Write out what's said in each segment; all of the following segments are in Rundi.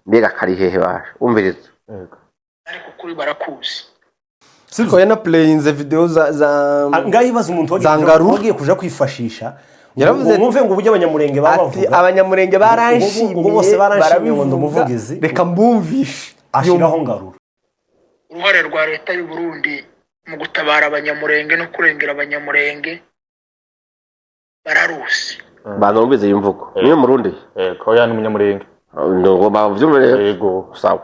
Mbega kari hehe basha? Umviriza. Ariko kuri barakuzi. Ko yanapureyinze videwo za Ah, ngaho ibaze umuntu wagiye za Ngarura. Wagiye kuja kwifashisha Yaravuze ngo mwumve ngo uburyo Abanyamurenge baba ati bavuga. "Abanyamurenge baranshimiye." Ngo bose baranshimiye, ngo ndi Barabivuga. umuvugizi. Reka mbumvishe. Ashiraho Ngarura. Uruhare rwa leta y'u Burundi mu gutabara Abanyamurenge no kurengera Abanyamurenge bararuzi. Bantu bumvize iyi mvugo, niyo Murundi. Yego, oya, ni Umunyamurenge. Ngo bavyumve rero. Yego. Sawa.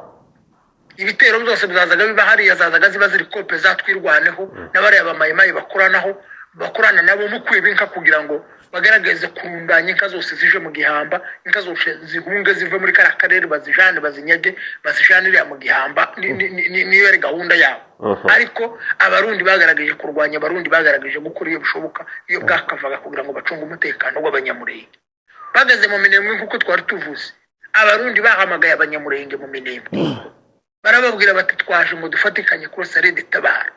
Ibitero byose byazaga biba hariya, zazaga ziba ziri kope za Twirwaneho n'abariya bamayimayi bakoranaho, bakorana nabo mu kwiba inka, kugira ngo bagaragaze kurundanya inka zose zije mu Gihamba, inka zose zihunge zive muri kariya karere, bazijane, bazinyage, bazijane iriya mu Gihamba. Niyo yari gahunda yabo. Ariko Abarundi bagaragaje kurwanya, Abarundi bagaragaje gukora iyo bishoboka, iyo bwakavaga, kugira ngo bacunge umutekano w'Abanyamurenge bageze mu Minembwe. Nk'uko twari tuvuze, Abarundi bahamagaye Abanyamurenge mu Minembwe, barababwira bati: "Twaje ngo dufatikanye kurasa RED Tabara."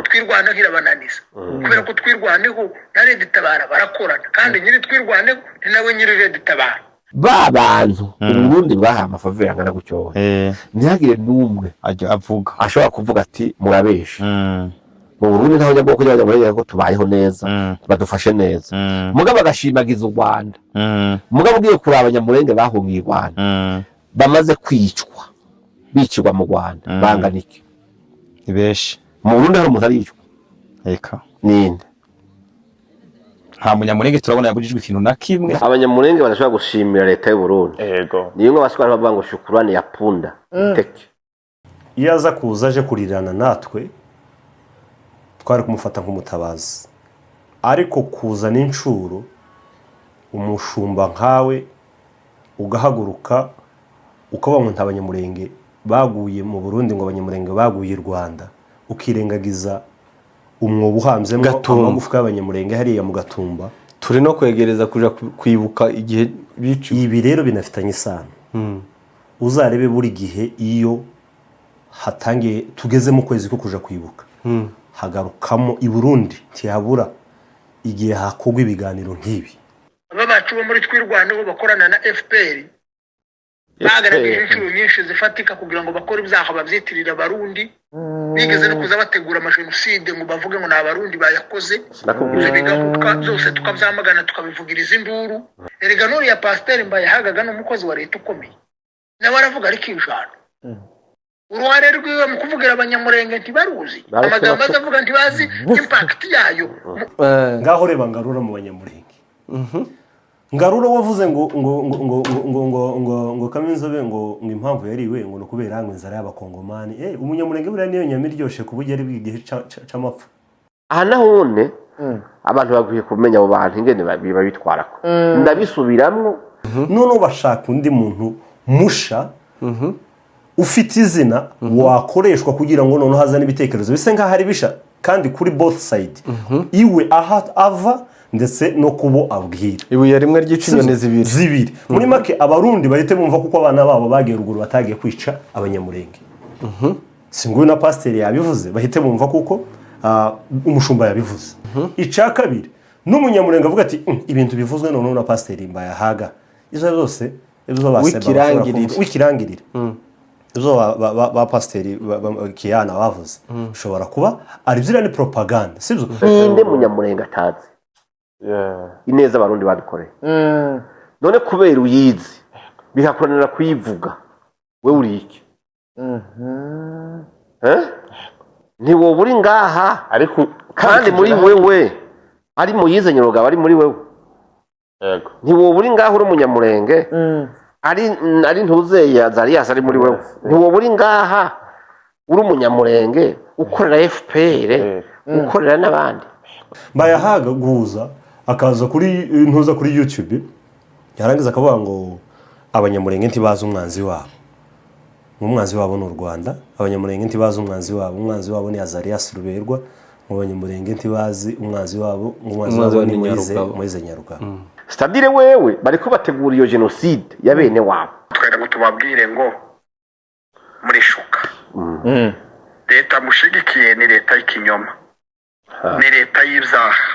Twirwaneho irabananiza, kubera ko Twirwaneho na RED Tabara barakorana, kandi nyiri Twirwaneho ni nawe nyiri RED Tabara. Ba bantu Uburundi bwahaye amafaveri angana gutyo, ntihagire n'umwe ajya avuga. Ashobora kuvuga ati: "Murabesha." Mu Burundi ntaho nyabwoko ry'Abanyamurenge ko tubayeho neza, badufashe neza. Mugabo bagashimagiza u Rwanda. Mugabo ugiye kuraba, Abanyamurenge bahungiye i Rwanda, bamaze kwicwa, bicirwa mu Rwanda, bangana iki? Ni benshi. Mu Burundi hari umuntu aricwa? Eka. Ninde? Nta Munyamurenge turabona yabujijwe ikintu na kimwe. Abanyamurenge barashobora gushimira leta y'u Burundi. Yego. Niyo ngo abaswara bavuga ngo shukurani ya punda iteke. Iyo aza kuza aje kurirana natwe, twari kumufata nk'umutabazi, ariko kuzana inshuro umushumba nkawe ugahaguruka ukavuga ngo nta Banyamurenge baguye mu Burundi, ngo Abanyamurenge baguye i Rwanda, ukirengagiza umwobo uhambyemo Gatumba. amagufwa y'Abanyamurenge hariya mu Gatumba. Turi no kwegereza kuja kwibuka igihe biciwe. Ibi rero binafitanye isano. Uzarebe buri gihe iyo hatangiye, tugeze mu kwezi ko kuja kwibuka, hagarukamo i Burundi, ntihabura igihe hakorwa ibiganiro nk'ibi. Aba bacu bo muri Twirwaneho bakorana na FPR bagaragaje inshuro nyinshi zifatika kugira ngo bakore ibyaha babyitirira Abarundi. Bigeze no kuza bategura amajenoside ngo bavuge ngo ni Abarundi bayakoze. Sinakubwiye. Ibyo bigahuka byose, tukabyamagana, tukabivugiriza induru. Erega n'uriya pasiteri Mbayahagaga ni umukozi wa leta ukomeye, nawe aravuga ariko ijana uruhare rwiwe mu kuvugira Abanyamurenge ntibaruzi. Baretse. Amagambo aza avuga ntibazi impact yayo. Ngaho reba Ngarura mu Banyamurenge. Ngarura wavuze ngo ngo ngo ngo ngo ngo ngo ngo Kaminzobe ngo impamvu yariwe ngo ni ukubera ngo inzara y'Abakongomani. Umunyamurenge buriya niyo nyama iryoshe ku buryo ari bw'igihe c'amapfa. Aha nahone abantu bakwiye kumenya abo bantu ingene babitwarako, ndabisubiramwo. Noneho bashaka undi muntu musha ufite izina wakoreshwa kugira ngo noneho hazane ibitekerezo bisa nk'aho ari bisha, kandi kuri both side, iwe aho ava ndetse no kubo abwira. Ibuye rimwe ryica inyoni zibiri. Zibiri. Muri make, Abarundi bahite bumva kuko abana babo bagiye ruguru batagiye kwica Abanyamurenge. Si nguyu na pasiteri yabivuze, bahite bumva kuko umushumba yabivuze. Icya kabiri, n'Umunyamurenge avuga ati: Ibintu bivuzwe noneho na pasiteri Mbayahaga, izo zose ibyo ba Seba bashobora W'ikirangirire. kuvuga- w'ikirangirire, ibyo ba pasiteri Kiyana bavuze bishobora kuba ari byo, ni propaganda, sibyo?" Ninde Munyamurenge atazi ineza Abarundi badukoreye? None kubera uyizi bikakunanira kuyivuga, we uri iki? Eh? Ntiwoba uri ngaha? Ariko kandi muri wewe ari Muyize Nyarugabo, ari muri wewe. Yego. Ntiwoba uri ngaha uri Umunyamurenge, ari ntuzeye Azarias ari muri wewe. Ntiwoba uri ngaha uri Umunyamurenge ukorera FPR, ukorera n'abandi. Mbayahaga guza akaza kuri ntuza kuri YouTube, yarangiza akavuga ngo Abanyamurenge ntibazi umwanzi wabo, umwanzi wabo ni u Rwanda. Abanyamurenge ntibazi umwanzi wabo, umwanzi wabo ni Azarias Ruberwa. Mu Banyamurenge ntibazi umwanzi wabo, umwanzi Umwanzi wabo wabo ni ni Moise. Nyarugabo. Moise Nyarugabo. C'est-à-dire wewe bariko bategura iyo jenoside ya bene wabo. Twera ngo tubabwire ngo murishuka. Leta mushigikiye ni leta y'ikinyoma, ni leta y'ibyaha,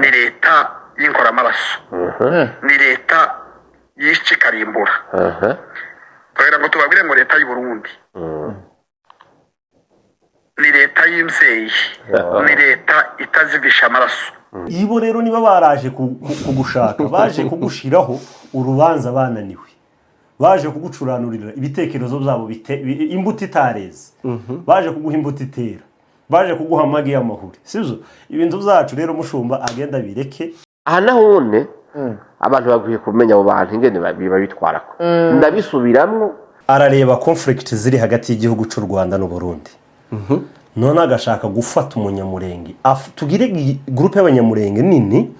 ni leta y'inkoramaraso, ni leta yica ikarimbura. Kugira ngo tubabwire ngo leta y'u Burundi ni leta y'imvyeyi, ni leta itazivisha amaraso. Ibo rero niba baraje kugushaka, baje kugushiraho urubanza, bananiwe, baje kugucuranurira ibitekerezo byabo, imbuto itareze, baje kuguha imbuto itera, baje kuguha amagi y'amahuri, sibyo? Ibintu byacu rero, mushumba agenda bireke. Aha nahone abantu bakwiye kumenya abo bantu ingene babitwarako, ndabisubiramwo. Arareba conflict ziri hagati y'igihugu cy'u Rwanda n'u Burundi, none agashaka gufata umunyamurenge. Tugire groupe y'abanyamurenge nini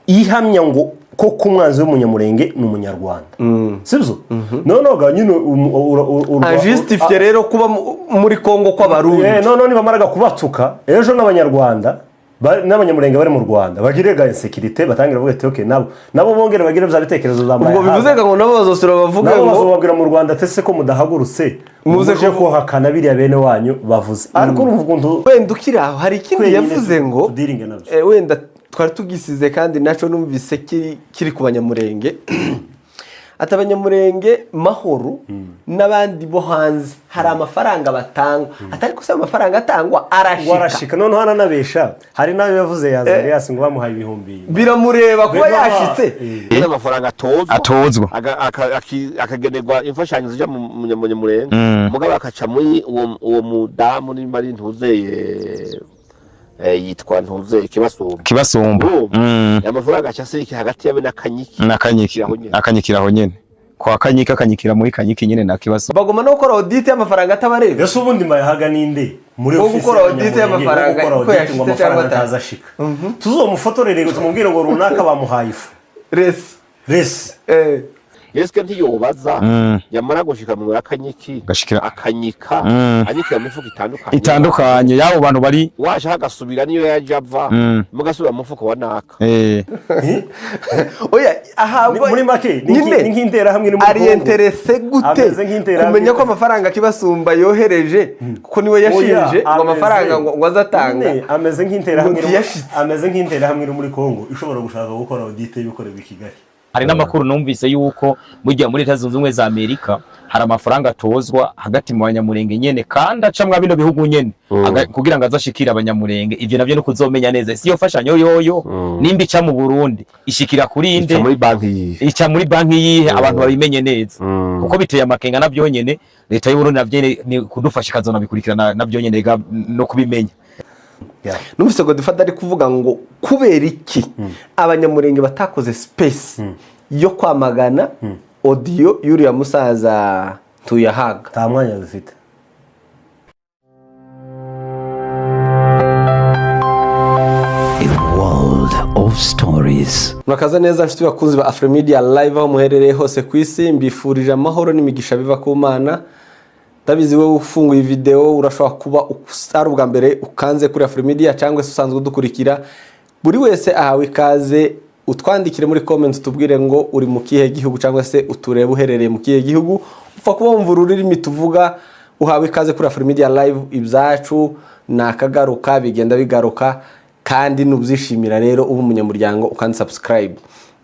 ihamya ngo koko umwanzi w'umunyamurenge ni umunyarwanda, sibyo? Noneho ga nyine Ajustifye rero kuba muri Kongo kw'Abarundi. Noneho nibamaraga kubatuka ejo, n'abanyarwanda n'abanyamurenge bari mu Rwanda bagire ga insécurité, batangira bavuga ati okay, nabo bongere bagire bya bitekerezo za Ubwo bivuze ngo nabo bazosura bavuge nabo ngo bazobabwira mu Rwanda ati ese ko mudahagurutse Muze muze kuhakana biriya bene wanyu bavuze? Ariko urumva ukuntu Wenda ukiri aho, hari ikindi twenyine yavuze ngo tudealinge nabyo. Wenda twari tugisize, kandi naco numvise kiri ku banyamurenge, ati abanyamurenge mahoro n'abandi bo hanze hari amafaranga batangwa, atari ko se ayo mafaranga atangwa arashika? Warashika. Noneho aranabesha, hari n'ayo yavuze ya Zarias ngo bamuhaye ibihumbi Biramureba kuba yashitse? Amafaranga atozwa Atozwa. Akagenerwa imfashanyo zija mu munyamurenge, mugabo akaca muri uwo mudamu, nimba ari ntuzeye, yitwa ntuzeye Kibasumba. Kibasumba. Urumva? Amafaranga aca asirika hagati yabe n'Akanyiki. Nakanyiki. Aho nyene. Akanyikira aho nyene kwa Kanyika, akanyikira muri Kanyiki nyene na Kibasumba. Bagomba no gukora audit y'amafaranga atabareba. Ese ubundi Mayahaga ninde muri Wo ofisi gukora audit y'abanyamurenge, y'amafaranga wo gukora ko audit ngo yashitse cyangwa amafaranga atazi? ataza ashika, tuzomufotorere tumubwire ngo runaka bamuhaye ifu Resi. Resi. Yeske ntiyobaza yamara gushika mu Akanyiki akanyika anyikira mu mifuko itandukanye. Itandukanye y'abo bantu bari Washaka agasubira niyo yaje ava, mugasubira mu mufuko wa naka. Oya, ahabwa Muri make ni nyine ni nk'interahamwe iri muri ari Congo. intéressé gute Ameze nk'interahamwe. kumenya ko amafaranga Kibasumba yohereje, kuko niwe yashinje Oya, ngo amafaranga ngo azatanga Nyine, ameze nk'interahamwe ngo ntiyashitse. Ameze nk'interahamwe iri muri Congo ishobora gushaka gukora audit y'ibikorerwa i Kigali. Hari n'amakuru numvise yuko burya muri Leta Zunze Ubumwe za Amerika hari amafaranga atozwa hagati mu banyamurenge nyene, kandi aca mwa bino bihugu nyene, kugira ngo azashikire abanyamurenge. Ivyo navyo no kuzomenya neza si iyo fashanyo yoyo nimba ica mu Burundi ishikira kuri inde? Ica muri banki yihe? Ica muri banki yihe? Abantu babimenye neza, kuko biteye amakenga navyo nyene. Leta y'u Burundi navyo nyene ni kudufasha ikazona bikurikirana navyo nyene no kubimenya. Numvise Godfather ari kuvuga ngo kubera iki abanyamurenge batakoze space yo kwamagana audio y'uriya musaza Ntuyahaga? Nta mwanya dufite. A world of stories. Murakaza neza nshuti bakunzi ba Afromedia Live aho muherereye hose ku isi. Mbifurije amahoro n'imigisha biva ku Mana. Ndabizi wowe ufunguye video urashobora kuba ari ubwa mbere ukanze kuri Afromedia cyangwa se usanzwe udukurikira. Buri wese ahawe ikaze. Utwandikire muri comment utubwire ngo uri mu kihe gihugu cyangwa se uturebe uherereye mu kihe gihugu. Upfa kuba wumva ururimi tuvuga, uhawe ikaze kuri Afromedia Live. Ibyacu ni akagaruka, bigenda bigaruka, kandi nubyishimira rero uba umunyamuryango ukandi subscribe.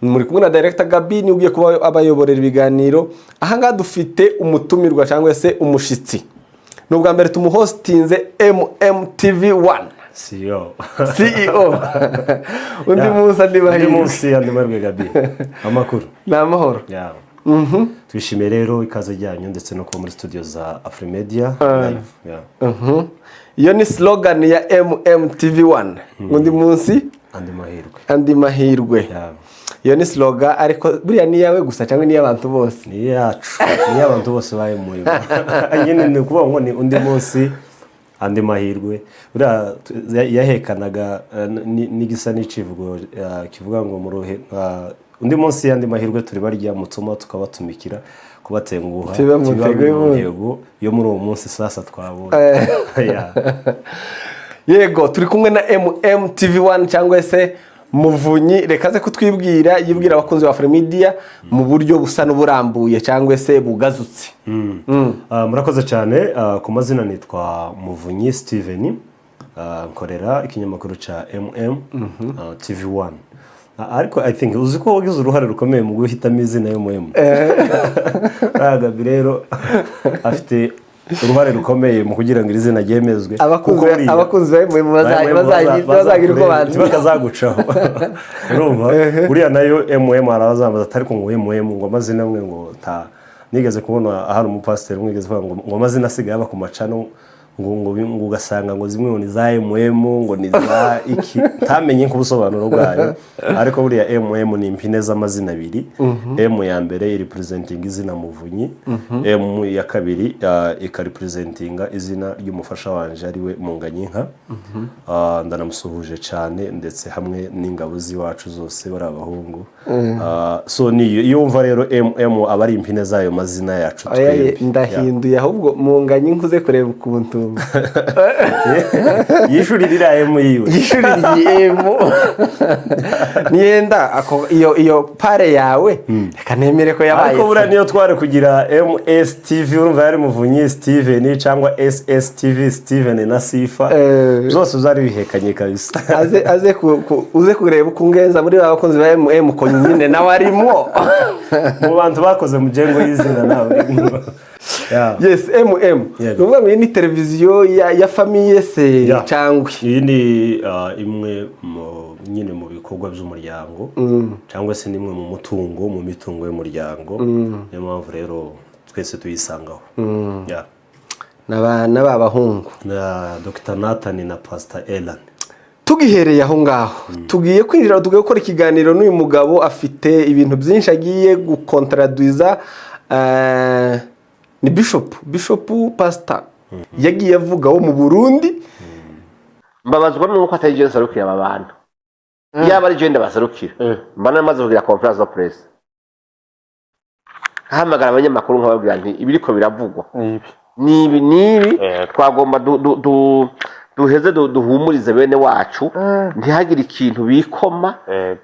Muri kumwe na Director Gabi, ni ugiye kuba abayoborera ibiganiro. Ahangaha dufite umutumirwa cyangwa se umushitsi, ni ubwa mbere tumuhostinze, MMTV 1 CEO. CEO. Undi munsi, andi Undi mahirwe. munsi, andi mahirwe. Gabi, amakuru? Ni amahoro. Yeah. Twishimiye rero ikaze ryanyu ndetse no kuba muri studio za Afrimedia Live. Yeah. Iyo ni slogan ya MMTV 1, undi munsi, andi mahirwe. Andi mahirwe. Yeah. Iyo ni slogan, ariko buriya ni iyawe gusa cyangwa ni iy'abantu bose? Ni iyacu, ni iy'abantu bose bayimuye nyine. Ni ukuvuga ngo ni undi munsi, andi mahirwe. Buriya yahekanaga n'igisa n'icivugo kivuga ngo mu ruhe undi munsi, andi mahirwe, turi barya mutuma tukabatumikira kubatenguha Tuba mu tuba ntego mu y'umunsi. ntego yo muri uwo munsi sasa twabonye. Yeah. Yego, turi kumwe na MMTV 1 cyangwa se Muvunyi. Reka aze kutwibwira, yibwira abakunzi ba Afromedia mu buryo busa n'uburambuye cyangwa se bugazutse. Murakoze cyane. Ku mazina nitwa Muvunyi Steven. Nkorera ikinyamakuru cya MM TV 1. Ariko I think uzi ko wagize uruhare rukomeye mu guhitamo izina y'umuhemu. Gabi rero afite uruhare rukomeye mu kugira ngo iri zina ryemezwe. Abakunzi Kuko buriya- abakunzi ba MM bazagira uko banzi. Bakazagucaho, urumva, buriya nayo MM hari abazambaza, atari ko ngo MM, ngo amazina amwe ngo nta nigeze kubona. Hari umupasiteri umwe wigeze kuvuga ngo amazina asigaye aba ku macano, ngo ugasanga ngo zimwe ngo ni za MM, ngo ni za iki, ntamenye nk'ubusobanuro bwayo. Ariko buriya MM ni impine z'amazina abiri. M ya mbere iri representinga izina Muvunyi, M ya kabiri ikarepresentinga izina ry'umufasha wanje, ariwe Munganyinka. Ndanamusuhuje cyane, ndetse hamwe n'ingabo z'iwacu zose, bari abahungu. So niyo iyo wumva rero MM aba ari impine z'ayo mazina yacu Oya, ye, twembi. Ndahinduye ahubwo Munganye nkuze kureba ukuntu Yeah. Yishurira iriya M yiwe. Ishuri ry'M niyenda iyo pare yawe, reka nemere ko yabaye. Ariko buriya niyo twari kugira MSTV, urumva yari Muvunyi Steven, cyangwa SSTV, Steven na Sifa, byose byari bihekanye kabisa. Aze uze kureba uko ungenza muri ba bakunzi ba MM, ko nyine nawe arimo. Mu bantu bakoze mu gengo y'izina nawe. Yeah. Yes, MM. Yego. Ni ukuvuga ngo iyi ni televiziyo ya famille se cyangwa? Iyi ni imwe mu nyine mu bikorwa by'umuryango, cyangwa se nimwe mu mitungo y'umuryango. Niyo mpamvu rero twese tuyisangaho. Yeah. N'aba bahungu. Na Dr Nathan na Pastor Elan. Tugihereye aho ngaho, tugiye kwinjira, tugiye gukora ikiganiro n'uyu mugabo. Afite ibintu byinshi agiye gukontraduiza. Ni bishop pastor yagiye avuga wo mu Burundi. Mbabazwa nuko atari je nserukira aba bantu. Yaba ari je ndabaserukira, mba namaze kugira conférence de presse, nkahamagara abanyamakuru, nkababwira nti ibiriko biravugwa nibi nibi. Twagomba duheze duhumurize bene wacu, ntihagire ikintu bikoma.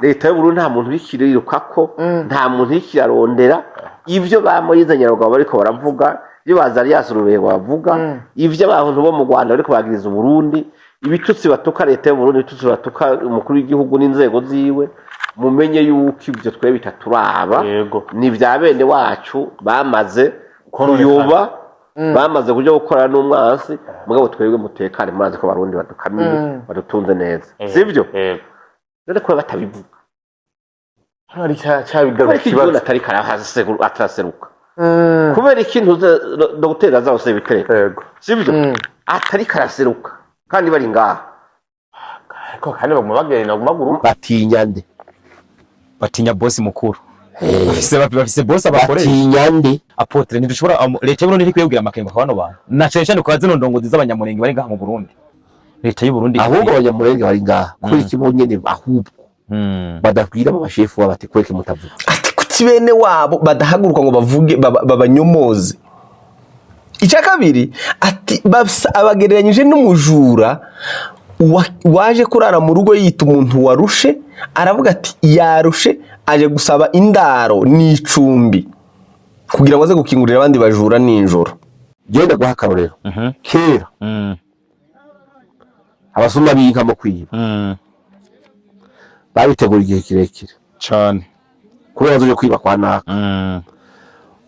Leta y'Uburundi nta muntu urikirukako, nta muntu urikirarondera. Ibyo ba Moyize Nyarugabo bariko baravuga, ibyo ba Azarias Ruberwa bavuga, ibyo abantu bo mu Rwanda bariko bagiriza Uburundi, ibitutsi batuka leta y'Uburundi, ibitutsi batuka umukuru w'igihugu n'inzego ziwe, mumenye yuko ibyo twe bitaturaba. Ni bya bene wacu bamaze kuyoba, bamaze kuja gukorana n'umwansi. Mugabo twebwe mutekane, murazi ko Abarundi badukamiye, badutunze neza, sivyo? None kuba batabivuga? Hano hari cya Kubera iki ikibazo. igihugu atari ataraseruka? Kubera ikintu dogiteri azawuse bitereka, sivyo? Atari karaseruka kandi bari ngaha. Ariko kandi baguma bagenda, baguma baguruka. Batinya nde? Batinya bosi mukuru. Bafise bosi abakoresha. Batinya nde? Apôtre, ntidushobora leta y'Uburundi ntikwiye kugira amakenga kwa bano bantu, na cane cane kwa zino ndongozi z'Abanyamurenge bari ngaha mu Burundi. Leta y'u Burundi Ahubwo Abanyamurenge bari ngaha, kubera iki bonyene ahubwo badabwira abo bashefu babo bati kubera iki mutavuga? Ati kuki bene wabo badahaguruka ngo bavuge, babanyomoze? Icya kabiri, ati abagereranyije n'umujura waje kurara mu rugo yita umuntu warushe, aravuga ati yarushe, aje gusaba indaro n'icumbi kugira ngo aze gukingurira abandi bajura nijoro. Genda guha akarorero. Kera abasuma b'inka mu kwiba babitegura igihe kirekire Cane. kubera bazoje kwiba kwa naka.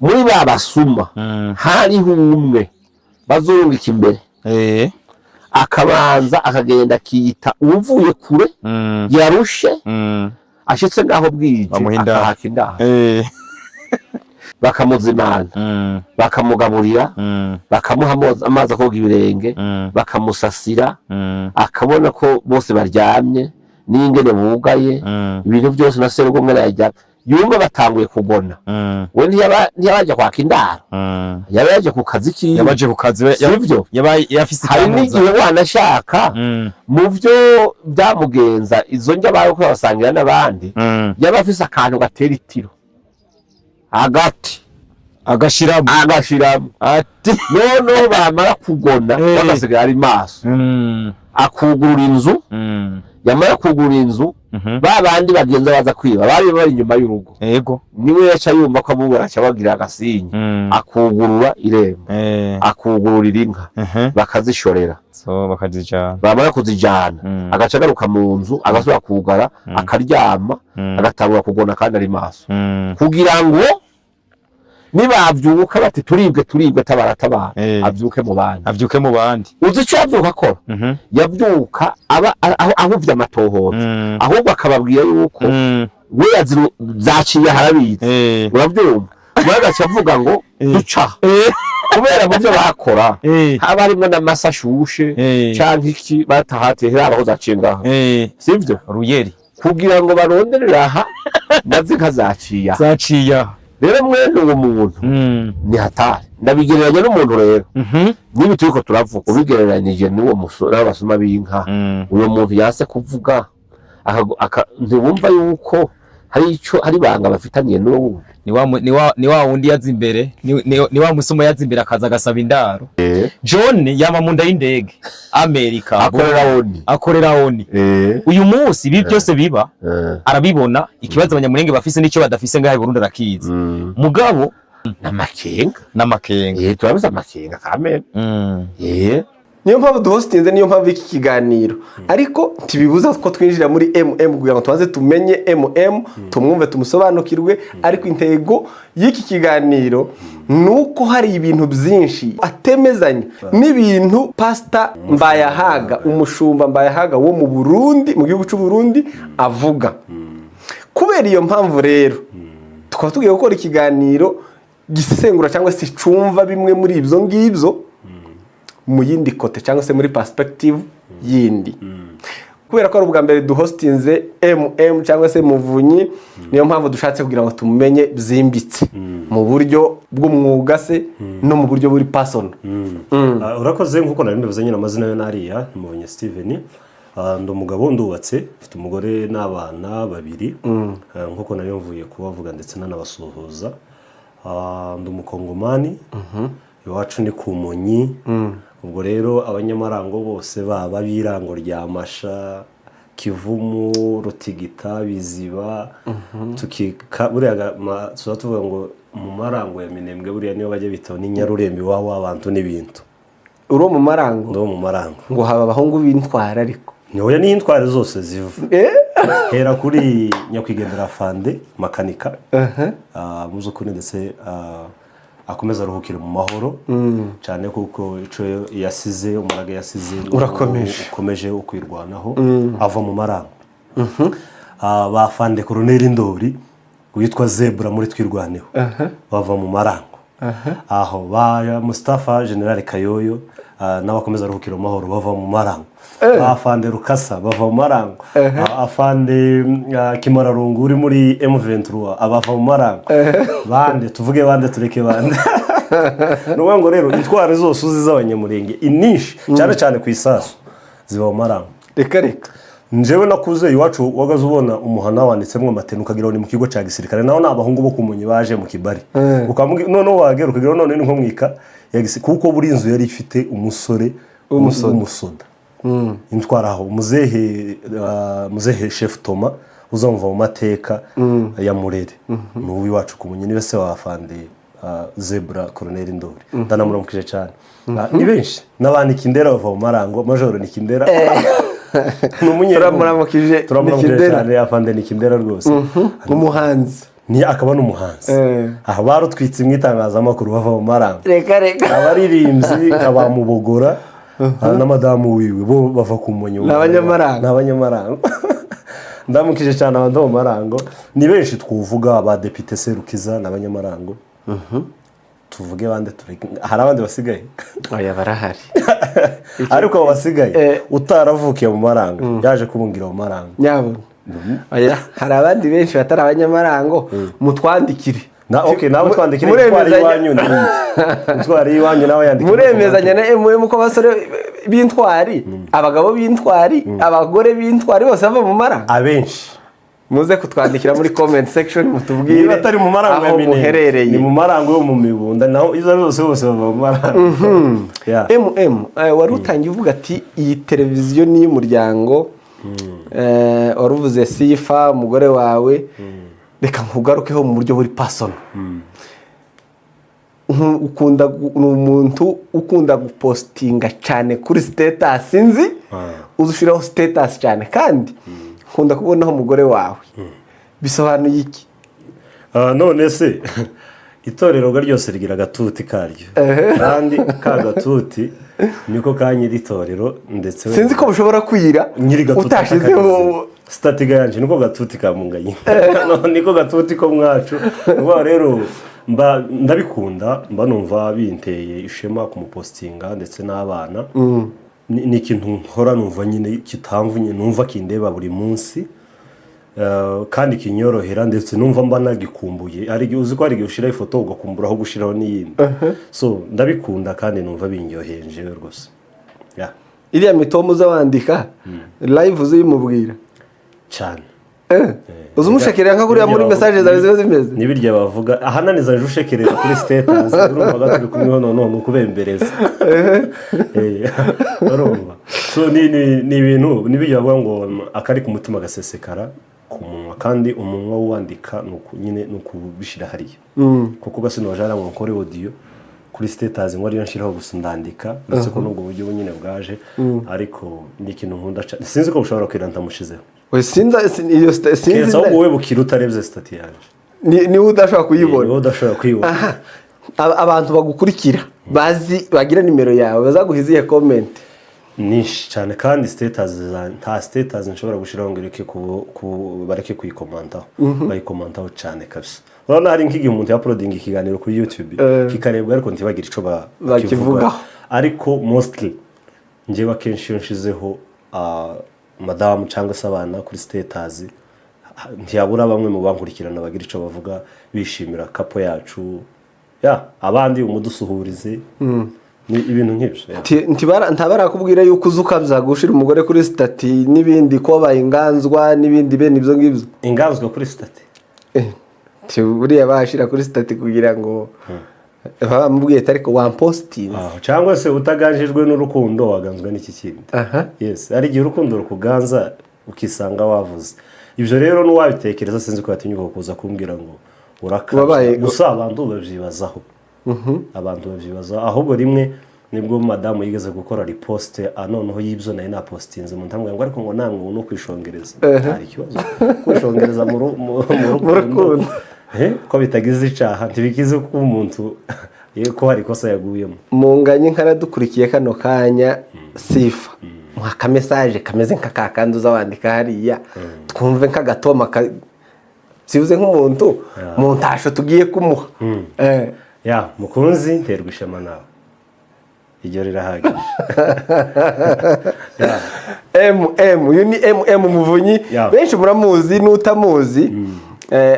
Muri ba basuma hariho umwe bazungika imbere, akabanza akagenda akiyita uvuye kure, yarushe, ashitse ngaho bwije, Bamuha indaro. akahaka indaro, bakamuzimana, bakamugaburira, bakamuha amazi akoga ibirenge, bakamusasira, akabona ko bose baryamye n'ingene bugaye ibintu byose, na serugo umwe arayajya, yumva batanguye kugona. We ntiyabaje kwaka indaro, yaba yaje ku kazi kiwe. Yabaje ku kazi we. Sivyo? Yabaye yafise Hari icyamuza. n'igihe wanashaka mu byo byamugenza, izo njya bawe ko basangira n'abandi, yaba afise akantu gatera itiro hagati, Agashiramo. Agashiramo. Ati noneho bamara kugona, bagasigara ari maso, akugurura inzu. Yamara kugura inzu. Ba bandi bagenza baza kwiba bari bari inyuma y'urugo. Niwe yaca yumva ko amubura, aca bagira agasinye, akugurura irembo, akugururira inka, bakazishorera. So bakazijana. Bamara kuzijana, agaca agaruka mu nzu, agasubira kugara, akaryama, agatangura kugona kandi ari maso, kugira ngo nibavyuka bati "Turibwe, turibwe, tabara, tabara," avyuke mu bandi. Avyuke mu bandi. Uzi ico yavyuka akora? Yavyuka aba ahuvye amatohoza, ahubwo akababwira yuko we zaciye harabizi. Uravyumva, we agaca avuga ngo "Duca," kubera mu byo bakora haba harimwo n'amase ashushe canke iki batahatiye haba aho zaciye ngaha. Sivyo? Ruyeri. Kugira ngo baronderere aha nazo inka zaciye aha. Zaciye aha. Rero mwene uwo muntu ni hatari. Ndabigereranya n'umuntu rero, niba turiko turavuga, ubigereranyije n'uwo musore n'abasuma b'inka, uwo muntu yase kuvuga ntiwumva yuko hari ico, hari ibanga bafitaniye n'uwo wundi? Ni wa wundi yaza imbere, ni wa musuma yaza imbere akaza agasaba indaro. John yama mu nda y'indege Amerika. Akorera ONU. Akorera ONU. Uyu munsi ibi byose biba arabibona. Ikibazo Abanyamurenge bafise n'icyo badafise ngaha i Burundi arakizi. Mugabo n'amakenga. N'amakenga. Turabuze amakenga kamere. Niyo mpamvu duhositinze, niyo mpamvu iki kiganiro, ariko ntibibuza ko twinjira muri kugira ngo tubanze tumenye tumwumve, tumusobanukirwe. Ariko intego y'iki kiganiro ni uko hari ibintu byinshi atemezanya n'ibintu Pasita Mbayahaga, umushumba Mbayahaga wo mu Burundi, mu gihugu cy'u Burundi, avuga. Kubera iyo mpamvu rero tukaba tugiye gukora ikiganiro gisesengura cyangwa se cumva bimwe muri ibyo ngibyo mu yindi côté cyangwa se muri perspective yindi. Kubera ko ari ubwa mbere duhositinze cyangwa se Muvunyi, niyo mpamvu dushatse kugira ngo tumumenye byimbitse mu buryo bw'umwuga se no mu buryo buri personal. Urakoze. Nk'uko nari mbivuze nyine, amazina yo nariya ni Muvunyi Steven. Ndi umugabo, ndubatse, mfite umugore n'abana babiri. Nk'uko nari mvuye kubavuga ndetse nanabasuhuza. Ndi Umukongomani, iwacu ni ku Munyi. Ubwo rero Abanyamarango bose, baba b'irango rya Masha, Kivumu, Rutigita, Biziba, tukika buriya tuba tuvuga ngo mu Marango ya Minembwe, buriya niyo bajya bitaho ni Nyarurembo, iwabo w'abantu n'ibintu. Uri uwo mu Marango? Ndi uwo mu Marango. Ngo haba abahungu b'intwara ariko. Ntihoya n'intwari zose ziva hera kuri nyakwigendera Fande Makanika. Mu by'ukuri ndetse akomeza aruhukire mu mahoro cyane, kuko icyo yasize, umurage yasize Urakomeje. Ukomeje ukwirwanaho, ava mu Marango. Ba Fande Koroneri Ndori witwa Zebra muri Twirwaneho bava mu Marango. Aho ba Mustafa General Kayoyo n'abakomeza aruhukira mu mahoro bava mu Marango. Ba Afande Rukasa bava mu Marango. Afande Kimararungu uri muri M23 abava mu Marango. Bande tuvuge, bande tureke, bande. Ni ukuvuga ngo rero intwari zose uzi z'Abanyamurenge, ininshi cyane cyane ku isasu, ziba mu Marango. Reka reka. Njyewe nakuze iwacu wagaze ubona umuhana wanditsemo amateni, ukagira ngo ni mu kigo cya gisirikare, naho ni abahungu bo ku Munyi baje mu kibari. Noneho wagera ukagira ngo none ni nko mwika ya kuko buri nzu yari ifite umusore W'umusoda. W'umusoda intwara. Aho muzehe Chef Toma uzamva mu mateka ya Murere ni uw'iwacu ku Munyi, niwe se wa Afande Zebra Colonel Ndori. Ndanamuramukije cyane. Ni benshi n'abandi Kindera bava mu Marango, Majoro ni Kindera, ni umunyerondo. Turamuramukije. Turamuramukije. Nikindera. Cyane afande Nikindera rwose. Umuhanzi. Ni akaba n'umuhanzi. Aha barutwitse mu itangazamakuru bava mu Marango. Reka reka. Abaririmbyi nka ba Mubogora na madamu wiwe bo bava ku Munyi. Ni Abanyamarango. Ni Abanyamarango. Ndamukije cyane abantu bo mu Marango, ni benshi twuvuga. Ba Depite Serukiza ni Abanyamarango. Tuvuge bande tureke, hari abandi basigaye? Oya, barahari. Ariko abo basigaye, utaravukiye mu Marango yaje kubungira mu Marango. Nyabona, oya, hari abandi benshi batari Abanyamarango, mutwandikire. Na okay, nawe twandikire intwari y'iwanyu n'indi intwari y'iwanyu nawe yandike. Muremezanya na ko abasore b'intwari, abagabo b'intwari, abagore b'intwari bose bava mu Marango? Abenshi. Muze kutwandikira muri comment section mutubwire niba atari mu Marango ya aho Minembwe, muherereye. Ni mu Marango yo mu Mibunda, naho izo ari zose bose bava mu Marango. Yeah. Wari utangiye uvuga ati iyi televiziyo ni iy'umuryango. Waruvuze Sifa, umugore wawe. Reka nkugarukeho mu buryo buri personal. Ni umuntu ukunda gupostinga cyane kuri status, nzi uzushyiraho status cyane, kandi nkunda kubonaho umugore wawe. Bisobanuye iki? Ah, none se itorero ubwo ryose rigira agatuti karyo, kandi ka gatuti niko ka nyiri itorero ndetse Sinzi ko bushobora kwira nyiri gatuti utashizeho atakagize. Status yanje niko gatuti ka Munganye. No, niko gatuti ko mwacu. Ubwo rero mba ndabikunda, mba numva binteye ishema kumupostinga ndetse n'abana. Ni ikintu nkora numva nyine kitamvunye, numva kindeba buri munsi. Kandi kinyorohera, ndetse numva mba nagikumbuye. Hari igihe, uzi ko hari igihe ushyiraho ifoto ugakumbura aho gushyiraho n'iyindi. So ndabikunda kandi numva binyoheye njyewe rwose. Yeah, Iriya mitomo uza wandika live, uzuyimubwira? Cyane. Uza umushekerera nka kuriya muri message zawe ziba zimeze? N'ibirya bavuga ahananiza nje ushekerera kuri status, urumva turi kumwe none ni ukubembereza. Urumva, so ni ibintu n'ibirya bavuga ngo akari ku mutima gasesekara ku munwa, kandi umunwa wandika ni uku nyine, ni ukubishyira hariya, kuko gasino ngo nkore audio kuri status ngo ariyo nshyiraho gusa, ndandika, uretse ko n'ubwo buryo nyine bwaje, ariko ni ikintu nkunda cyane. Sinzi ko bushobora kwira ntamushizeho. Oya, sinzi iyo sinzi. Keretse ahubwo wowe bukira utarebye status yanjye. Niwe udashobora kuyibona. Niwe udashobora kuyibona. Aha abantu bagukurikira bazi bagira nimero yawe bazaguha izihe comment? Nyinshi cyane, kandi status nta status nshobora gushyiraho ngo ireke bareke kuyikomantaho. Bayikomantaho cyane kabisa. Urabona hari nk'igihe umuntu yauploadinga ikiganiro kuri YouTube kikarebwa, ariko ntibagire icyo bakivugaho. Ariko mostly njyewe akenshi iyo nshizeho madamu cyangwa se abana kuri status, ntiyabura bamwe mu bankurikirana bagira icyo bavuga, bishimira couple yacu, ya abandi umudusuhurize, ni ibintu nk'ibyo, yeah. Ntibarakubwira yuko uza ukabya gushira umugore kuri status n'ibindi, ko wabaye inganzwa n'ibindi bene ibyo ngibyo? Inganzwa kuri status? Buriya bashira kuri status kugira ngo bamubwiye ati ariko wampositinze. Ah, cyangwa se utaganjijwe n'urukundo waganzwe n'iki kindi. Yes, hari igihe urukundo rukuganza ukisanga wavuze ibyo. Rero n'uwabitekereza sinzi ko yatinyuka kuza kumbwira ngo urakabya. Gusa abantu babyibazaho, abantu babyibazaho. Ahubwo rimwe nibwo madamu yigeze gukora repost noneho y'ibyo nari napositinze mu ntambwe, ngo ariko ngo namwe ubu no kwishongereza hari ikibazo, kwishongereza mu rukundo. Rukundo. Ko bitagize icaha, ntibigize ko umuntu ko hari ikosa yaguyemo. Munganye nkaradukurikiye kano kanya, Sifa, muha akamessage kameze nka kakandi uza wandika hariya, twumve nk'agatoma byibuze nk'umuntu mu ntasho tugiye kumuha. Ya mukunzi, nterwa ishema nawe, iryo rirahagije. Mm uyu ni Muvunyi. Benshi muramuzi, n'utamuzi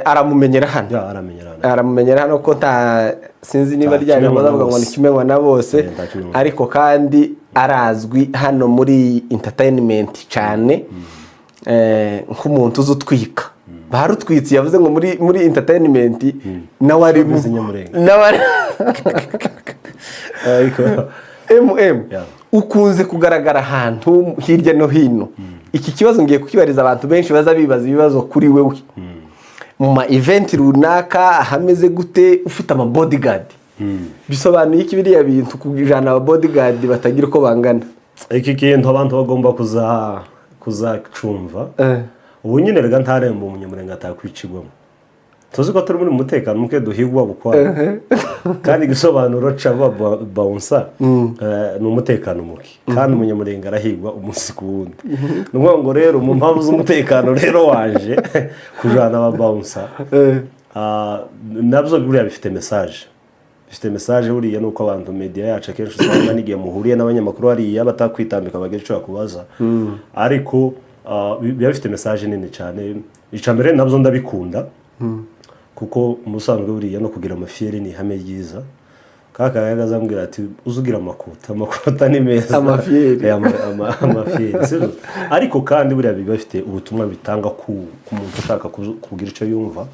aramumenyera hano. Ya, aramenyera hano. Aramumenyera hano ko nta sinzi niba Nta ryari kimenywa na bavuga ngo ni bose. kimenywa na bose. Nta kimenywa. Ariko kandi arazwi hano muri entertainment cyane, nk'umuntu uzi utwika, barutwitse. Yavuze ngo muri entertainment nawe arimo. Showbiz Nyamurenge. Nawe ari Ariko Ukunze kugaragara ahantu hirya no hino. Iki kibazo ngiye kukibariza abantu benshi baza bibaza ibibazo kuri wewe mu ma event runaka ahameze gute, ufite ama bodyguard. Bisobanuye iki biriya bintu kujana aba bodyguard batagira uko bangana? Iki kintu abantu bagomba kuzacumva. Ubu nyine rega ntarembo umunyamurenge atakwicigwamo. Tuzi ko turi muri mutekano muke, duhigwa bukwabo, kandi igisobanuro c'aba bouncer ni umutekano muke, kandi umunyamurenge arahigwa umunsi ku wundi. Ni ukuvuga ngo rero mu mpamvu z'umutekano rero waje kujana aba bouncer. Nabyo buriya bifite message, bifite message. Buriya nuko abantu media yacu akenshi usanga n'igihe muhuriye n'abanyamakuru hariya batakwitambika bagira icyo bakubaza, ariko biba bifite message nini cyane. Icya mbere nabyo ndabikunda, kuko umusanzwe buriya no kugira amafiyeri ni ihame ryiza. Kaka yagaze ambwira ati uzi ugira amakuta, amakuta ni meza. Amafiyeri. Amafiyeri, sibyo? Ariko kandi buriya biba bifite ubutumwa bitanga ku muntu ushaka kugira icyo yumva,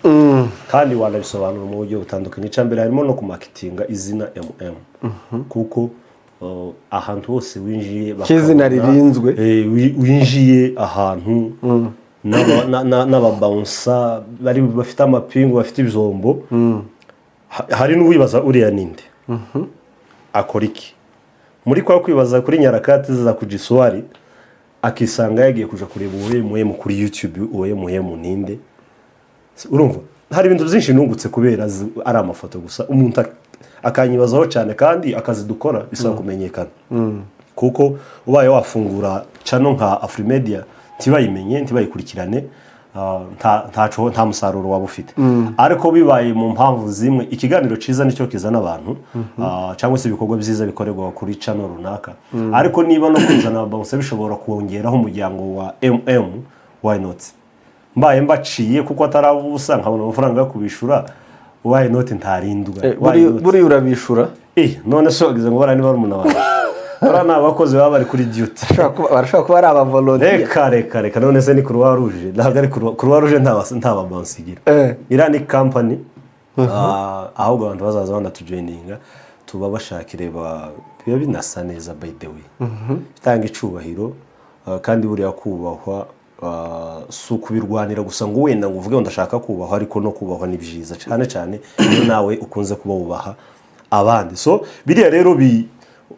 kandi wanabisobanura mu buryo butandukanye. Icya mbere harimo no kumarketinga izina kuko Ahantu hose winjiye K'izina bakabona, ririnzwe. Winjiye ahantu n'ababawunsa bari bafite amapingu, bafite ibyombo. Hari n'uwibaza uriya ninde, akora iki muri kwa kwibaza kuri nyarakati za kujisuwari, akisanga yagiye kuja kureba uwo kuri YouTube, uwo ninde. Urumva hari ibintu byinshi nungutse kubera ari amafoto gusa, umuntu akanyibazaho cyane. Kandi akazi dukora bisaba kumenyekana, kuko ubaye wafungura channel nka Afrimedia ntibayimenye, ntibayikurikirane, ntaco, nta musaruro waba ufite. Ariko bibaye mu mpamvu zimwe, ikiganiro cyiza nicyo kizana abantu, cyangwa se ibikorwa byiza bikorerwa kuri channel runaka. Ariko niba no kuzana abawusa bishobora kongeraho umuryango wa why not? Mbaye mbaciye kuko atarabusa nkabona amafaranga yo kubishura, why not? Ntarindwa. Eh, Why not? Buriya urabishura? None se wagize ngo bariya ni barumuna banjye? Bariya ni abakozi baba bari kuri duty. Barashobora kuba ari abavolontiya. Reka, reka, reka. None se ni Croix Rouge? Ntabwo ari Croix Rouge, nta babansi igira. Iriya ni company. Ahubwo abantu bazaza banatujoininga, tuba bashakire biba binasa neza, by the way, bitanga icubahiro. Kandi buriya kubahwa, si ukubirwanira gusa ngo wenda ngo uvuge ngo ndashaka kubahwa, ariko no kubahwa ni byiza, cyane cyane iyo nawe ukunze kuba wubaha abandi. So biriya rero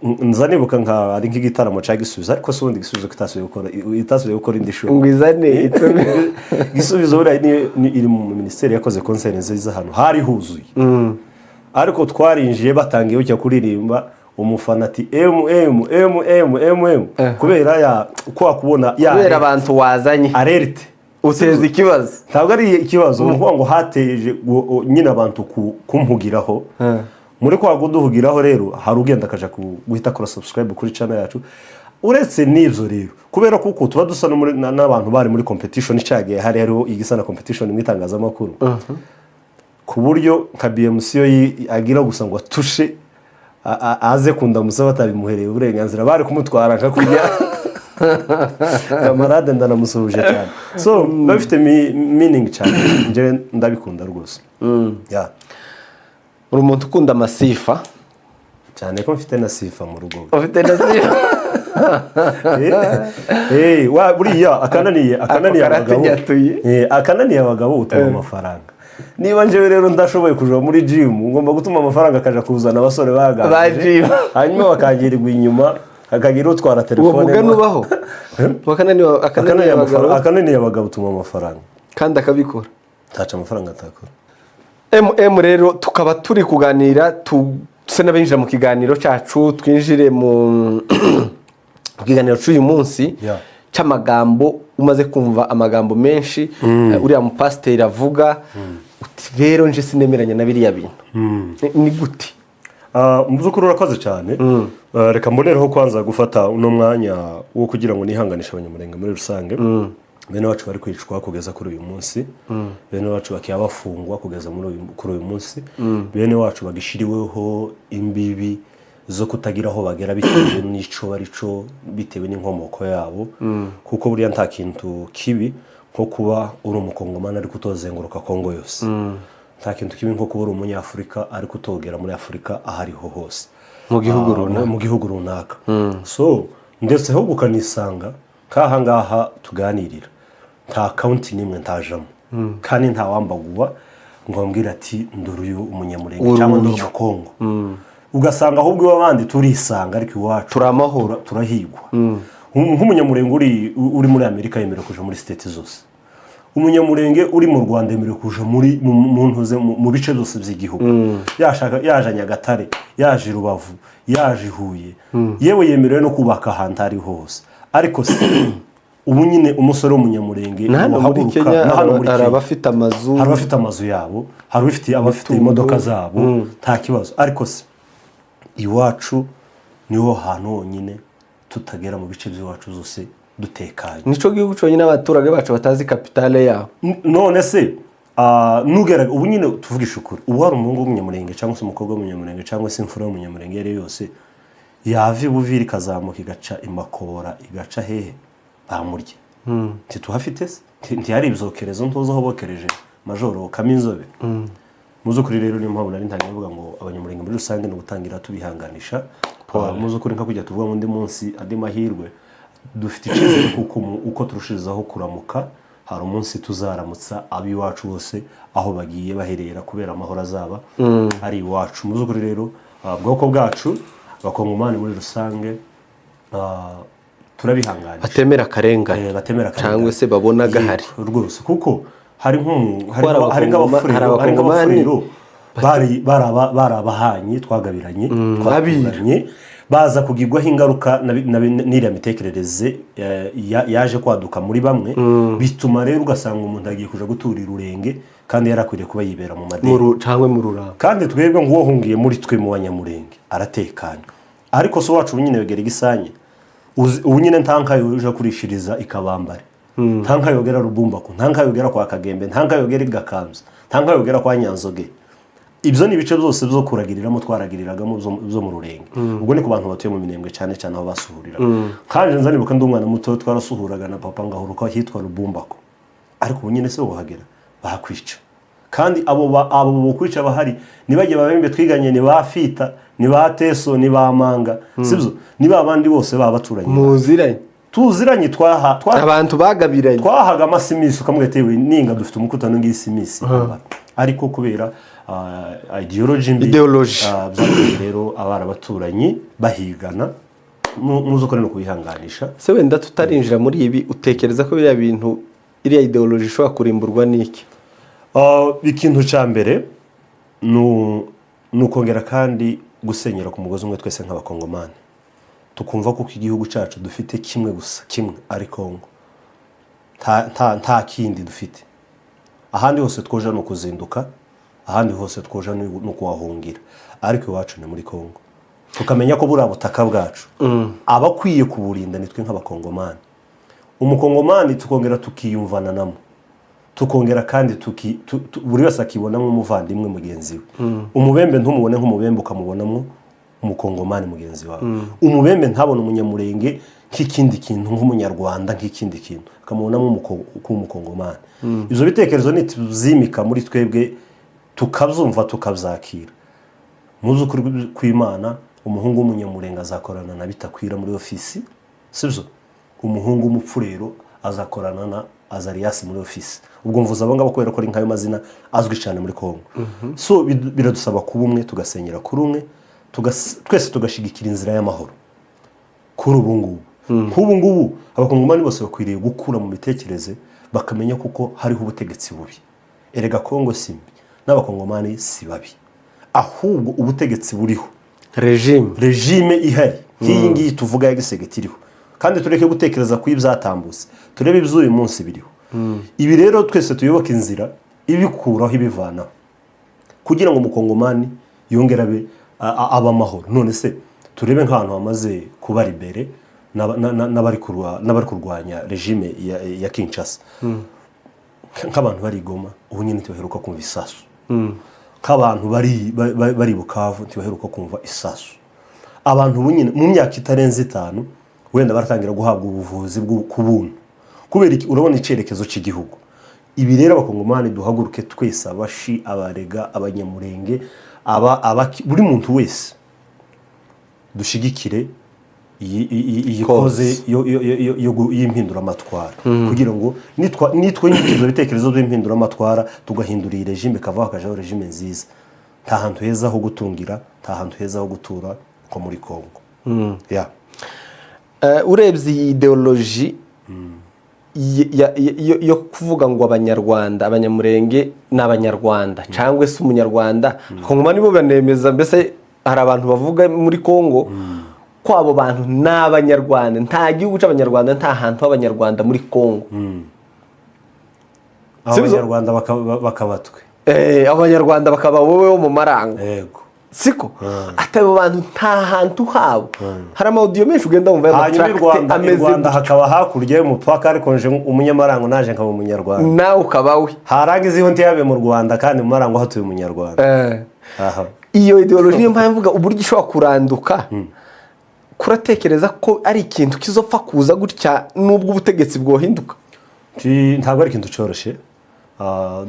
nza nibuka nka ari nk'igitaramo cya Gisubizo, ariko si ubundi Gisubizo ko itasubiye gukora indi show. Ngo izane itume. Gisubizo buriya iri mu minisiteri yakoze concert nziza, ahantu hari huzuye, ariko twarinjiye batangiye bujya kuririmba, umufana ati M M M M M M, kubera ya kwa kubona ya Kubera abantu wazanye. Alert. Uteza ikibazo. Ntabwo ari ikibazo, ni ukuvuga ngo hateje nyine abantu kumpugiraho. Muri kwa kuduhugiraho rero, hari ugenda akaja guhita akora subscribe kuri channel yacu. Uretse n'ibyo rero, kubera kuko tuba dusa no n'abantu bari muri competition cyagiye, hari hariho igisa na competition mu itangazamakuru, ku buryo nka BMC yo agira gusa ngo atushe aze kundamusa batabimuhereye uburenganzira, bari kumutwara nka kurya kamarade. Ndanamusuhuje cyane. So biba bifite meaning cyane, njye ndabikunda rwose. Yeah. Uri umuntu ukunda amasifa. Cyane ko mfite na sifa mu rugo. Ufite na sifa. Buriya akananiye Ako abagabo. karatunyatuye. Akananiye abagabo utuma amafaranga. Niba njyewe rero ndashoboye kuja muri gym, ngomba gutuma amafaranga akaja kuzana abasore Ba baganje, gym. hanyuma bakangirirwa inyuma, hakagira utwara Uwo telefone. mugani ubaho? Akananiye Akananiye abagabo. Akananiye abagabo utuma amafaranga. Kandi akabikora. Ntaca amafaranga atakora. Mm rero tukaba turi kuganira, tuse n'abinjira mu kiganiro cyacu, twinjire mu kiganiro cy'uyu munsi cy'amagambo. Umaze kumva amagambo menshi uriya mupasiteri avuga, uti rero nje sinemeranya na biriya bintu. Ni gute? Mu by'ukuri urakoze cyane. Reka mbonereho kwanza gufata uno mwanya wo kugira ngo nihanganishe Abanyamurenge muri rusange, bene wacu bari kwicwa kugeza kuri uyu munsi, bene wacu bakiba bafungwa kugeza kuri uyu munsi, bene wacu bagishyiriweho imbibi zo kutagira aho bagera bitewe n'ico barico, bitewe n'inkomoko yabo, kuko buriya nta kintu kibi nko kuba uri Umukongomani ariko utozenguruka Kongo yose, nta kintu kibi nko kuba uri Umunyafurika ariko utogera muri Afurika aho ariho hose. Mu gihugu runaka. Mu gihugu runaka. So ndetse ahubwo ukanisanga nk'aha ngaha tuganirira, nta county n'imwe ntajamo, kandi nta wambaguwa ngo bambwire ati ndore uyu Umunyamurenge Uri cyangwa ndore uyu. Umukongo. Ugasanga ahubwo iw'abandi turisanga, ariko iwacu Turi amahoro. Turahigwa. Nk'Umunyamurenge uri muri Amerika yemerewe kuja muri state zose, Umunyamurenge uri mu Rwanda yemerewe kuja muri mu ntuze mu bice byose by'igihugu, yashaka yaje Nyagatare, yaje i Rubavu, yaje i Huye, yewe yemerewe no kubaka ahantu ari hose. Ariko se ubu nyine umusore w'Umunyamurenge Na hano muri wahaguruka- Kenya na hano muri hari Kenya. abafite amazu. Hari abafite amazu yabo, hari abafite Imitungo. imodoka zabo, nta kibazo. Ariko se iwacu niho hantu honyine tutagera mu bice by'iwacu zose dutekanye. Nico gihugu cyonyine abaturage bacu batazi capitale yabo. None se nugera ubu nyine, tuvugisha ukuri, ubu hari umuhungu w'Umunyamurenge cyangwa se umukobwa w'Umunyamurenge cyangwa se imfura y'Umunyamurenge iyo ari yo yose yava i Buvira ikazamuka igaca i Makobora igaca hehe, bamurya? Ntituhafite se? Ntihari ibyokerezo? Ntuzi aho bokereje Majoro Kaminzobe? Mu by'ukuri rero niyo mpamvu nari ntangiye mvuga ngo Abanyamurenge muri rusange ni ugutangira tubihanganisha. Mu by'ukuri, nka kujya tuvuga ngo undi munsi, andi mahirwe, dufite icyizere kuko uko turushirizaho kuramuka, hari umunsi tuzaramutsa ab'iwacu bose aho bagiye baherera, kubera amahoro azaba ari iwacu. Mu by'ukuri rero, bwoko bwacu, Abakongomani muri rusange, turabihanganisha. Batemera akarengane. Batemera akarengane. Cyangwa se babona gahari. Yego, rwose, kuko hari nk'umu hari Kuko hari hari hari nk'abafurero, hari Abakongomani nk'abafurero bari abahanyi twagabiranye, twaturanye, baza kugirwaho ingaruka n'iriya mitekerereze yaje kwaduka muri bamwe. Bituma rero ugasanga umuntu agiye kuja gutura i Rurenge kandi yari akwiriye kuba yibera mu madeni cyangwa mu Ruramba. Kandi twebwe ngo uwohungiye muri twe mu Banyamurenge aratekanye, ariko so wacu ubu nyine wegera igisanye. Ubu nyine nta nka yoja kurishiriza ikabambare, nta nka yogera Rubumbako, nta nka yogera kwa Kagembe, nta nka yogera i Gakanzu, nta nka yogera kwa Nyanzoge. Ibyo ni ibice byose byo kuragiriramo, twaragiriragamo byo mu Rurenge. Ubwo ni ku bantu batuye mu Minembwe cyane cyane, aho basuhurira. Kandi nza nibuka ndi umwana muto, twarasuhuraga na papa, ngahuruka ahitwa Rubumbako, ariko ubu nyine se wohagera bahakwica. Kandi abo bokwica bahari ntibajye babembe twiganye, ni ba Fita, ni ba Teso, ni ba Manga, sibyo? Ni ba bandi bose baba baturanye. Muziranye. Tuziranye, abantu bagabiranye. Twahaga amasimisi, ukamubwira ati: "Yewe, ninga dufite umukutano ng'isimisi." Ariko kubera ideology mbi, Ideology. Byatumye rero abana abaturanyi bahigana. Muzi uko no kubihanganisha. Se wenda tutarinjira muri ibi, utekereza ko biriya bintu, iriya ideology ishobora kurimburwa n'iki? Ikintu cya mbere ni ukongera kandi gusenyera ku mugozi umwe twese nk'Abakongomani, tukumva ko igihugu cyacu dufite kimwe gusa, kimwe ari Kongo, nta kindi dufite. Ahandi hose twoja ni ukuzinduka, ahandi hose twoja ni ukuhahungira, ariko iwacu ni muri Kongo. Tukamenya ko buriya butaka bwacu, abakwiye kuburinda ni twe nk'Abakongomani. Umukongomani tukongera tukiyumvananamo, tukongera kandi buri wese akibonamo umuvandimwe mugenzi we. Umubembe ntumubone nk'umubembe, ukamubonamo Umukongomani mugenzi wawe. Umubembe ntabone Umunyamurenge nk'ikindi kintu, nk'Umunyarwanda nk'ikindi kintu, akamubonamo nk'Umukongomani. Ibyo bitekerezo nituzimika muri twebwe, tukabyumva, tukabyakira, mu by'ukuri kw'Imana, umuhungu w'Umunyamurenge azakorana na Bitakwira muri ofisi, sibyo? Umuhungu w'Umupfurero azakorana na Azariyasi muri ofisi. Ubwo mvuze abo ngabo kubera ko ari nk'ayo mazina azwi cyane muri Kongo. So biradusaba kuba umwe, tugasenyera kuri umwe, twese tugashigikira inzira y'amahoro. Kuri ubu ngubu, nk'ubu ngubu, Abakongomani bose bakwiriye gukura mu mitekerereze, bakamenya kuko hariho ubutegetsi bubi. Erega Kongo si mbi, n'Abakongomani si babi, ahubwo ubutegetsi buriho, regime, regime ihari nk'iyi ngiyi tuvuga ya Tshisekedi iriho. Kandi tureke gutekereza ku ibyatambutse, turebe iby'uyu munsi biriho. Ibi rero twese tuyoboke inzira ibikuraho, ibivanaho, kugira ngo Umukongomani yongere abe abe amahoro. None se turebe nk'ahantu hamaze kuba libéré n'abari kurwanya regime ya Kinshasa, nk'abantu bari i Goma, ubu nyine ntibaheruka kumva isasu. Nk'abantu bari Bukavu ntibaheruka kumva isasu. Abantu ubu nyine mu myaka itarenze 5 wenda baratangira guhabwa ubuvuzi ku buntu. Kubera iki? Urabona icyerekezo cy'igihugu. Ibi rero, Abakongomani duhaguruke twese, Abashi, Abarega, Abanyamurenge, buri muntu wese, dushigikire iyi cause y'impinduramatwara, kugira ngo nitwe ibyo bitekerezo by'impinduramatwara, tugahindura iyi regime ikavaho, hakajaho regime nziza. Nta hantu heza ho gutungira, nta hantu heza ho gutura nko muri Kongo. Yeah. Urebye iyi ideology yo kuvuga ngo Abanyarwanda, Abanyamurenge ni Abanyarwanda cyangwa se Umunyarwanda, Abakongomani bo banemeza, mbese hari abantu bavuga muri Kongo ko abo bantu ni Abanyarwanda, nta gihugu cy'Abanyarwanda, nta hantu h'Abanyarwanda muri Kongo. Sibyo? Abanyarwanda bakabatwe. Abanyarwanda bakaba wowe wo mu Marango. Yego. Siko ati abo bantu nta hantu habo. Hari ama audio menshi ugenda wumva Hanyuma i y'amatracts Rwanda, i ameze Rwanda gutyo. hakaba hakurya y'umupaka, ariko nje Umunyamarango naje nkaba Umunyarwanda. Nawe ukaba we. Harangiza iyo ntiyabe mu Rwanda, kandi mu Marango hatuye Umunyarwanda. Aha. Iyo ideology niyo mpamvu mvuga uburyo ishobora kuranduka. Kuratekereza ko ari ikintu kizopfa kuza gutya nubwo ubutegetsi bwohinduka? Ntabwo ari ikintu cyoroshye.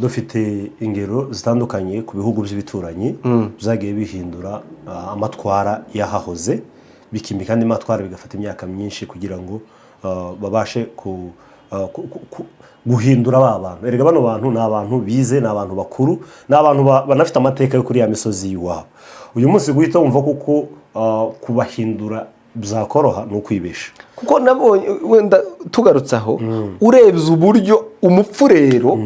Dufite ingero zitandukanye ku bihugu by'ibituranyi byagiye bihindura amatwara y'ahahoze. Bikimika andi matwara, bigafata imyaka myinshi kugira ngo babashe guhindura ba bantu. Erega bano bantu ni abantu bize, ni abantu bakuru, ni abantu banafite amateka yo kuri ya misozi y'iwabo. Uyu munsi guhita wumva kuko kubahindura byakoroha ni ukwibesha. Kuko nabonye, wenda tugarutse aho, urebye uburyo umupfurero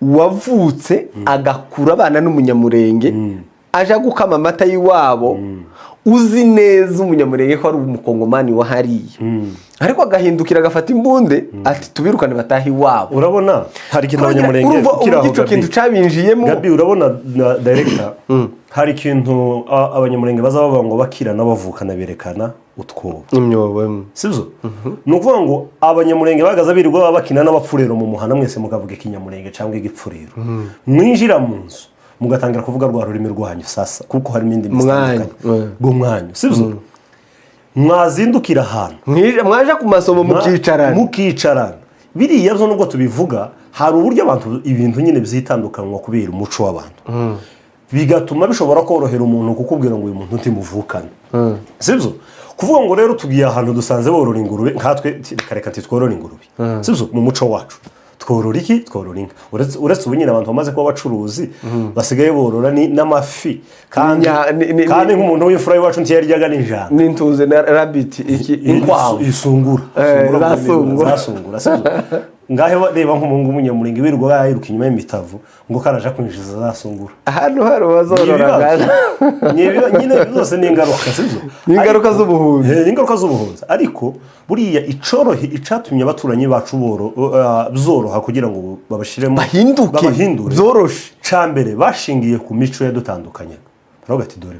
wavutse agakura abana n'umunyamurenge, aje gukama amata y'iwabo, uzi neza umunyamurenge ko ari umukongomani wa hariya, ariko agahindukira agafata imbunde ati: "Tubirukane batahe iwabo." Urabona hari ikintu abanyamurenge Urumva ukiri aho, uburyo icyo Gabi. kintu cabinjiyemo. Gabi, urabona na director, hari ikintu abanyamurenge baza bavuga ngo bakirana bavukana berekana utwobo. Imyobo. Sibyo? Ni ukuvuga ngo abanyamurenge bagaza birirwa baba bakina n'abapfurero mu muhana, mwese mukavuga ikinyamurenge cyangwa igipfurero, mwinjira mu nzu mugatangira kuvuga rwa rurimi rwanyu sasa, kuko harimo indimi Mwanyu. zitandukanye rw'umwanyu, sibyo? Mwazindukira ahantu Mwaje ku masomo mukicarana. Mukicarana. Biriya byo nubwo tubivuga, hari uburyo abantu ibintu nyine byitandukanywa kubera umuco w'abantu, bigatuma bishobora korohera umuntu kukubwira ngo uyu muntu ntimuvukane, sibyo? Kuvuga ngo rero tugiye ahantu dusanze borora ingurube, nkatwe reka reka titworora ingurube, sibyo? Mu muco wacu tworora iki? Tworora inka. Uretse ubu nyine abantu bamaze kuba abacuruzi basigaye borora n'amafi kandi kandi nk'umuntu w'imfura iwacu ntiyaryaga n'ijana. N'intuze na rabbit, iki, inkwavu. Isungura. Isungura. Zasungura. Zasungura, sibyo? Ngahe reba nk'umuhungu w'umunyamurenge wirirwa yiruka inyuma y'imitavu ngo karaja kwinjiza zasungura. Hano hari abazorora. Ni nyine byose ni ingaruka, sibyo? Ni ingaruka z'ubuhunzi. Ni ingaruka z'ubuhunzi. Ariko buriya icorohe icatumye abaturanyi bacu byoroha kugira ngo babashiremo Bahinduke. Babahindure. Byoroshe. Ca mbere bashingiye ku mico yadutandukanya, baravuga ati: "Dore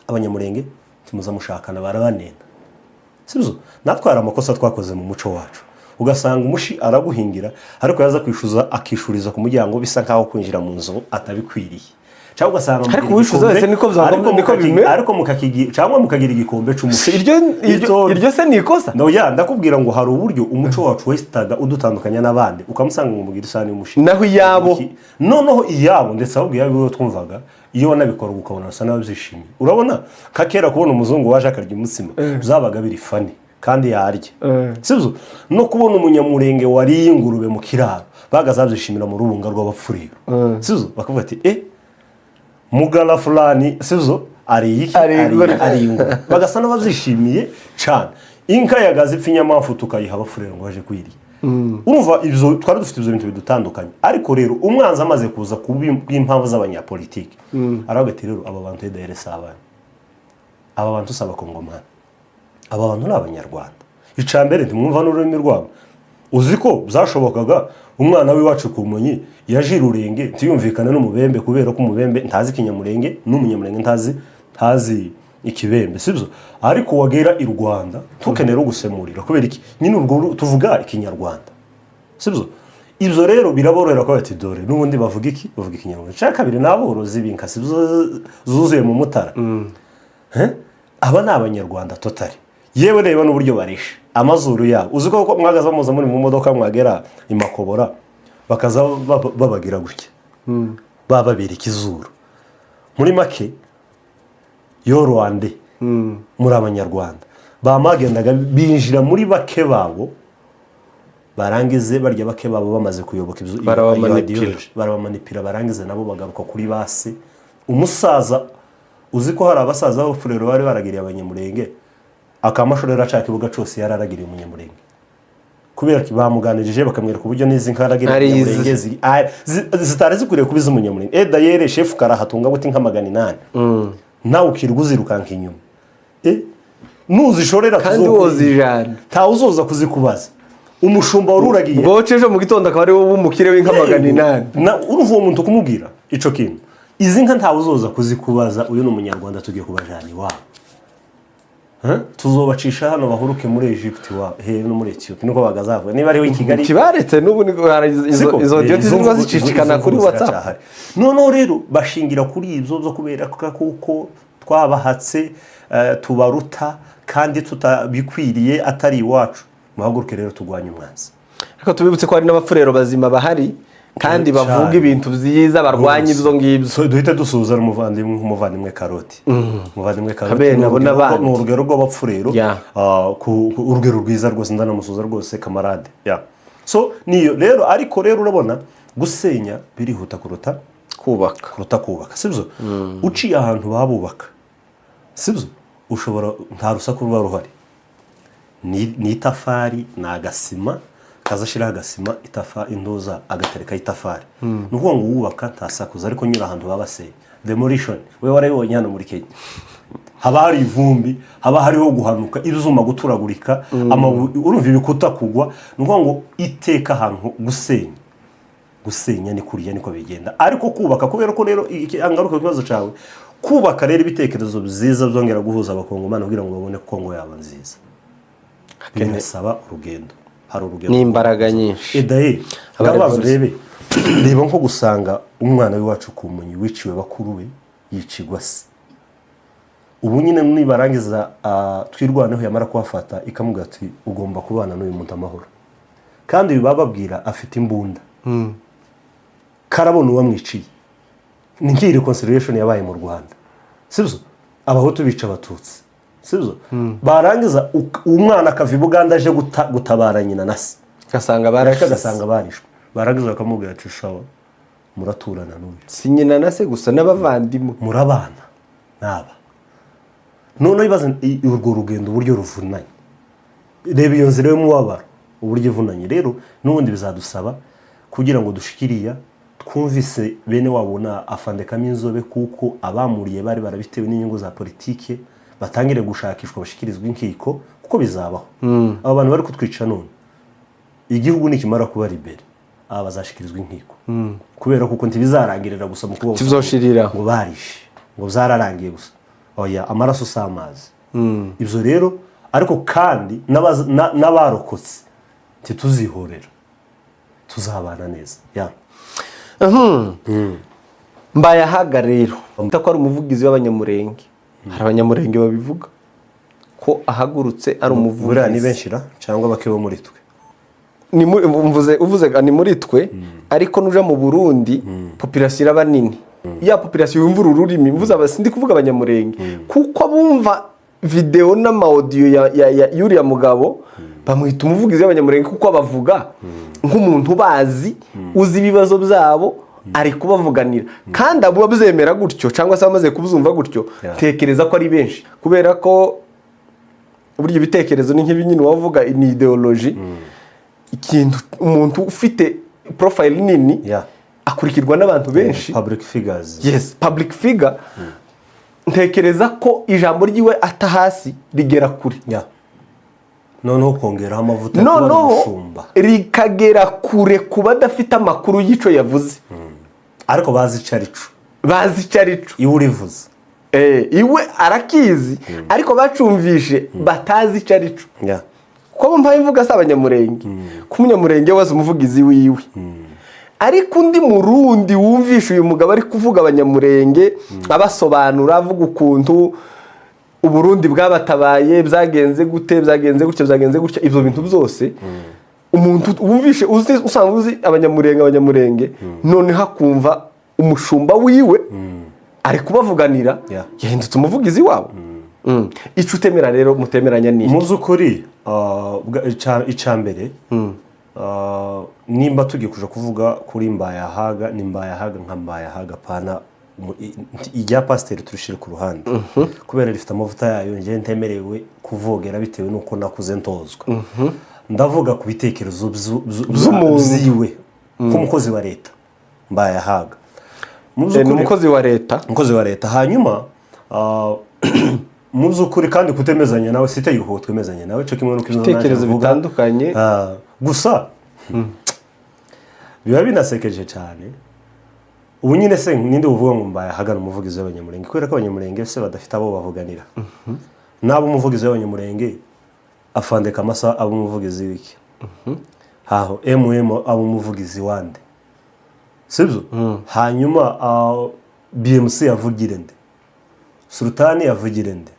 abanyamurenge timuza mushakana, barabanena." Sibyo? Natwe hari amakosa twakoze mu muco wacu, ugasanga umushi araguhingira, ariko yaza kwishyuza akishuriza ku muryango, bisa nkaho kwinjira mu nzu atabikwiriye, cyangwa ugasanga Ariko mugira uwishyuza igikombe, wese niko ariko niko bimera. Ariko cyangwa mukagira igikombe c'umushi. Iryo iryo se ni ikosa? No, ya ndakubwira ngo hari uburyo umuco wacu wahitaga udutandukanya n'abandi, ukamusanga ngo mugire isahani y'umushi. Naho iyabo. Noneho iyabo, ndetse ahubwo iyabo iyo twumvaga, iyo wanabikoraga ukabona basa n'ababyishimiye. Urabona nka kera kubona umuzungu waje akarya umutsima byabaga biri funny kandi yarya, sibyo? No kubona umunyamurenge wariye ingurube mu kiraro bagaza babyishimira mu rubunga rw'abapfurero, sibyo? Bakavuga ati: "Eh, mugala fulani," sibyo, "ariye iki?" Ariye ingurube. Ariye ingurube, bagasa n'ababyishimiye cyane. Inka yagaze ipfa inyamafu tukayiha abafurero ngo baje kuyirya. Urumva ibyo twari dufite ibyo bintu bidutandukanye. Ariko rero umwanzi amaze kuza ku bw'impamvu z'abanyapolitiki, aravuga ati: "Rero aba bantu edr si abana, aba bantu si abakongomani, aba bantu ni abanyarwanda. Icya mbere ntimwumva n'ururimi rwabo." Uzi ko byashobokaga umwana w'iwacu ku munyi yaje irurenge ntiyumvikane n'umubembe, kubera ko umubembe ntazi ikinyamurenge n'umunyamurenge ntazi ikibembe, sibyo? Ariko wagera i Rwanda ntukenere ugusemurira. Kubera iki? Nyine urwo tuvuga ikinyarwanda, sibyo? Ibyo rero biraborohera ko bati: "Dore n'ubundi bavuga iki? Bavuga ikinyarwanda." Icya kabiri ni aborozi b'inka, sibyo, zuzuye mu Mutara. Eh? Aba ni abanyarwanda totally. Yewe, reba n'uburyo barisha amazuru yabo. Uzi ko mwagaza muza muri mu modoka, mwagera i Makobora bakaza babagira gutya, bababereka izuru. Muri make yo Rwande muri abanyarwanda bamagendaga binjira muri bake babo, barangize barya bake babo bamaze kuyoboka ibyo Barabamanipira. iyo ideology, barabamanipira, barangize nabo bagaruka kuri base. Umusaza, uzi ko hari abasaza b'abafurero bari baragiriye abanyamurenge akamashorera aca ikibuga cyose yararagiriye umunyamurenge, kubera ko bamuganirije bakamwereka uburyo n'izi nka aragiriye Ari izi. umunyamurenge zitari zikwiriye kuba iz'umunyamurenge. Dayere shefu karahatunga buti nka 800, nawe ukirwa uzirukanka inyuma. Nuzishorera Kandi wozijana. Ntawe uzoza kuzikubaza. Umushumba wari uragiye Bwoce ejo mu gitondo akaba ari wowe w'umukire w'inka 800. Urumva uwo muntu kumubwira ico kintu: "Izi nka ntawe uzoza kuzikubaza, uyu ni umunyarwanda, tugiye kubajana iwabo. Huh? Tuzobacisha hano bahuruke muri Egypt iwabo he no muri Ethiopia," niko bagazavuga niba ariho i Kigali. Kibaretse n'ubu hari izo Siko? izo audio Izo zirimo zicicikana izo kuri mvugo WhatsApp. ziracyahari. Noneho rero bashingira kuri ibyo byo kubera ko kuko twabahatse, tubaruta kandi tutabikwiriye, atari iwacu. Muhaguruke rero turwanye umwanzi. Ariko tubibutse ko hari n'abafurero bazima bahari. Kandi bavuga ibintu byiza, barwanya ibyo ngibyo. So, duhite dusuhuza umuvandimwe Karoti, umuvandimwe Karoti Habe ni nabo n'abandi. Ni urugero rw'abapfurero. Urugero rwiza rwose, ndanamusuhuza rwose, camarade. Yeah. So niyo rero, ariko rero urabona gusenya birihuta kuruta kubaka. Kuruta kubaka, sibyo? Uciye ahantu babubaka, sibyo, ushobora nta rusaku ruba ruhari, ni itafari, ni agasima, kaza ashyiraho agasima, itafa intuza, agaterekaho itafari. Ni ukuvuga ngo uwubaka ntasakuza, ariko nyura ahantu baba basenya, demolition, we warabibonye hano muri Kenya, haba hari ivumbi, haba hariho guhanuka, ibyuma guturagurika, amabuye, urumva ibikuta kugwa. Ni ukuvuga ngo iteka ahantu gusenya ni kuriya, niko bigenda. Ariko kubaka, kubera ko rero ngaruka ku kibazo cyawe, kubaka rero ibitekerezo byiza byongera guhuza Abakongomani kugira ngo babone Kongo yaba nziza, binasaba urugendo, hari urugendo n'imbaraga nyinshi. Edaye Aba ndabaza, revolution. urebe, reba nko gusanga umwana w'iwacu ku munyi wiciwe bakuru be, yicigwa se. Ubu nyine nibarangiza, Twirwaneho yamara kuhafata, ikamubwira ati: "Ugomba kubana n'uyu muntu amahoro." Kandi ibi bababwira afite imbunda, karabona uwamwiciye. Ni nk'iyi reconciliation yabaye mu Rwanda, sibyo? Abahutu bica Abatutsi, sibyo? Barangiza umwana akava i Buganda aje gutabara nyina na se, ugasanga ariko barashize. Agasanga barishwe. Barangiza bakamubwira ati: "Sawa, muraturana n'uyu." Si nyina na se gusa, n'abavandimwe. Murabana n'aba. Noneho ibaze urwo rugendo uburyo ruvunanye, reba iyo nzira y'umubabaro uburyo ivunanye. Rero n'ubundi bizadusaba kugira ngo dushikiriya twumvise bene wabo na afande Kaminzobe, kuko abamuriye bari barabitewe n'inyungu za politike, batangire gushakishwa, bashyikirizwa inkiko, kuko bizabaho. Aba bantu bari kutwica none, igihugu nikimara kuba libéré, aba bazashyikirizwa inkiko, kubera kuko ntibizarangirira gusa mu kuba Tuzoshiriraho. ngo barishe, ngo byararangiye gusa. Oya, amaraso si amazi. Ibyo rero, ariko kandi n'abarokotse ntituzihorera, tuzabana neza ya. Mbayahaga rero ko ari umuvugizi w'Abanyamurenge, hari Abanyamurenge babivuga ko ahagurutse ari Buriya ni umuvugizi. Benshi ra cyangwa bake bo muri twe. Mvuze, uvuze ni muri twe, ariko nuja mu Burundi population iraba nini, ya population yumva uru rurimi. Mvuze aba, sindi kuvuga Abanyamurenge, kuko bumva video n'ama audio ya y'uriya mugabo, bamwita umuvugizi w'Abanyamurenge kuko abavuga nk'umuntu ubazi, uzi ibibazo byabo, ari kubavuganira. Kandi abo babyemera gutyo cyangwa se bamaze kubyumva gutyo, tekereza ko ari benshi, kubera ko burya ibitekerezo ni nk'ibi nyine wavuga, ni ideology. Ikintu umuntu ufite profile nini akurikirwa n'abantu benshi. Public figures. Yes, public figure. Ntekereza ko ijambo ryiwe ata hasi rigera kure. Yeah. Noneho kongeraho amavuta yo kuba Noneho umushumba, rikagera kure ku badafite amakuru y'icyo yavuze, ariko bazi icyo ari cyo. Bazi icyo ari cyo. Iwe urivuze. Iwe arakizi, ariko bacumvishe batazi icyo ari cyo. Kuko mpaye mvuga si Abanyamurenge, ko Umunyamurenge wazi umuvugizi wiwe, ariko undi Murundi wumvisha uyu mugabo ari kuvuga Abanyamurenge, abasobanura, avuga ukuntu Uburundi bwabatabaye, byagenze gute, byagenze gutya, byagenze gutya, ibyo bintu byose, umuntu wumvishe uzi, usanzwe uzi Abanyamurenge, noneho akumva umushumba wiwe ari kubavuganira, yahindutse umuvugizi wabo. Icyo utemera rero, mutemeranya ni iki? Mu by'ukuri, icya mbere, nimba tugiye kuja kuvuga kuri Mbayahaga, ni Mbayahaga nka Mbayahaga, pana irya pasiteri, turishire ku ruhande kubera rifite amavuta yayo, njye ntemerewe kuvogera bitewe n'uko nakuze ntozwa. Ndavuga ku bitekerezo By'umuntu. byiwe nk'umukozi wa leta Mbayahaga. Mu Ni by'ukuri- umukozi wa leta. Umukozi wa leta. Hanyuma mu by'ukuri kandi kutemezanya nawe si itegeko twemezanya nawe, cyo kimwe n'uko ibyo naje Ibitekerezo mvuga. bitandukanye. Gusa biba binasekeje cyane. Ubu nyine se ninde uvuga ngo Mbayahaga ni umuvugizi w'Abanyamurenge? Kubera ko Abanyamurenge se badafite abo bavuganira, n'abo umuvugizi w'Abanyamurenge, afande Kamasa aba umuvugizi w'iki? Haho aba umuvugizi wande, sibyo? Hanyuma BMC yavugire nde? Sultani yavugire nde?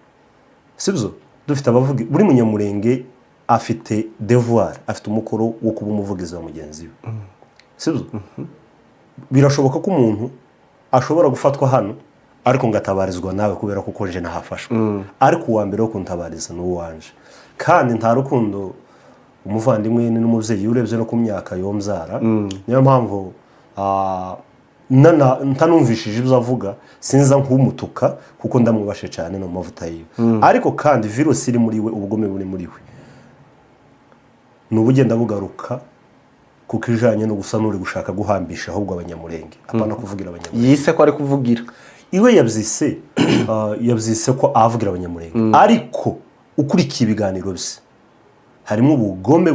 Sibyo? Dufite abavugi. Buri Munyamurenge afite devoir, afite umukoro wo kuba umuvugizi wa mugenzi we, sibyo? Birashoboka ko umuntu ashobora gufatwa hano, ariko ngatabarizwa nawe kubera ko nje nahafashwe, ariko uwa mbere wo kuntabariza ni uwanje. Kandi nta rukundo umuvandimwe ni n'umubyeyi, urebye no ku myaka yombyara. Niyo mpamvu ntanumvishije ibyo avuga, sinza nk'umutuka, kuko ndamwubashe cyane no mu mavuta yiwe. Ariko kandi virusi iri muri we, ubugome buri muri we, ni ubugenda bugaruka, kuko ijanye no gusa n'uri gushaka guhambisha ahubwo Abanyamurenge, apana kuvugira Abanyamurenge. Yise ko ari kuvugira. Iwe yabyise ko avugira Abanyamurenge, ariko ukurikiye ibiganiro bye harimo ubugome.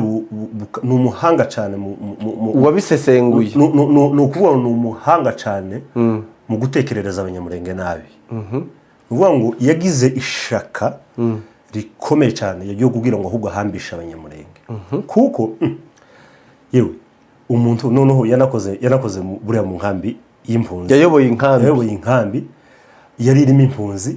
Ni umuhanga cyane Uwabisesenguye. Ni ukuvuga ngo ni umuhanga cyane mu gutekerereza Abanyamurenge nabi. Ni ukuvuga ngo yagize ishaka rikomeye cyane ryo kubwira ngo ahubwo ahambishe Abanyamurenge, kuko yewe umuntu noneho yanakoze buriya mu nkambi y'impunzi. Yayoboye inkambi. Yayoboye inkambi yari irimo impunzi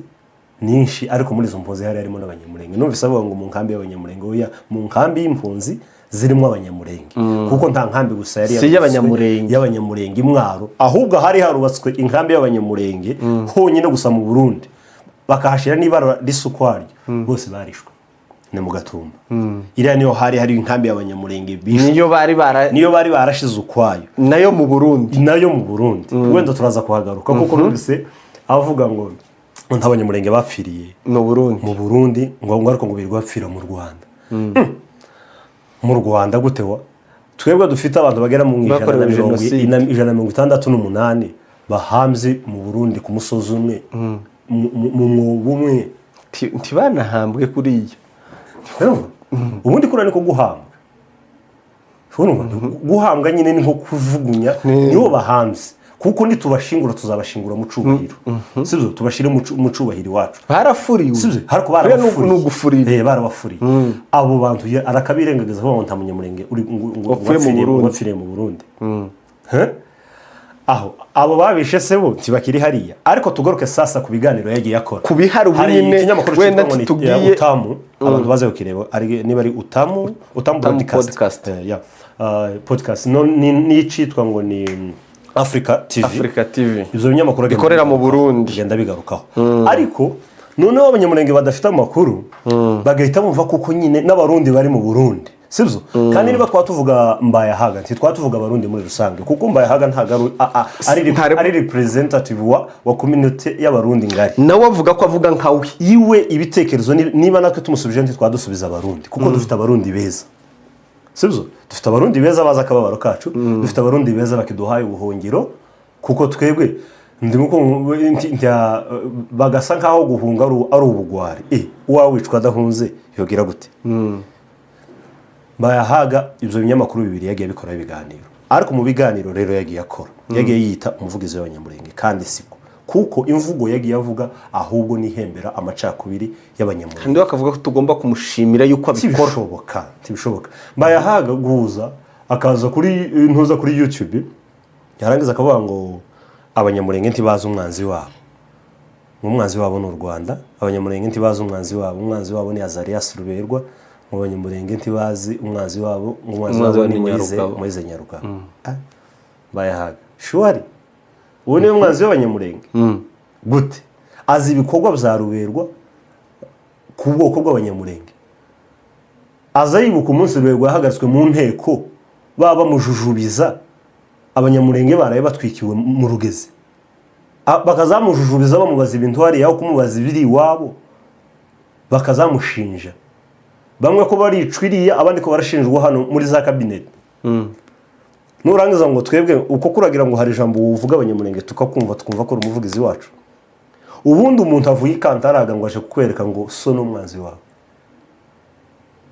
nyinshi, ariko muri izo mpunzi hari harimo n'Abanyamurenge. Numvise avuga ngo mu nkambi y'Abanyamurenge. Oya, mu nkambi y'impunzi zirimo Abanyamurenge, kuko nta nkambi gusa yari Si yarubatswe iy'Abanyamurenge. y'Abanyamurenge imwaro, ahubwo hari harubatswe inkambi y'Abanyamurenge honyine gusa mu Burundi, bakahashyira n'ibara risa ukwaryo. Bose barishwe ni mu Gatumba. Iriya niyo hari hari inkambi y'Abanyamurenge bishwe. Niyo bari bara Niyo bari barashize ukwayo. Nayo mu Burundi. Nayo mu Burundi. Wenda turaza kuhagaruka, kuko numvise avuga ngo nta Banyamurenge bapfiriye mu Burundi. Mu Burundi, ngo ariko ngo birirwa bapfira mu Rwanda. Mu Rwanda gute wa? Twebwe dufite abantu bagera mu ijana na Bakorewe mirongo jenoside. 168 bahambye mu Burundi ku musozi umwe, mu mwobo umwe. Ntibanahambwe kuriya. Urumva? Ubundi kuriya niko guhambwa. Urumva? Guhambwa nyine ni nko kujugunya. Nibo bahambye, kuko nitubashingura tuzabashingura mu cubahiro, sibyo? Tubashire mu cubahiro iwacu. Barafuriwe. Sibyo? Ariko Kuriya ni barabafuriye. Ni ugufurira. Barabafuriye abo bantu. Arakabirengagiza avuga ngo nta Munyamurenge uri ngo Wapfuye mu Burundi. Wapfiriye mu Burundi. He? Aho abo babishe se bo ntibakiri hariya? Ariko tugaruke sasa ku biganiro yagiye akora. Ku bihari ubu Hari nyine, ikinyamakuru wenda cyitwa ngo ni titubwiye- Utamu, abantu baze kukireba, ari niba ari Utamu, Utamu Broadcast. Podcast. Yeah. Podcast no ni n'icitwa ngo ni Africa TV. Africa TV. Ibyo binyamakuru agenda Bikorera mu bigarukaho. Burundi. Bigenda bigarukaho, ariko noneho Abanyamurenge badafite amakuru bagahita bumva kuko nyine n'Abarundi bari mu Burundi, sibyo? Kandi niba twaba tuvuga Mbayahaga, ntitwaba tuvuga Abarundi muri rusange, kuko Mbayahaga ntabwo ari representative wa community y'Abarundi ngari. Nawe avuga ko avuga nkawe. Iwe ibitekerezo niba natwe tumusubije, ntitwadusubiza Abarundi, kuko dufite Abarundi beza, sibyo? Dufite Abarundi beza bazi akababaro kacu, dufite Abarundi beza bakiduhaye ubuhungiro, kuko twebwe ndimo bagasa nkaho guhunga ari ubugwari. Uwawe wicwa adahunze yogira gute? Bayahaga ibyo binyamakuru bibiri yagiye bikora ibiganiro, ariko mu biganiro rero yagiye akora, yagiye yita umuvugizi w'Abanyamurenge, kandi siko, kuko imvugo yagiye avuga ahubwo nihembera amacakubiri y'Abanyamurenge. Kandi bakavuga ko tugomba kumushimira yuko abikora. Ntibishoboka, ntibishoboka. Mbayahaga guhuza akaza kuri ntuza kuri YouTube, yarangiza akavuga ngo Abanyamurenge ntibazi umwanzi wabo, umwanzi wabo ni u Rwanda. Abanyamurenge ntibazi umwanzi wabo, umwanzi wabo ni Azarias Ruberwa. Mu Banyamurenge ntibazi umwanzi wabo, umwanzi Umwanzi wabo wabo ni ni Moise. Nyarugabo. Moise Nyarugabo. Mbayahaga shuwari uwo niwe mwanzi w'Abanyamurenge gute? Azi ibikorwa bya Ruberwa ku bwoko bw'Abanyamurenge? Aza yibuka umunsi Ruberwa yahagaritswe mu nteko, baba bamujujubiza, Abanyamurenge baraye batwikiwe mu Rugezi, bakazamujujubiza bamubaza ibintu hariya, aho kumubaza ibiri iwabo, bakazamushinja bamwe ko baricwa iriya, abandi ko barashinjwa hano muri za kabineti. Nurangiza ngo twebwe uko kuragira ngo hari ijambo uvuga Abanyamurenge tukakumva, tukumva ko uri umuvugizi wacu. Ubundi umuntu avuye i Kantaraga ngo aje kukwereka ngo so ni umwanzi wawe,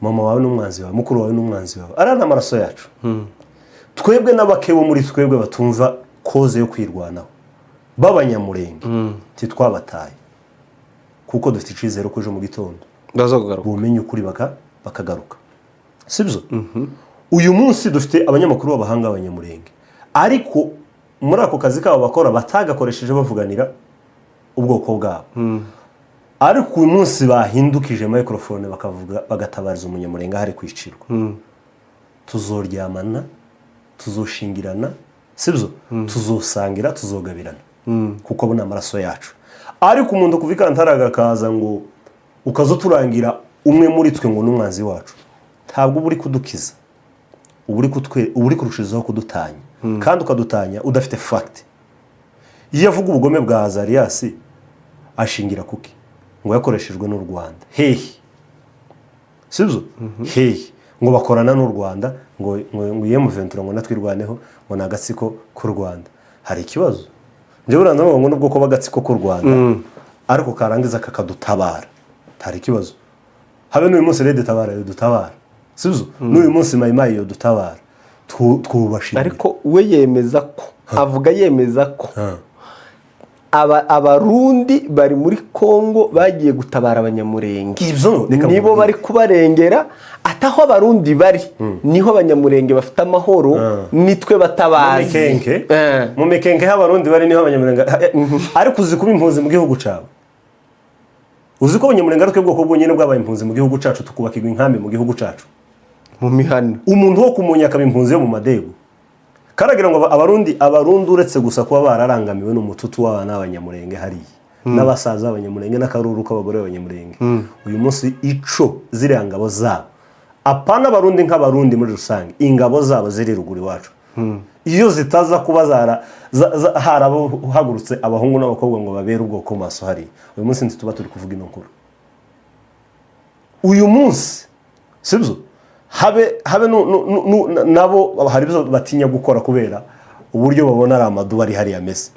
mama wawe ni umwanzi wawe, mukuru wawe ni umwanzi wawe. Ariya ni amaraso yacu twebwe n'abake bo muri twebwe batumva cause yo kwirwanaho b'Abanyamurenge. Ntitwabataye, kuko dufite icyizere ko ejo mu gitondo Bazogaruka. bumenye ukuri bakagaruka, sibyo? Uyu munsi dufite abanyamakuru b'abahanga b'Abanyamurenge, ariko muri ako kazi kabo bakora batagakoresheje bavuganira ubwoko bwabo. Ariko uyu munsi bahindukije microphone bakavuga, bagatabariza Umunyamurenge ahari kwicirwa, tuzoryamana, tuzoshingirana. Sibyo, tuzosangira, tuzogabirana, kuko abo ni amaraso yacu. Ariko umuntu kuva ikantara akaza ngo ukaza uturangira umwe muri twe ngo n'umwanzi wacu, ntabwo uba uri kudukiza, uba uri kurushizaho kudutanya, kandi ukadutanya udafite fact. Iyo avuga ubugome bwa Azariyasi, ashingira kuki ngo yakoreshejwe n'u Rwanda? Hehe? Sibyo, hehe ngo bakorana n'u Rwanda, ngo M23, ngo natwirwaneho, ngo ni agatsiko k'u Rwanda? Hari ikibazo. Njyewe uriya ndavuga ngo nubwo kuba agatsiko k'u Rwanda, ariko karangiza kakadutabara, hari ikibazo. Habe n'uyu munsi RED Tabara yodutabara, sibyo? N'uyu munsi Mayimayi yodutabara, twubashimira. Ariko we yemeza ko, avuga yemeza ko Abarundi bari muri Kongo bagiye gutabara Abanyamurenge. Ibyo reka nibo nkubwire. Bari kubarengera, ataho Abarundi bari niho Abanyamurenge bafite amahoro, nitwe Mu batabazi. Mikenke, mu Mikenke aho Abarundi bari niho Abanyamurenge. Ariko uzi kuba impunzi mu gihugu cyawe? Uzi ko Abanyamurenge ari twe bwoko bwonyine bwabaye impunzi mu gihugu cyacu, tukubakirwa inkambi mu gihugu cyacu? Mu mihana. Umuntu wo kumunya akaba impunzi yo mu Madegu, karagira ngo Abarundi uretse gusa kuba bararangamiwe n'umututu w'abana b'Abanyamurenge hariya, n'abasaza b'Abanyamurenge, n'akaruru k'abagore b'Abanyamurenge, uyu munsi ico ziriya ngabo zabo, apana Abarundi nk'Abarundi muri rusange, ingabo zabo ziri ruguru iwacu, iyo zitaza kuba zara harabahagurutse abahungu n'abakobwa ngo babere ubwoko maso hariya, uyu munsi ntituba turi kuvuga ino nkuru uyu munsi, sibyo? Habe nabo hari ibyo batinya gukora kubera uburyo babona ari amaduba ari hariya ameze.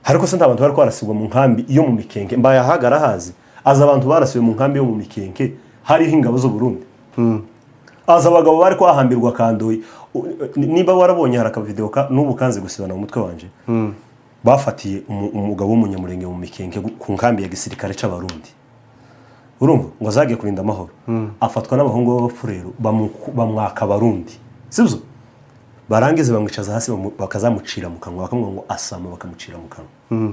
Ariko se nta bantu bari kwarasigwa mu nkambi yo mu Mikenke? Mbaye ahagara hazi aza abantu barasiwe mu nkambi yo mu Mikenke, hariho ingabo z'u Burundi. Aza abagabo bari kwahambirwa kandoyi. Niba warabonye, hari akavideo n'ubu kanze gusibana mu mutwe wanje, bafatiye umugabo w'Umunyamurenge mu Mikenke ku nkambi ya gisirikare c'Abarundi, urumva ngo azagiye kurinda amahoro, afatwa n'abahungu b'Abapfurero, bamwaka Abarundi, sibyo? Barangiza bamwicaza hasi, bakazamucira mu kanwa, bakamubwira ngo asama, bakamucira mu kanwa.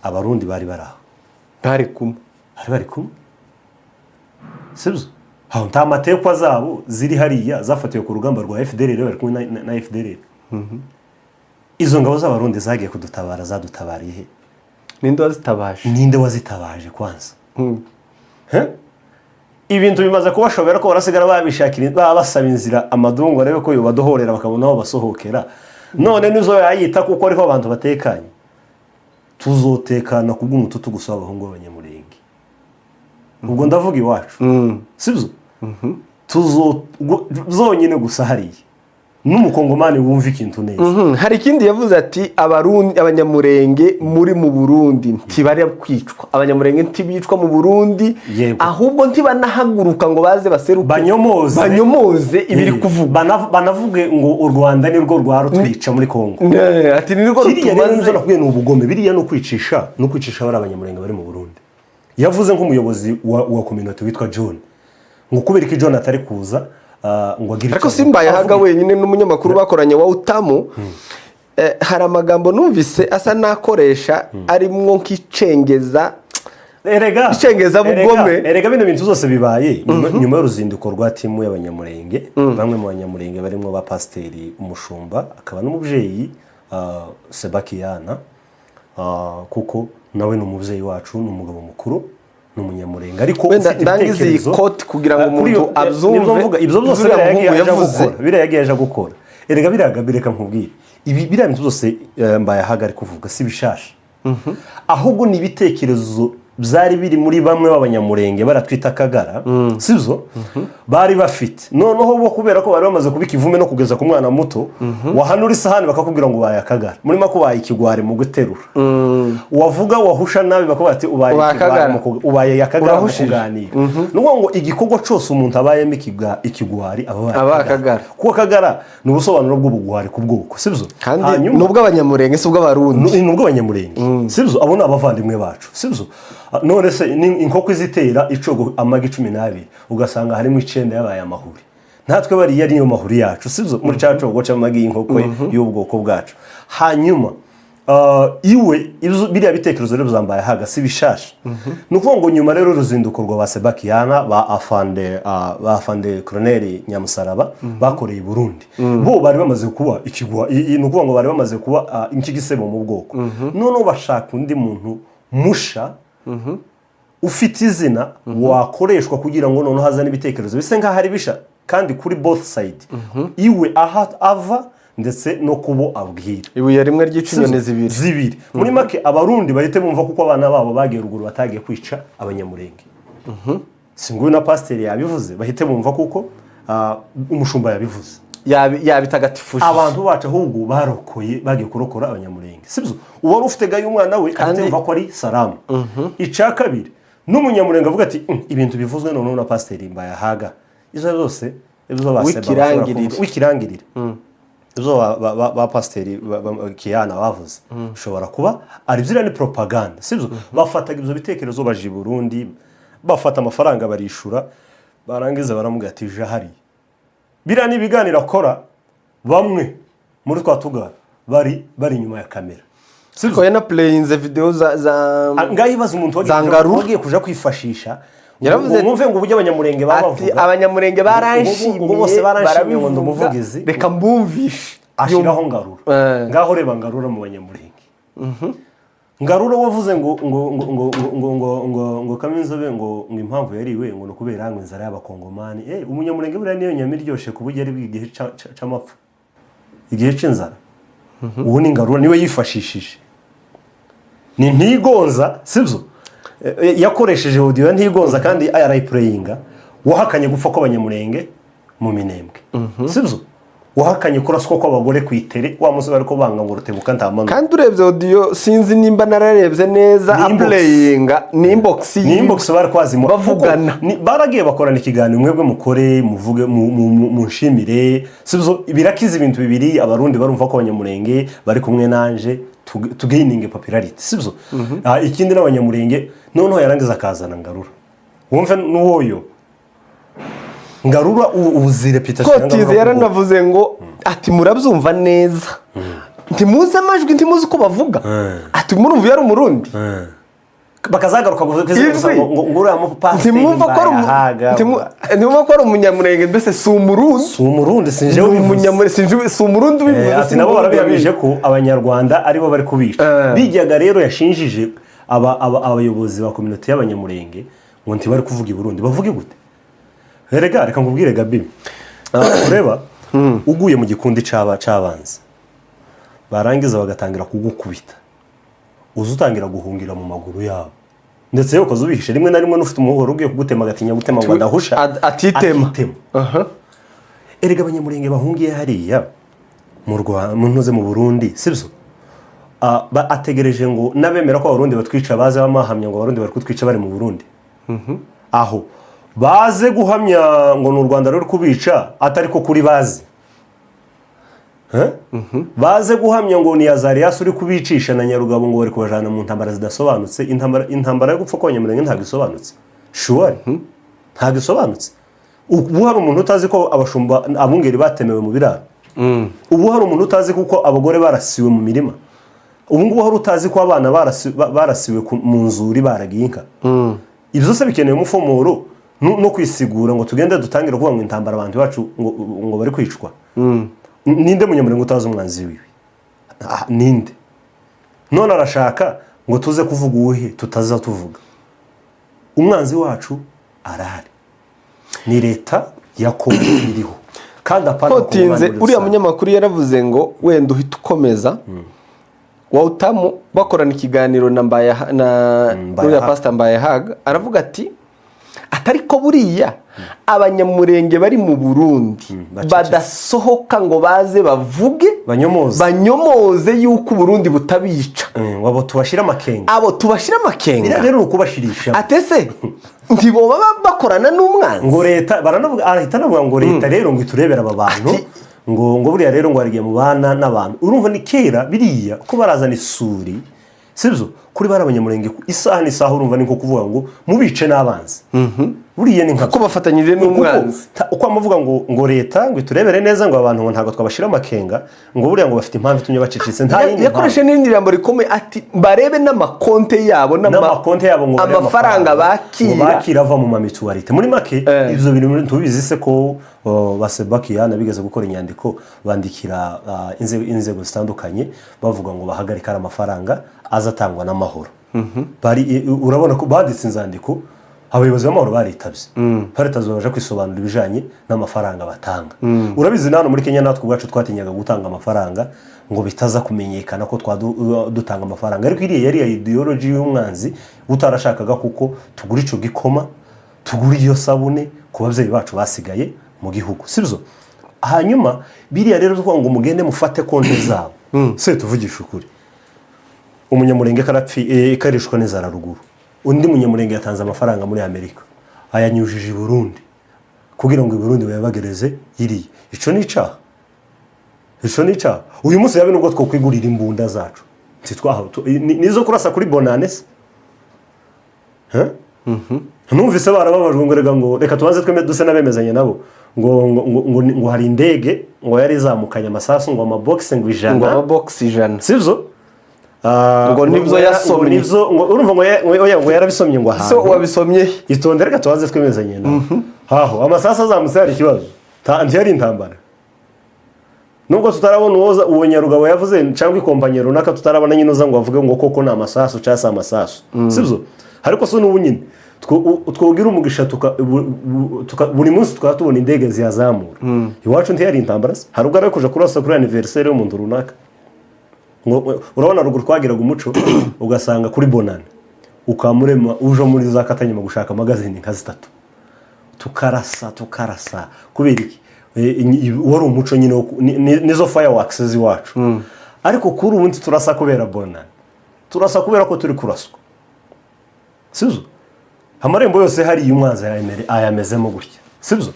Abarundi bari bari aho. Bari kumwe. Bari kumwe, sibyo? Aho nta matekwa zabo ziri hariya zafatiwe ku rugamba rwa FDLR, bari kumwe na FDLR. Izo ngabo z'Abarundi zagiye kudutabara, zadutabariye he? Ninde wazitabaje? Ninde wazitabaje kwanza? He? Ibintu bimaze kubashobera ko barasigara babishakira, baba basaba inzira amadungu arebe ko yobadohorera, bakabona aho basohokera. None nizo yayita kuko ariho abantu batekanye. Tuzotekana kubw'umututu gusa w'abahungu b'Abanyamurenge, ubwo ndavuga iwacu, sibyo? Tuzo zonyine gusa hariya n'Umukongomani wumva ikintu neza. Hari ikindi yavuze ati: "Abarundi, Abanyamurenge muri mu Burundi ntibari kwicwa, Abanyamurenge ntibicwa mu Burundi." Ahubwo ntibanahaguruka ngo baze baseruke, banyomoze. Banyomoze ibiri kuvugwa. Banavuge ngo u Rwanda nirwo rwarutwica muri Kongo. Ati nirwo Kiriya rero rutumaze. Nzo nakubwiye, ni ubugome biriya, ni ukwicisha bari Abanyamurenge bari mu Burundi. Yavuze nk'umuyobozi wa communauté witwa John, ngo kubera ko John atari kuza, ngo agire Ariko icyo simbaye avuga. Ahaga wenyine n'umunyamakuru bakoranye wa Utamu, hari amagambo numvise asa n'akoresha arimwo nk'icengeza, Erega icengeza bugome. Erega bino bintu zose bibaye nyuma y'uruzinduko rwa team y'Abanyamurenge, bamwe mu Banyamurenge barimo ba pasiteri, umushumba akaba n'umubyeyi, Sebakiyana, kuko nawe ni umubyeyi wacu, ni umugabo mukuru, ni Umunyamurenge, ariko Wenda ufite ndangize iyi ibitekerezo. quote kugira ngo Kuri umuntu abyumve. Nibyo mvuga, ibyo byose Uriya biriya yagiye muhungu aja yavuze. gukora, biriya yagiye aja gukora. Erega biriya Gabi, reka nkubwire, ibi biriya bintu byose, mbaye ahaga ari kuvuga si bishasha, ahubwo ni ibitekerezo byari biri muri bamwe b'Abanyamurenge baratwita Akagara, sibyo? Bari bafite noneho bo kubera ko bari bamaze kubika ivume no kugeza ku mwana muto, wahanura isahani bakakubwira ngo ubaye Akagara, muri make ubaye ikigwari mu guterura, wavuga wahusha nabi bakavuga ati ubaye Ubaye ikigwari Akagara. ubaye Akagara mu Urahushije. kuganira. Ni ukuvuga ngo igikorwa cyose umuntu abayemo ikigwari aba abaye Aba Akagara. Kuko Akagara ni ubusobanuro bw'ubugwari ku bwoko, sibyo? Kandi Hanyuma- ni ubw'Abanyamurenge, si ubw'Abarundi. Ni ubw'Abanyamurenge, sibyo? Abo ni abavandimwe bacu, sibyo? None se ni inkoko izitera icogo amagi 12, ugasanga harimo 9 yabaye amahuri? Natwe bariya niyo mahuri yacu, sibyo? Muri cya cogo c'amagi y'inkoko y'ubwoko bwacu. Hanyuma Iwe biriya bitekerezo rero byambaye haga si bishasha. Ni ukuvuga ngo nyuma rero uruzinduko rwa ba Sebakiyana, ba afande, ba afande Colonel Nyamusaraba bakoreye i Burundi, bo bari bamaze kuba ikigwa, ni ukuvuga ngo bari bamaze kuba ikigisebo mu bwoko. Noneho bashaka undi muntu musha ufite izina wakoreshwa kugira ngo noneho hazane ibitekerezo bisa nk'aho ari bisha kandi kuri both side, iwe aho ava ndetse no kubo abwira. Ibuye rimwe ryica inyoni zibiri. Zibiri. Muri make, Abarundi bahite bumva kuko abana babo bagiye ruguru batagiye kwica Abanyamurenge. Si nguyu na pasiteri yabivuze, bahite bumva kuko umushumba yabivuze. Yabitagatifuje. Abantu bacu ahubwo barokoye, bagiye kurokora Abanyamurenge, sibyo? Uwari ufite gayo umwana we Kandi- ahita yumva ko ari salamu. Icya kabiri, n'Umunyamurenge avuga ati: Ibintu bivuzwe noneho na pasiteri Mbayahaga, izo zose ibyo ba Seba bashobora W'ikirangirire. kuvuga- w'ikirangirire, ibyo ba pasiteri Kiyana bavuze bishobora kuba ari byo, ni propaganda, sibyo?" Bafataga ibyo bitekerezo, baje i Burundi, bafata amafaranga barishura, barangiza baramubwira ati: "Ja hariya." Biriya ni ibiganiro akora, bamwe muri twa tugara bari inyuma ya kamera, sibyo? Ko yanapureyinze videwo za Ah, ngaho ibaza umuntu wagiye za kuja- Ngarura. wagiye kuja kwifashisha Yaravuze ngo mwumve ngo uburyo Abanyamurenge baba ati bavuga. "Abanyamurenge baranshimiye, Ngo bose baranshimiye, ngo ndi barabivuga, umuvugizi." Reka mbumvishe." Ashyiraho Ngarura. Ngaho reba Ngarura mu Banyamurenge. Ngarura wavuze ngo Kaminzobe ngo impamvu yariwe ngo ni ukubera ngo inzara y'Abakongomani. Umunyamurenge buriya niyo nyama iryoshe ku buryo ari igihe c'amapfa, igihe c'inzara. Uwo ni Ngarura, niwe yifashishije, ni Ntigonza, sibyo? Yakoresheje audio ya Ntigonza kandi arayipureyinga, wahakanye gupfa kw'Abanyamurenge mu Minembwe, sibyo? Wahakanye kuraswa kw'abagore ku itere wa munsi bari ko banga ngo Rutebuka ntamanuka. Kandi urebye audio, sinzi nimba nararebye neza, Ni inbox. apureyinga ni inbox. Ni inbox bari kwazima. Bavugana. Kuko baragiye bakorana ikiganiro: "Mwebwe mukore, muvuge, munshimire," sibyo? Birakiza ibintu bibiri: Abarundi barumva ko Abanyamurenge bari kumwe nanje, tugaininge popularity, sibyo? Ikindi n'Abanyamurenge. Noneho yarangiza akazana Ngarura, wumve n'uwoyo Ngarura uzi reputation ya Ngarura. Kotize yaranavuze ngo ati: "Murabyumva neza, ntimuzi amajwi, ntimuzi uko bavuga," ati: "Murumva iyo ari Umurundi." Bakazagaruka gusa Ijwi. ngo uriya mupasiteri Ntimwumva ko ari Mbayahaga ntimwumva ko ari Umunyamurenge, mbese si Umurundi. Si Umurundi, sinje Ni ubivuze. Umunyamurenge, si Umurundi ubivuze. Ati Si nabo Umurundi. barabihamije ko Abanyarwanda aribo bari kubica. Bijyaga rero yashinjije abayobozi ba communauté y'Abanyamurenge ngo ntibari kuvuga i Burundi. Bavuge gute? Erega reka nkubwire, Gabi. Ureba uguye mu gikundi c'abanzi, barangiza bagatangira kugukubita, uza utangira guhungira mu maguru yabo, ndetse yewe ukaza ubihishe. Rimwe na rimwe n'ufite umuhoro ugiye kugutema agatinya gutema ngo adahusha. Atitema. Akitema. Erega Abanyamurenge bahungiye hariya mu Rwanda, mu ntuze, mu Burundi, sibyo? Ategereje ngo n'abemera ko Abarundi batwica baze bamahamya ngo Abarundi bari kutwica bari mu Burundi, aho baze guhamya ngo ni u Rwanda ruri kubica, atari ko kuri baze. Eh? Baze guhamya ngo ni Azarias uri kubicisha na Nyarugabo, ngo bari kubajana mu ntambara zidasobanutse. Intambara yo gupfa kw'Abanyamurenge ntabwo isobanutse, sure, ntabwo isobanutse. Ubu hari umuntu utazi ko abashumba, abungeri batemewe mu biraro? Ubu hari umuntu utazi kuko abagore barasiwe mu mirima? Ubu ngubu hari utazi ko abana barasiwe mu nzuri baragiye inka? Ibyo byose bikeneye umufomoro no kwisigura ngo tugende dutangire kuvuga ngo intambara, abantu bacu ngo bari kwicwa. Ninde munyamurenge utazi umwanzi wiwe? Ninde? None arashaka ngo tuze kuvuga uwuhe tutaza tuvuga? Umwanzi wacu arahari, ni leta ya Kongo iriho, kandi apana Kotinze Abakongomani muri uriya rusange. Munyamakuru yaravuze ngo wenda uhita ukomeza wawutamu bakorana ikiganiro na Mbaye na Mbayahaga. uriya pasita Mbayahaga, aravuga ati atari ko buriya Abanyamurenge bari mu Burundi bacecetse. badasohoka ngo baze bavuge, banyomoze, banyomoze yuko Uburundi butabica. Abo tubashyire amakenga. Abo tubashyire amakenga. Biriya rero ni ukubashirisha. Atese ntiboba bakorana n'umwanzi? Ngo leta, baranavuga, arahita anavuga ngo leta rero ngo iturebere aba bantu, ngo buriya rero ngo hari igihe mubana n'abantu. Urumva ni kera biriya ko barazana isuri, sibyo? Kuri bari Abanyamurenge isaha n'isaha, urumva ni nko kuvuga ngo mubice n'abanzi. Buriya ni nka Kuko bafatanyije n'umwanzi. Kuko uko amuvuga ngo leta ngo iturebere neza, ngo abantu ngo ntabwo twabashira amakenga, ngo buriya ngo bafite impamvu itumye bacecetse, nta yindi Yakoresheje mpamvu. n'irindi jambo rikomeye, ati barebe n'amakonte yabo N'amakonte yabo, ngo barebe amafaranga ngo bakira. Bakira ava mu ma mutualité. Muri make, ibyo bintu tubizi se ko basebakiya bigeze gukora inyandiko, bandikira inzego zitandukanye, bavuga ngo bahagarike ari amafaranga aza atangwa n'amahoro. Bari urabona ko banditse inzandiko, abayobozi b'amahoro baritabye, baje kwisobanura ibijyanye n'amafaranga batanga. Urabizi na hano muri Kenya natwe ubwacu twatinyaga gutanga amafaranga ngo bitaza kumenyekana ko dutanga amafaranga, ariko iriya yari ideology y'umwanzi utarashakaga kuko tugura icyo gikoma, tugura iyo sabune ku babyeyi bacu basigaye mu gihugu, sibyo? Hanyuma biriya rero tuvuga ngo mugende mufate konti zabo se, tuvugishe ukuri, umunyamurenge karishwa n'inzara ruguru, undi munyamurenge yatanze amafaranga muri Amerika ayanyujije i Burundi kugira ngo i Burundi bayabagereze iriya. Ico ni icaha, ico ni icaha. Uyu munsi yabe nubwo twokwigurira imbunda zacu, ntitwahawe nizo kurasa kuri bonane se. Huh? Numvise barababajwe ngo reka, ngo reka tubanze tweme duse n'abemezanya nabo, ngo hari indege ngo yari izamukanye amasasu, ngo amabogisi ngo 100. Ngo amabogisi 100. Sibyo? Ngo nibyo yasomye. Ngo nibyo, ngo urumva ngo oya, ngo yarabisomye ngo So ahantu. Wabisomye? Itonde, reka tubanze twemezanye nawe. Haho amasasu azamutse hari ikibazo? Ntiyari intambara? Nubwo tutarabona uwoza uwo Nyarugabo yavuze cyangwa ikompanyi runaka, tutarabona nyine uza ngo avuge ngo koko ni amasasu cyangwa se amasasu, sibyo? Ariko so n'ubu nyine twogira umugisha buri munsi tukaba tubona indege ziyazamura iwacu, ntiyari intambara se? Hari ubwo ari kuja kurasa kuri anniversaire y'umuntu runaka? Ngo urabona ruguru twagiraga umuco, ugasanga kuri bonane ukamurema uje muri za katanyuma gushaka magazine nka zitatu, tukarasa, tukarasa. Kubera iki? Wari umuco nyine nizo fireworks z'iwacu. Ariko kuri ubu turasa kubera bonane, turasa kubera ko turi kuraswa, sibyo? Amarembo yose hariya umwanzi ayamezemo gutya, sibyo?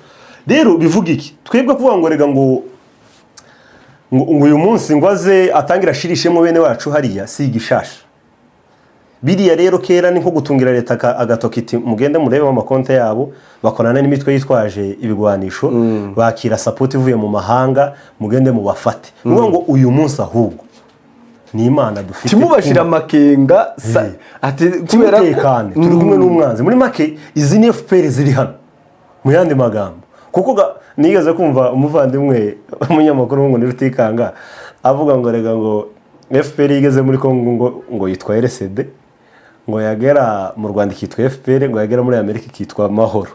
Rero bivuga iki? Twebwe kuvuga ngo rega ngo uyu munsi ngo aze atangire ashirishemo bene wacu hariya, si igishasha biriya. Rero kera ni nko gutungira leta agatoki iti mugende murebe amakonte yabo, bakorana n'imitwe yitwaje ibigwanisho, bakira support ivuye mu mahanga, mugende mubafate. Ni ukuvuga ngo uyu munsi ahubwo ni Imana dufite. Timubashira amakenga ati kubera ko Timutekane, turi kumwe n'umwanzi. Muri make, izi ni FPR ziri hano mu yandi magambo, kuko nigeze kumva umuvandimwe umunyamakuru ngo ni Rutikanga avuga ngo rega ngo FPR igeze muri Congo ngo yitwa RCD, ngo yagera mu Rwanda ikitwa FPR, ngo yagera muri Amerika ikitwa Mahoro,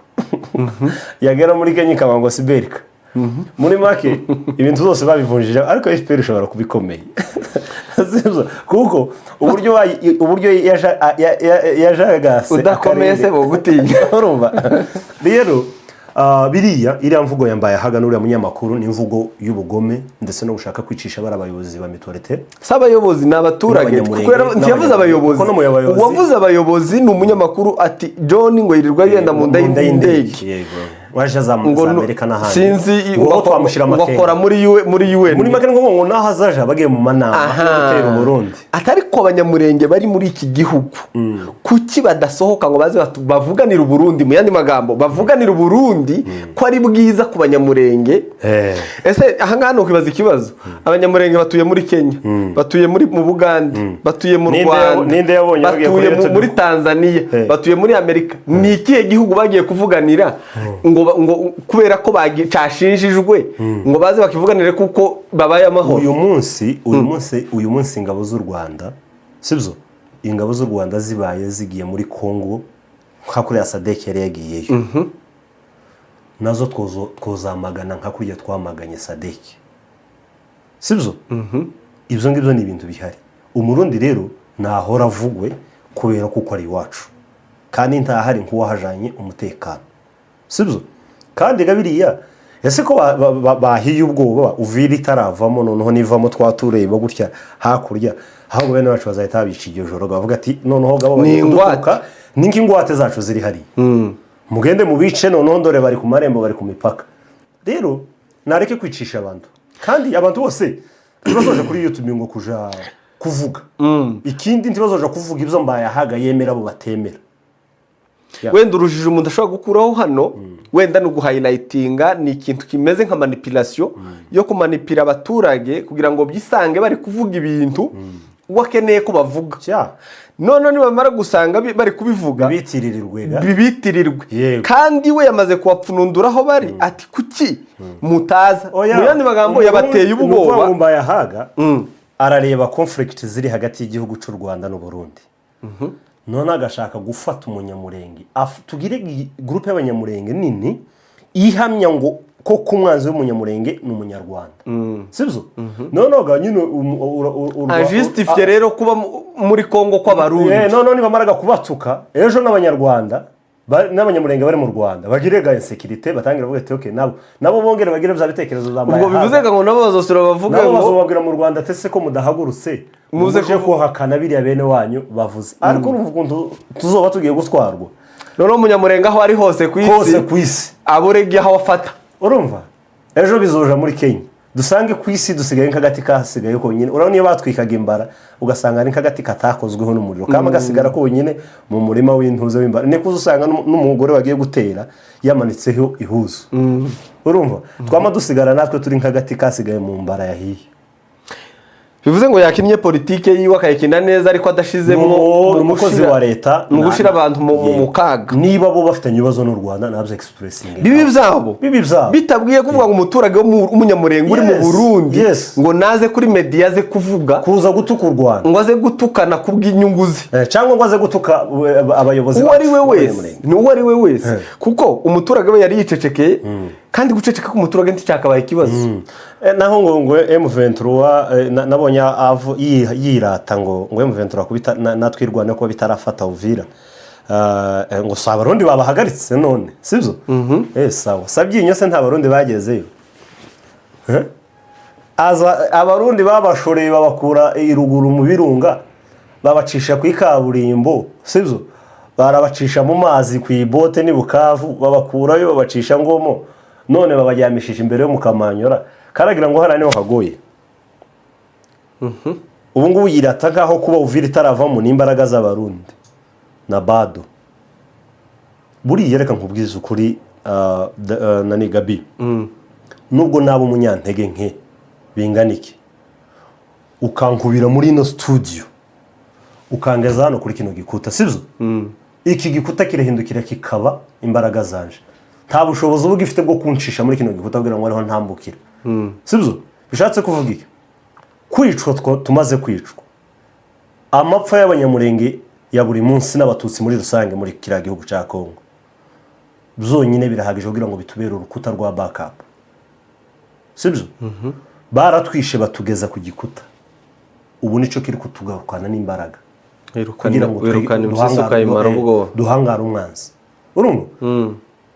yagera muri Kenya ikaba ngo Siberika. Muri make ibintu zose babivunjije, ariko FPR ishobora kuba ikomeye. Sibyo? Kuko uburyo yajagase Udakomeye se akarere. Bogutinya. Urumva rero, biriya iriya mvugo yambaye ahaga n'uriya munyamakuru ni imvugo y'ubugome ndetse no gushaka kwicisha bari abayobozi ba mutualité. Si abayobozi, ni abaturage. N'abanyamurenge, Kuko ntiyavuze n'abanyamurenge. abayobozi. Kuko no mu bayobozi- Uwavuze abayobozi ni umunyamakuru, ati John ngo yirirwa yenda mu nda y'indege. Yego, waje za Ngo za Amerika n'ahandi, sinzi ngo aho twamushyira ngo amakenga. akora muri UN. Muri make ni ngombwa ngo naho azaja bagiye mu manama yo gutera Uburundi. Atari ko abanyamurenge bari muri iki gihugu, kuki badasohoka ngo baze bavuganire Uburundi? Mu yandi magambo, bavuganire Uburundi ko ari bwiza ku banyamurenge. Ese ahangaha ni ukwibaza ikibazo? Abanyamurenge batuye muri Kenya, batuye mu Bugande, batuye mu Rwanda, Ninde yabonye bagiye batuye kuri YouTube? muri Tanzania, batuye muri Amerika. Ni ikihe gihugu bagiye kuvuganira ngo kubera ko cyashinjijwe ngo baze bakivuganire kuko babaye amahoro? Uyu munsi ingabo z'u Rwanda, sibyo, ingabo z'u Rwanda zibaye zigiye muri Congo nka kuriya SADC yari yagiyeyo, nazo twozamagana nka kuriya twamaganye SADC, sibyo? Ibyo ngibyo ni ibintu bihari. Umurundi rero ntahora avugwe kubera kuko ari iwacu kandi ntahari nk'uwahajanye umutekano, sibyo? Kandi ga biriya ese ko bahiye ubwoba Uvira itaravamo, noneho nivamo twatureba gutya hakurya, ahubwo bene bacu bazahita babica iryo joro, bavuga ati noneho gabo Ni bagiye ingwate. kudutuka, ni nk'ingwate zacu ziri hariya, mugende mubice. Noneho ndore bari ku marembo, bari ku mipaka. Rero nareke kwicisha abantu, kandi abantu bose ntibazoja kuri YouTube ngo kuja kuvuga ikindi, ntibazoja kuvuga ibyo Mbayahaga yemera abo batemera. Yeah. Wenda urujijo umuntu ashobora gukuraho hano wenda ni uguhighlightinga, ni ikintu kimeze nka manipulation yo kumanipira abaturage kugira ngo byisange bari kuvuga ibintu uwo akeneye ko bavuga. None nibamara gusanga bari kubivuga, bitirirwe ga. Bibitirirwe. Yego. Kandi we yamaze kubapfunundura aho bari, ati: "Kuki mutaza?" Oya, Mu yandi magambo, yabateye ni ukuvuga ubwoba. ngo Mbayahaga arareba conflict ziri hagati y'igihugu cy'u Rwanda n'u Burundi, none agashaka gufata umunyamurenge. Tugire groupe y'abanyamurenge nini ihamya ngo koko umwanzi w'umunyamurenge ni umunyarwanda, sibyo? Noneho ga nyine Ajustifie rero kuba muri Kongo kw'Abarundi. Noneho nibamaraga kubatuka ejo, n'abanyarwanda n'abanyamurenge bari mu Rwanda bagire ga insécurité, batangira bavuga ati: "Okay." Nabo bongere bagire bya bitekerezo za Ubwo Mbayahaga. bivuze ngo nabo bazosura bavuge Nabo ngo bazobabwira mu Rwanda ati: "Ese ko mudahagurutse Muze muze kuhakana biriya bene wanyu bavuze?" Ariko urumva ukuntu tuzoba tugiye gutwarwa. Noneho umunyamurenge aho ari hose ku Hose isi ku isi aburege aho afata. Urumva ejo bizoja muri Kenya, dusange ku isi dusigaye nk'agati kasigaye konyine. Urabona iyo batwikaga imbara, ugasanga ari nk'agati katakozweho n'umuriro, kama gasigara konyine mu murima w'intuze w'imbara. Niko uza usanga n'umugore wagiye gutera yamanitseho ihuzu. Urumva twama dusigara natwe turi nk'agati kasigaye mu mbara yahiye. Bivuze ngo yakinnye politike yiwe akayikina neza, ariko adashizemo Ni umukozi wa leta. Mu gushyira abantu mu kaga. Niba bo bafitanye ibibazo n'u Rwanda, nabyo expressinge. Bibi byabo. Bibi byabo. Bitabwiye kuvuga ngo umuturage w'umunyamurenge uri mu Burundi ngo naze kuri media aze kuvuga, kuza gutuka u Rwanda, ngo aze gutukana kubw'inyungu ze, cyangwa ngo aze gutuka abayobozi uwo ari we bacu wese, b'abanyamurenge. Ni uwo ari we wese, kuko umuturage we yari yicecekeye, kandi guceceka k'umuturage nticyakabaye ikibazo. Naho ngo M23, nabonye yirata ngo M23 kubita natwe irwana kuba bitarafata Uvira. Ngo si Abarundi babahagaritse none, sibyo? Sawa, Sabyinyo se nta Barundi bagezeyo? Eh? Aza Abarundi babashoreye, babakura iruguru mu birunga, babacisha ku ikaburimbo, sibyo? Barabacisha mu mazi ku ibote n'i Bukavu, babakurayo, babacisha Ngomo, none babajyamishije imbere yo mu Kamanyora. Karagira ngo hariya niho hagoye. Ubu ngubu yirata nk'aho kuba Uvira itaravamo n'imbaraga z'Abarundi na bado. Buriya reka nkubwize ukuri, nani Gabi, nubwo naba umunyantege nke bingana iki, ukankubira muri ino studio, ukangeza hano kuri kino gikuta, sibyo? Iki gikuta kirahindukira kikaba imbaraga zanje. Nta bushobozi uba ugifite bwo kuncisha muri kino gikuta kugira ngo ariho ntambukira, sibyo? Bishatse kuvuga iki? Kwicwa tumaze kwicwa, amapfa y'abanyamurenge ya buri munsi n'Abatutsi muri rusange muri kiriya gihugu cya Kongo, byonyine birahagije kugira ngo bitubere urukuta rwa backup, sibyo? Baratwishe batugeza ku gikuta, ubu nicyo kiri kutugarukana n'imbaraga kugira ngo Wirukana impyisi ukayimara ubwoba. Duhangare umwanzi. Urumva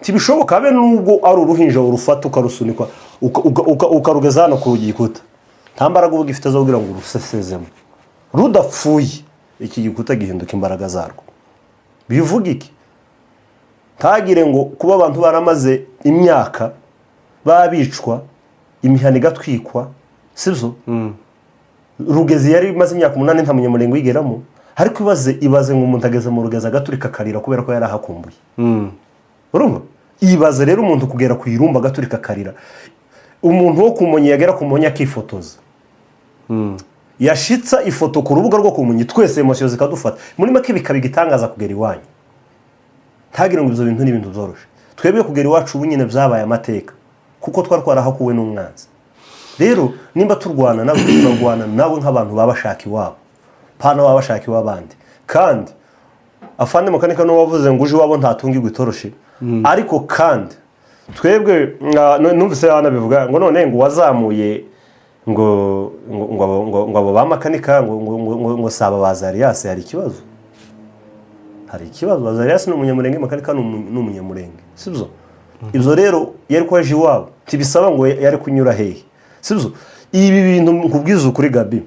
ntibishoboka, habe nubwo ari uruhinja urufata ukarusunika ukarugeza hano ku gikuta, nta mbaraga uba ugifite zo kugira ngo urusesezemo rudapfuye. Iki gikuta gihinduka imbaraga zarwo. Bivuga iki? Ntagire ngo kuba abantu baramaze imyaka babicwa, imihana igatwikwa, sibyo? Rugezi yari imaze imyaka 8 nta munyamurenge uyigeramo. Ariko ibaze ngo umuntu ageze mu Rugezi agaturika akarira kubera ko yari ahakumbuye. Urumva, ibaze rero umuntu kugera ku irumba agaturika akarira, umuntu wo kumunyi yagera ku munyi akifotoza, yashitsa ifoto ku rubuga rwo ku munyi, twese émotion zikadufata. Muri make bikaba igitangaza kugera iwanyu. Ntagire ngo ibyo bintu ni ibintu byoroshye. Twebwe kugera iwacu ubu nyine byabaye amateka, kuko twari twarahakuwe n'umwanzi. Rero nimba turwana nawe, turarwana nawe nk'abantu baba bashaka iwabo, pana baba bashaka iw'abandi. Kandi afande Mukanika niwe wavuze ngo uje iwabo ntatungirwa itoroshi. Ariko kandi twebwe numvise hano bivuga ngo none ngo wazamuye ngo abo ba Makanika ngo saba ba Zariyasi. Hari ikibazo, hari ikibazo. Azarias ni umunyamurenge, Makanika ni umunyamurenge, sibyo? Ibyo rero yari ko aje iwabo, ntibisaba ngo yari kunyura hehe, sibyo? Ibi bintu nkubwiza ukuri Gabi,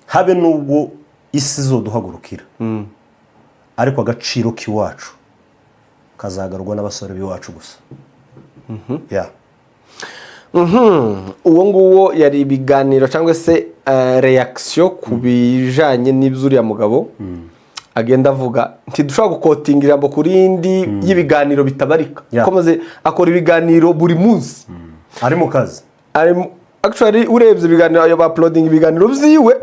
habe nubwo isi izoduhagurukira, ariko agaciro k'iwacu kazagarurwa n'abasore b'iwacu gusa. Ya. Uwo nguwo yari ibiganiro cyangwa se réaction ku bijyanye n'ibyo uriya mugabo. Agenda avuga, ntidushobora guquotinga ijambo ku rindi y'ibiganiro bitabarika. Ko akora ibiganiro buri munsi. Ari mu kazi. Actually, urebye ibiganiro ayo bauploadinga, ibiganiro byiwe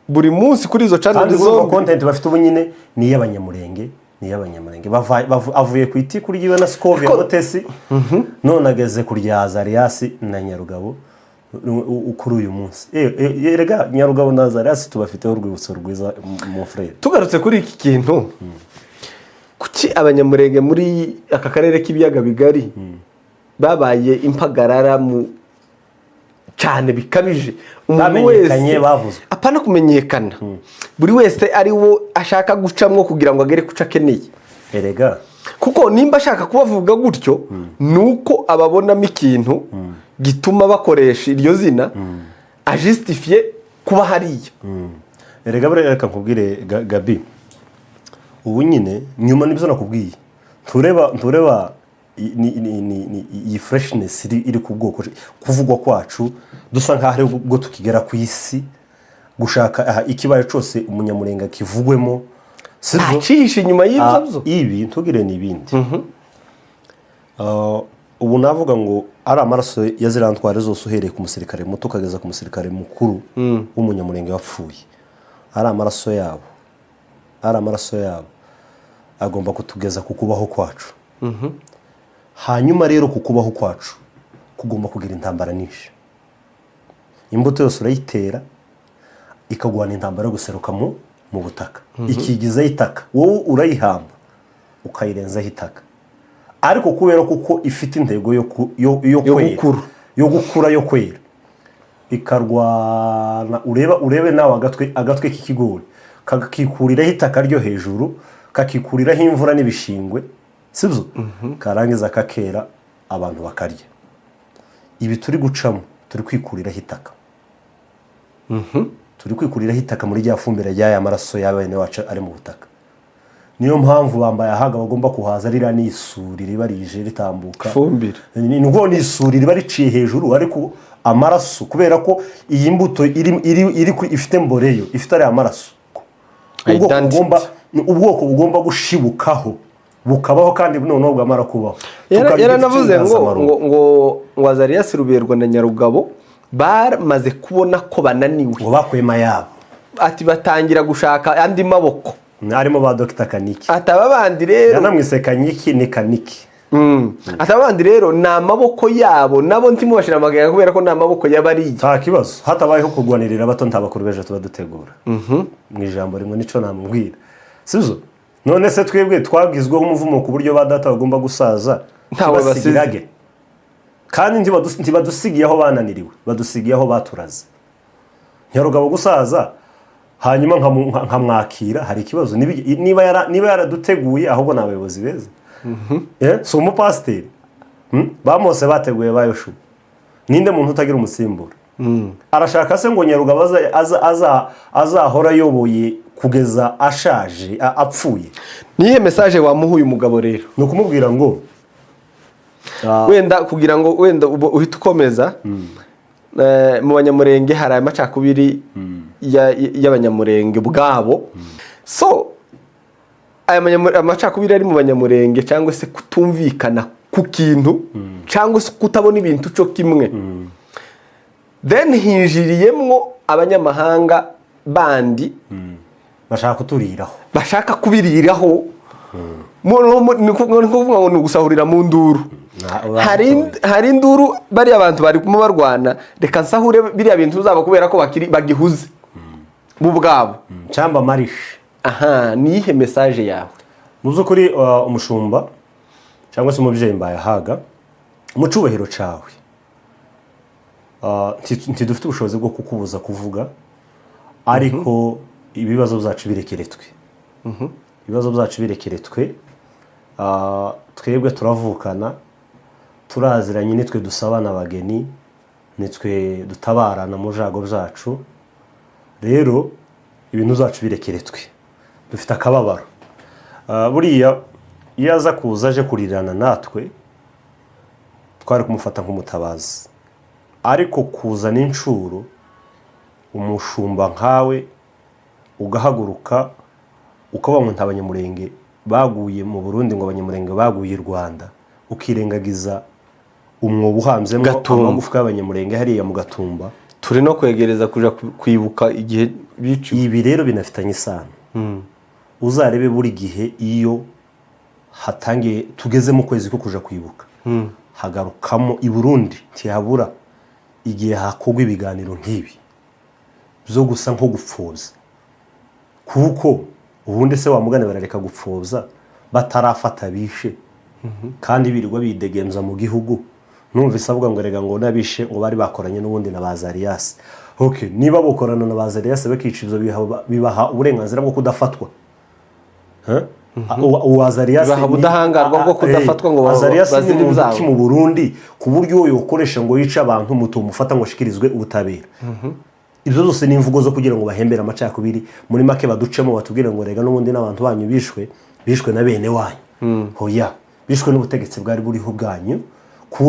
buri munsi kuri izo channel Kandi urumva zombi. Content bafite ubu nyine ni iy'Abanyamurenge, ni iy'Abanyamurenge. Avuye ku iti kuri ryiwe na Scovia Mutesi, none ageze ku rya Azarias na Nyarugabo kuri uyu munsi. Erega Nyarugabo na Azarias tubafiteho urwibutso rwiza, mon frère. Tugarutse kuri iki kintu, kuki Abanyamurenge muri aka karere k'Ibiyaga Bigari babaye impagarara mu cyane bikabije? Umuntu Bamenyekanye, wese bavuzwe. Apana kumenyekana, buri wese ari wo ashaka gucamwo kugira ngo agere ku cyo akeneye. Erega Kuko nimba ashaka kubavuga gutyo, ni uko ababonamo ikintu gituma bakoresha iryo zina ajustifiye kuba hariya. Erega buriya reka nkubwire, Gabi, ubu nyine nyuma nibyo nakubwiye, ntureba iyi freshness iri ku bwoko, kuvugwa kwacu dusa nkaho ari bwo tukigera ku isi, gushaka aha ikibaye cyose Umunyamurenge kivugwemo, sibyo? Ntacihishe inyuma y'ibyo byo. Ibi ntugire ni ibindi. Ubu navuga ngo ari amaraso ya ziriya ntwari zose, uhereye ku musirikare muto ukageza ku musirikare mukuru w'Umunyamurenge wapfuye, ari amaraso yabo, ari amaraso yabo agomba kutugeza ku kubaho kwacu. Hanyuma rero ku kubaho kwacu kugomba kugira intambara nyinshi. Imbuto yose urayitera, ikagwana intambara yo guseruka mu butaka, ikigizaho itaka. Wowe urayihamba ukayirenzaho itaka, ariko kubera kuko ifite intego yo kwera, gukura. Yo gukura, yo kwera, ikarwana. Ureba, urebe nawe agatwe k'ikigori kakikuriraho itaka ryo hejuru, kakikuriraho imvura n'ibishingwe, sibyo? Karangiza kakera, abantu bakarya. Ibi turi gucamo, turi kwikuriraho itaka, turi kwikuriraho itaka muri rya fumbire ry'aya maraso ya bene wacu ari mu butaka. Niyo mpamvu bambaye ahaga bagomba kuhaza. Ririya ni isuri riba rije ritambuka. Ifumbire. Ni ngo ni isuri riba riciye hejuru, ariko amaraso, kubera ko iyi mbuto iri ifite mboreyo, ifite ariya maraso, ubwoko Identity. ubwoko bugomba gushibukaho bukabaho, kandi noneho bwamara kubaho tukaba igiti Yaranavuze ngo cy'inganzamarumbo. ngo Azarias Ruberwa na Nyarugabo bamaze kubona ko bananiwe. Ngo bakuyemo ayabo. Ati batangira gushaka andi maboko. Harimo ba Dogita Kaniki. Ati aba bandi rero Yanamwise Kanyiki, ni Kaniki. Ati abandi rero ni amaboko yabo, nabo ntimubashira amaganga kubera ko ni amaboko y'abariya. Nta kibazo, hatabayeho kurwanirira abato, nta bakuru b'ejo tuba dutegura. Mu ijambo rimwe nico namubwira, sibyo? None se twebwe twagizweho umuvumo ku buryo ba data bagomba gusaza Ntawe basize. Ntibasigirage? Kandi ntibadusigiye aho bananiriwe, badusigiye aho baturaze. Nyarugabo gusaza hanyuma nkamwakira, hari ikibazo? Niba yaraduteguye, ahubwo ni abayobozi beza. Si umupasiteri? Ba Mose bateguye ba Yoshuwa. Ninde muntu utagira umusimbura? Arashaka se ngo Nyarugabo azahora ayoboye kugeza ashaje, apfuye? Niyihe message wamuha uyu mugabo rero? Ni ukumubwira ngo Wenda kugira ngo wenda uhite ukomeza, mu Banyamurenge hari amacakubiri y'Abanyamurenge ubwabo. So aya amacakubiri ari mu Banyamurenge, cyangwa se kutumvikana ku kintu, cyangwa se kutabona ibintu cyo kimwe, then hinjiriyemwo abanyamahanga bandi bashaka kuturiraho. Bashaka kubiriraho. Ni ukuvuga ngo ni ugusahurira mu nduru. Hari induru, bariya bantu bari kumwe barwana, reka nsahure biriya bintu zabo kubera ko bakiri bagihuze bo ubwabo. Cyangwa marishe. Aha ni iyihe message yawe? Mu by'ukuri, umushumba cyangwa se umubyeyi Mbayahaga, mu cyubahiro cyawe, ntidufite ubushobozi bwo kukubuza kuvuga, ariko ibibazo byacu birekere twe, ibibazo byacu birekere twe. Twebwe turavukana, turaziranye, nitwe dusabana abageni, nitwe dutabarana mu jago byacu. Rero ibintu byacu birekere twe, dufite akababaro. Buriya iyo aza kuza aje kurirana natwe, twari kumufata nk'umutabazi, ariko kuzana inshuro umushumba nkawe ugahaguruka. Ukavuga ngo nta Banyamurenge baguye mu Burundi, ngo Abanyamurenge baguye i Rwanda, ukirengagiza umwobo uhambyemo Gatumba. amagufwa y'Abanyamurenge hariya mu Gatumba. Turi no kwegereza kuja kwibuka igihe biciwe. Ibi rero binafitanye isano. Uzarebe buri gihe iyo hatangiye, tugeze mu kwezi ko kuja kwibuka, hagarukamo i Burundi, ntihabura igihe hakorwa ibiganiro nk'ibi byo gusa nko gupfobya, kuko ubundi se wamugane barareka gupfobya batarafata bishe kandi birirwa bidegemza mu gihugu? Numvise avuga ngo rega ngo n'abishe ngo bari bakoranye n'ubundi na ba Zariyasi. Okay, niba bokorana na ba Zariyasi bakica, ibyo bibaha uburenganzira bwo kudafatwa. Huh? Uwo Azarias Bibaha ubudahangarwa bwo kudafatwa ngo Azarias ni bazire muntu ibyabo. ki mu Burundi ku buryo uwo yokoresha ngo yice abantu mutumufata ngo ashikirizwe ubutabera? Ibyo zose ni imvugo zo kugira ngo bahembere amacakubiri. Muri make baducemo, batubwire ngo rega n'ubundi n'abantu banyu bishwe na bene wanyu. Hoya, bishwe n'ubutegetsi bwari buriho bwanyu,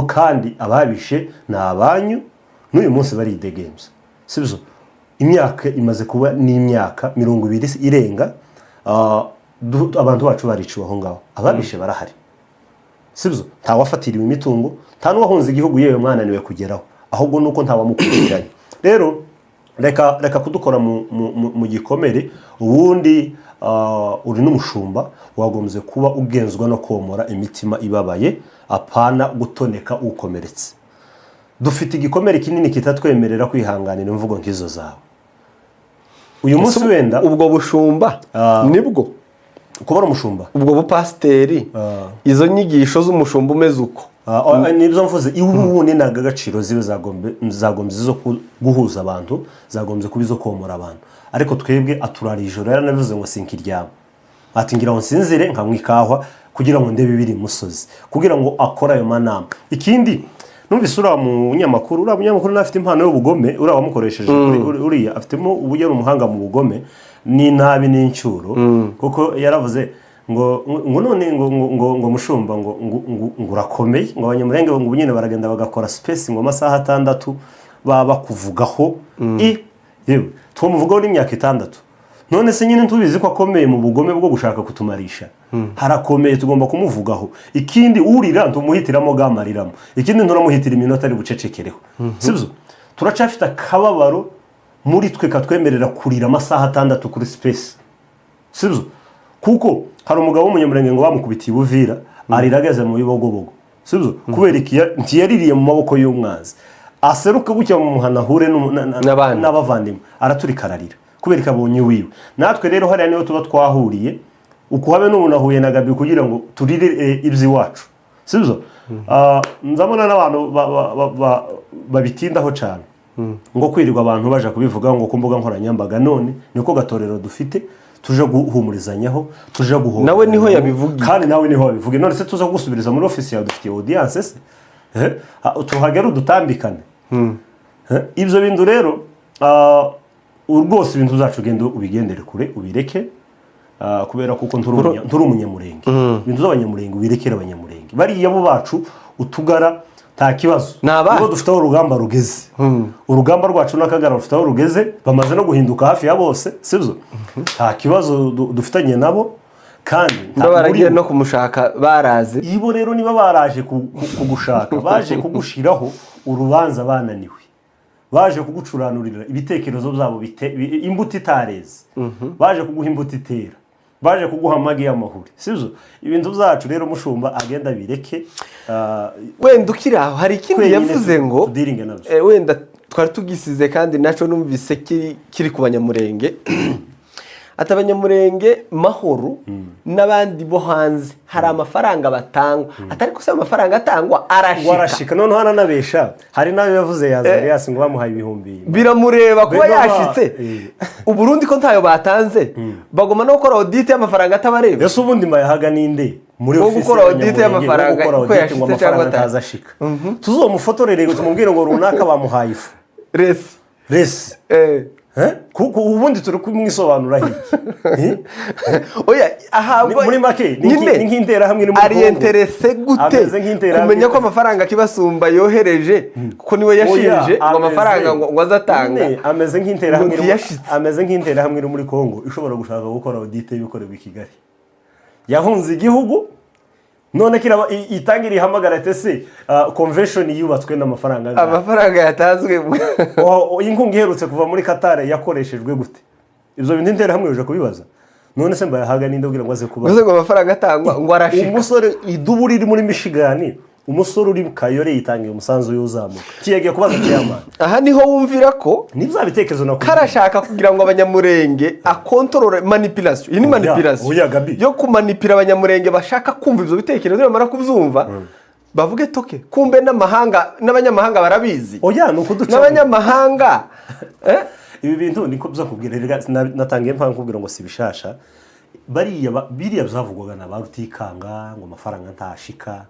kandi ababishe ni abanyu, n'uyu munsi baridegembya, sibyo? Imyaka imaze kuba n'imyaka 20 irenga, abantu bacu bariciwe aho ngaho, ababishe barahari, sibyo? Ntawafatiriwe imitungo, nta n'uwahunze igihugu, yewe mwananiwe kugeraho, ahubwo nuko ntawamukurikiranye. Rero reka kudukora mu gikomere. Ubundi uri n'umushumba, wagombye kuba ugenzwa no komora imitima ibabaye, apana gutoneka ukomeretse. Dufite igikomere kinini kitatwemerera kwihanganira imvugo nk'izo zawe uyu munsi. Wenda Ubwo bushumba nibwo kuba ari umushumba, ubwo bupasiteri, izo nyigisho z'umushumba umeze uko. Nibyo mvuze, iwe ubundi indangagaciro zibe zagombye zo guhuza abantu, zagombye kuba izo komora abantu, ariko twebwe aturara ijoro. Yaranabivuze ngo sinkiryama, ati ngira ngo nsinzire nkanywa ikahwa kugira ngo ndebe ibiri imusozi, kugira ngo akore ayo manama. Ikindi, numvise uriya munyamakuru nawe afite impano y'ubugome, uriya wamukoresheje, uriya afitemo uburyo, ari umuhanga mu bugome n'inabi n'incyuro, kuko yaravuze ngo none ngo mushumba ngo urakomeye, ngo Abanyamurenge ngo ubu nyine baragenda bagakora space ngo amasaha 6 baba bakuvugaho. I yewe, twamuvugaho n'imyaka 6. None se nyine tubizi ko akomeye mu bugome bwo gushaka kutumarisha, harakomeye, tugomba kumuvugaho. Ikindi, urira ntumuhitiramo bwamariramo, ikindi nturamuhitira iminota ari bucecekereho, sibyo? Turacafite akababaro muri twe katwemerera kurira amasaha 6 kuri space, sibyo? Kuko hari umugabo w'Umunyamurenge ngo bamukubitiye i Buvira, arira ageze mu Bibogobogo, sibyo? Kubera iki? Ntiyaririye mu maboko y'umwanzi, aseruka gutya mu muhana ahure N'abandi. n'abavandimwe, araturika ararira kubera ko abonye wiwe. Natwe rero hariya niho tuba twahuriye, ukuhabe n'ubu nahuye na Gabi kugira ngo turire iby'iwacu, sibyo? Nzabona n'abantu babitindaho cyane, ngo kwirirwa abantu baje kubivuga ngo ku mbuga nkoranyambaga. None niko gatorero dufite, tuje guhumurizanyaho, tuje guhura. Nawe niho yabivugiye. Kandi nawe niho yabivugiye. None se tuza gusubiriza muri ofisi yawe? Dufitiye audience se? Tuhagere udutambikane. Ibyo bintu rero, rwose ibintu byacu ugenda ubigendere kure, ubireke, kubera kuko nturi Umunyamurenge. Ibintu by'Abanyamurenge ubirekere Abanyamurenge bariya bo bacu utugara, nta kibazo. Ni abacu. Nibo dufite aho urugamba rugeze. Urugamba rwacu n'Akagara rufite aho rugeze, bamaze no guhinduka hafi ya bose, sibyo? Nta kibazo dufitanye nabo kandi Niba baragiye muri no kumushaka barazi. Ibo rero niba baraje kugushaka, baje kugushiraho urubanza bananiwe, baje kugucuranurira ibitekerezo byabo, imbuto itareze, baje kuguha imbuto itera, baje kuguha amagi y'amahuri, sibyo? Ibintu byacu rero mushumba agenda bireke. Wenda ukiri aho, hari ikindi Twenyine yavuze ngo tudiringe nabyo. Wenda twari tugisize, kandi nacyo numvise kiri ku Banyamurenge, ati Abanyamurenge Mahoro n'abandi bo hanze hari amafaranga batangwa, atari ko se amafaranga atangwa arashika? Warashika. Noneho aranabesha, hari n'ayo yavuze ya Zarias ngo bamuhaye ibihumbi. Biramureba kuba yashitse. Uburundi ko ntayo batanze, bagomba no gukora audit y'amafaranga atabareba. Ese ubundi Mbayahaga ninde muri Wo ofisi gukora audit y'Abanyamurenge, y'amafaranga wo gukora ko audit ngo yashitse amafaranga cyangwa atari? ntazashika? Tuzomufotorere tumubwire ngo runaka bamuhaye ifu resi resi. Eh? Kuko ubundi turi kumwisobanura hiki. Eh? Oya, ahabwa Muri make ni nyine ni nk'interahamwe iri muri ari Congo. intéressé gute Ameze nk'interahamwe. kumenya ko amafaranga Kibasumba yohereje, kuko niwe yashinje Oya, ngo amafaranga ngo azatanga Nyine, ameze nk'interahamwe ngo ntiyashitse. Ameze nk'interahamwe iri muri Congo ishobora gushaka gukora audit y'ibikorerwa i Kigali. Yahunze igihugu, none kiraba itangira ihamagara ati: "Ese convention yubatswe n'amafaranga angahe?" Amafaranga yatanzwe. Inkunga iherutse kuva muri Qatar yakoreshejwe gute? Ibyo bintu interahamwe uje kubibaza? None se Mbayahaga ninde ubwira ngo aze kubaza? Gusa ngo amafaranga atangwa ngo arashika. Umusore idubu riri muri Michigan, umusore uri Kayore yitangiye umusanzu y'uzamuka kiyagiye kubaza chairman. Aha niho wumvira ko Ni bya bitekerezo nakubwiye. karashaka kugira ngo Abanyamurenge akontorore, manipulation iyi ni Oya, manipulation oya, Gabi. yo kumanipira Abanyamurenge bashaka kumva ibyo bitekerezo. Nibamara kubyumva bavuge toke kumbe n'amahanga n'abanyamahanga barabizi. Oya, ni ukuduca. N'abanyamahanga, eh? Ibi bintu niko byo kubwira rega, natangiye mpamvu kubwira ngo si bishasha. Bariya biriya byavugwaga na ba Rutikanga ngo amafaranga ntashika,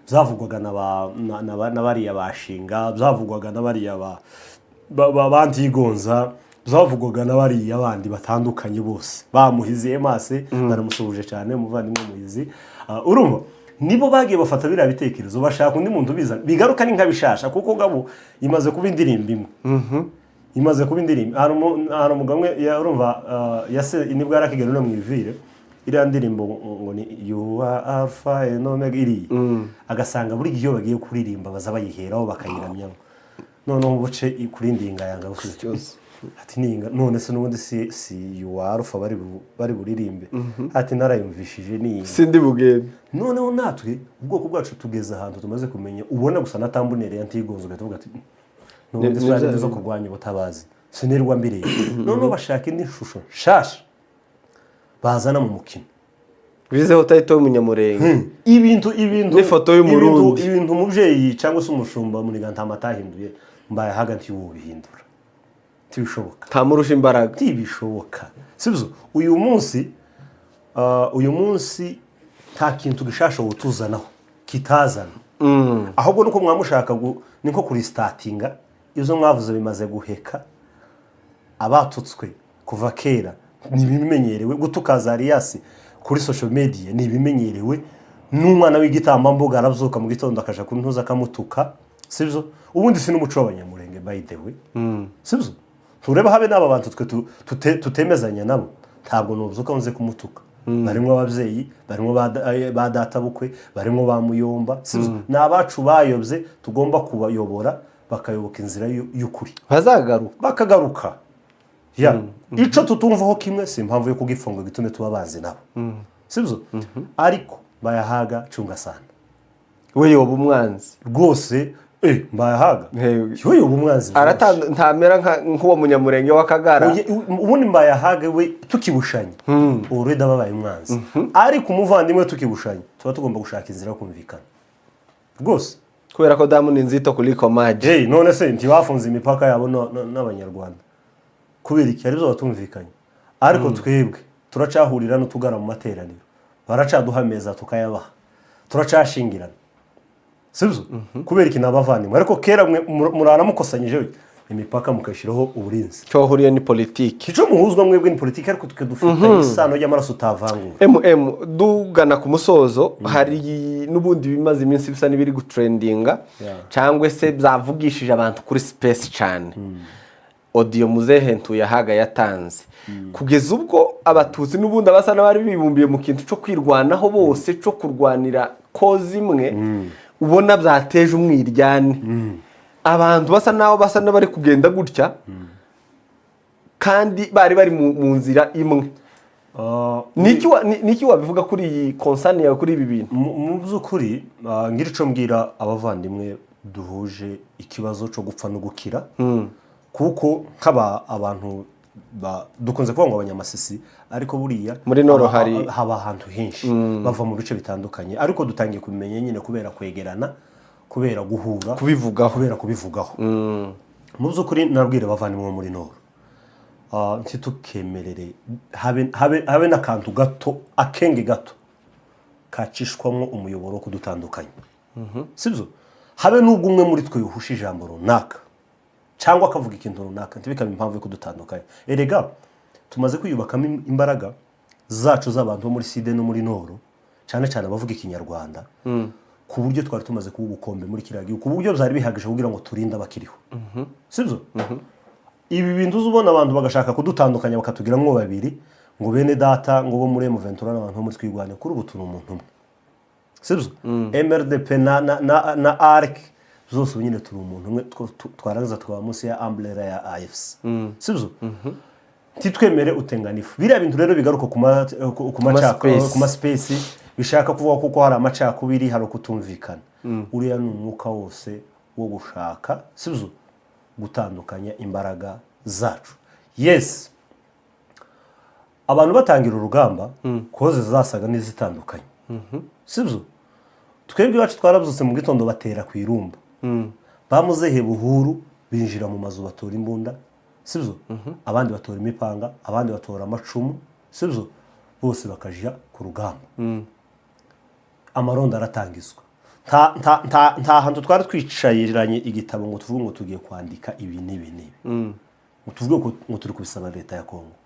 byavugwaga na bariya bashinga, byavugwaga na bariya ba Ntigonza, byavugwaga na bariya bandi batandukanye bose bamuhizi Emase. Baramusuhuje cyane umuvandimwe Muhizi. Urumva nibo bagiye bafata biriya bitekerezo, bashaka undi muntu ubiza bigaruka ni nka bishasha, kuko ngabo imaze kuba indirimbo imwe, imaze kuba indirimbo. Hari umugabo umwe urumva, yase nibwo yari akigera no mu ivire iriya ndirimbo ngo ni "You are Alpha and Omega", iriya agasanga buri gihe iyo bagiye kuririmba baza bayiheraho bakayiramyamo. Noneho ubuce kuri ndinga yanga gusubiza ati: "Ninga none se n'ubundi si You are Alpha bari buririmbe?" Ati: "Narayumvishije ni Sindi bugende. Noneho natwe ubwoko bwacu tugeze ahantu tumaze kumenya, ubona gusa na thumbnail ya Ntigonzo ugahita uvuga ati: "N'ubundi Ni zari zo kurwanya ubutabazi, sinirwa mbireba." Noneho bashaka indi shusho nshasha bazana mu mukino. Bizeho title y'Umunyamurenge. Ibintu N'ifoto y'Umurundi. Ibintu umubyeyi cyangwa se umushumba Muniga atahinduye, Mbaye haga ntiwubihindura, ntibishoboka. Ntamurusha imbaraga. Ntibishoboka, sibyo? Uyu munsi nta kintu gishasha wutuzanaho kitazana, ahubwo nuko mwamushaka ni nko kurisitatinga izo mwavuze bimaze guheka. Abatutswe kuva kera ni ibimenyerewe, gutuka Zariyasi kuri social media ni ibimenyerewe, n'umwana w'igitambambuga arabyuka mu gitondo akaja ku ntuza akamutuka, sibyo? Ubundi si n'umuco w'Abanyamurenge, by the way, sibyo? Turebe habe n'aba bantu twe tutemezanya nabo, ntabwo nubyuka nze kumutuka. Barimo ababyeyi, barimo ba databukwe, barimo ba muyomba, sibyo? Ni abacu bayobye, tugomba kubayobora bakayoboka inzira y'ukuri. Bazagaruka. Bakagaruka ya ico tutumvaho kimwe si impamvu yo kugifunga gitume tuba banzi nabo, sibyo? Ariko Bayahaga cunga sana. We yoba umwanzi. Rwose Mbayahaga Hey. we yoba umwanzi. Ntamera nk'uwo Munyamurenge w'Akagara. Oye, ubundi Mbayahaga we tukibushanya already aba abaye umwanzi, ariko umuvandimwe tukibushanya tuba tugomba gushaka inzira yo kumvikana rwose. Kubera ko damu ni nzito kuliko maji. Hey, none se ntibafunze imipaka yabo n'Abanyarwanda kubera iki? Aribyo batumvikanye. Ariko twebwe turacahurira n'utugara mu materaniro, baracaduha ameza tukayabaha, turacashingirana, sibyo? Kubera iki? Ni abavandimwe. Ariko kera mwe murara mukosanyije imipaka mukayishyiraho uburinzi. Cyo wahuriye ni politiki. Icyo muhuzwa mwebwe ni politiki, ariko twe dufite isano y'amaraso utavangura. Dugana ku musozo, hari n'ubundi bimaze iminsi bisa n'ibiri gutrendinga cyangwa se byavugishije abantu kuri space cyane, audio muzehe Ntuyahaga yatanze, kugeza ubwo Abatutsi n'ubundi abasa n'abari bibumbiye mu kintu cyo kwirwanaho bose, cyo kurwanira cause imwe, ubona byateje umwiryane. Abantu basa n'aho basa n'abari kugenda gutya kandi bari mu nzira imwe. Niki wabivuga kuri iyi concern yawe kuri ibi bintu? Mu by'ukuri, ngira icyo mbwira abavandimwe duhuje ikibazo cyo gupfa no gukira, kuko nk'aba abantu dukunze kuvuga ngo Abanyamasisi, ariko buriya Muri Nord haba ahantu henshi, bava mu bice bitandukanye, ariko dutangiye kubimenya nyine kubera kwegerana, kubera guhura, Kubivugaho. kubera kubivugaho. Mu by'ukuri nabwira abavandimwe bo muri Nord, ntitukemerere habe n'akantu gato, akenge gato kacishwamo umuyoboro wo kudutandukanya, sibyo? Habe n'ubwo umwe muri twe yuhusha ijambo runaka. Cyangwa akavuga ikintu runaka, ntibikabe impamvu yo kudutandukanya. Erega tumaze kwiyubakamo imbaraga zacu z'abantu bo muri Sud no muri Nord, cyane cyane abavuga Ikinyarwanda, ku buryo twari tumaze kuba ubukombe muri kiriya gihugu, ku buryo byari bihagije kugira ngo turinde abakiriho, sibyo? Ibi bintu uza ubona abantu bagashaka kudutandukanya, bakatugira mwo babiri, ngo bene data ngo bo muri M23 n'abantu bo muri Twirwane. Kuri ubu turi umuntu umwe, sibyo? MRDP na ARC zose ubu nyine turi umuntu umwe. Twarangiza tukaba munsi ya umbrella ya AFC, sibyo? Ntitwemere utenganifu. Biriya bintu rero bigaruka space. ku ma space, bishaka kuvuga kuko hari amacakubiri, hari ukutumvikana. Uriya ni umwuka wose wo gushaka, sibyo, gutandukanya imbaraga zacu. Yes, abantu batangira urugamba, cause zasaga n'izitandukanye, sibyo? Twebwe iwacu twarabyutse mu gitondo, batera ku irumba, bamuzehe buhuru, binjira mu mazu, batora imbunda, sibyo? Abandi batora imipanga, abandi batora amacumu, sibyo? Bose bakajya ku rugamba. Amarondo aratangizwa. Nta hantu twari twicayiranye igitabo ngo tuvuge ngo tugiye kwandika ibi n'ibi n'ibi, ngo tuvuge ngo turi kubisaba leta ya Kongo.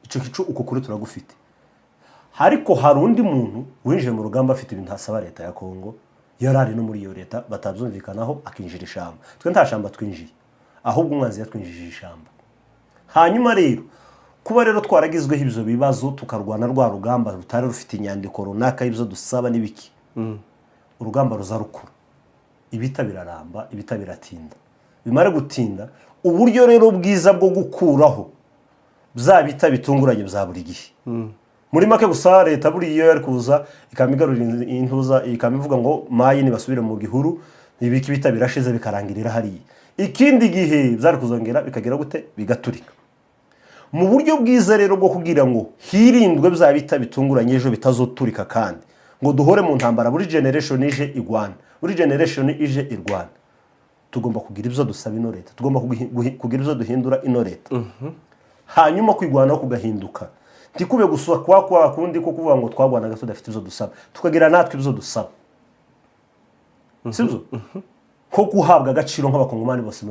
Icyo kico, uko kuri turagufite. Ariko hari undi muntu winjiye mu rugamba afite ibintu asaba leta ya Kongo, yari ari no muri iyo leta, batabyumvikanaho, akinjira ishamba. Twe nta shamba twinjiye, ahubwo umwanzi yatwinjije ishamba. Hanyuma rero kuba rero twaragizweho ibyo bibazo, tukarwana rwa rugamba rutari rufite inyandiko runaka y'ibyo dusaba n'ibiki, urugamba ruza rukura, ibita biraramba, ibita biratinda. Bimare gutinda, uburyo rero bwiza bwo gukuraho bya bita bitunguranye bya buri gihe, muri make gusa, leta buriya iyo yari kuza ikaba igarurira intuza, ikaba ivuga ngo mayi nibasubire mu gihuru, ibiki, bita birashize, bikarangirira hariya. Ikindi gihe byari kuzongera bikagera gute? Bigaturika. Mu buryo bwiza rero bwo kugira ngo hirindwe bya bita bitunguranye ejo bitazoturika, kandi ngo duhore mu ntambara, buri generation ije igwana, buri generation ije irwana, tugomba kugira ibyo dusaba ino leta, tugomba kugira ibyo duhindura ino leta, hanyuma kwigwanaho kugahinduka, ntikube gusa kwa kundi ko kuvuga ngo twagwanaga tudafite ibyo dusaba. Tukagira natwe ibyo dusaba, sibyo? Nko guhabwa agaciro nk'abakongomani bose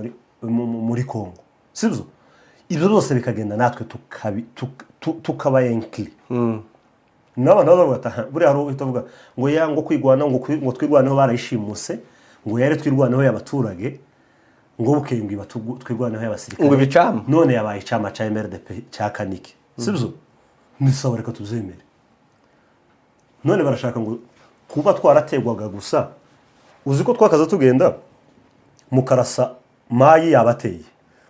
muri Kongo, sibyo? Ibyo byose bikagenda, natwe tukaba inclus. N'abantu bavuga bati: "Aha, buriya hari uhita uvuga ngo ya ngo kwigwana ngo Twirwaneho barayishimuse, ngo yari Twirwaneho y'abaturage, ngo bukeye ngo iba Twirwaneho y'abasirikare." Ngo ibicama. None yabaye icama cya MRDP cya Kanike, sibyo? Ni sawa, reka tubyemere. None barashaka ngo kuba twarategwaga gusa. Uzi ko twakaza tugenda mukarasa mayi yabateye,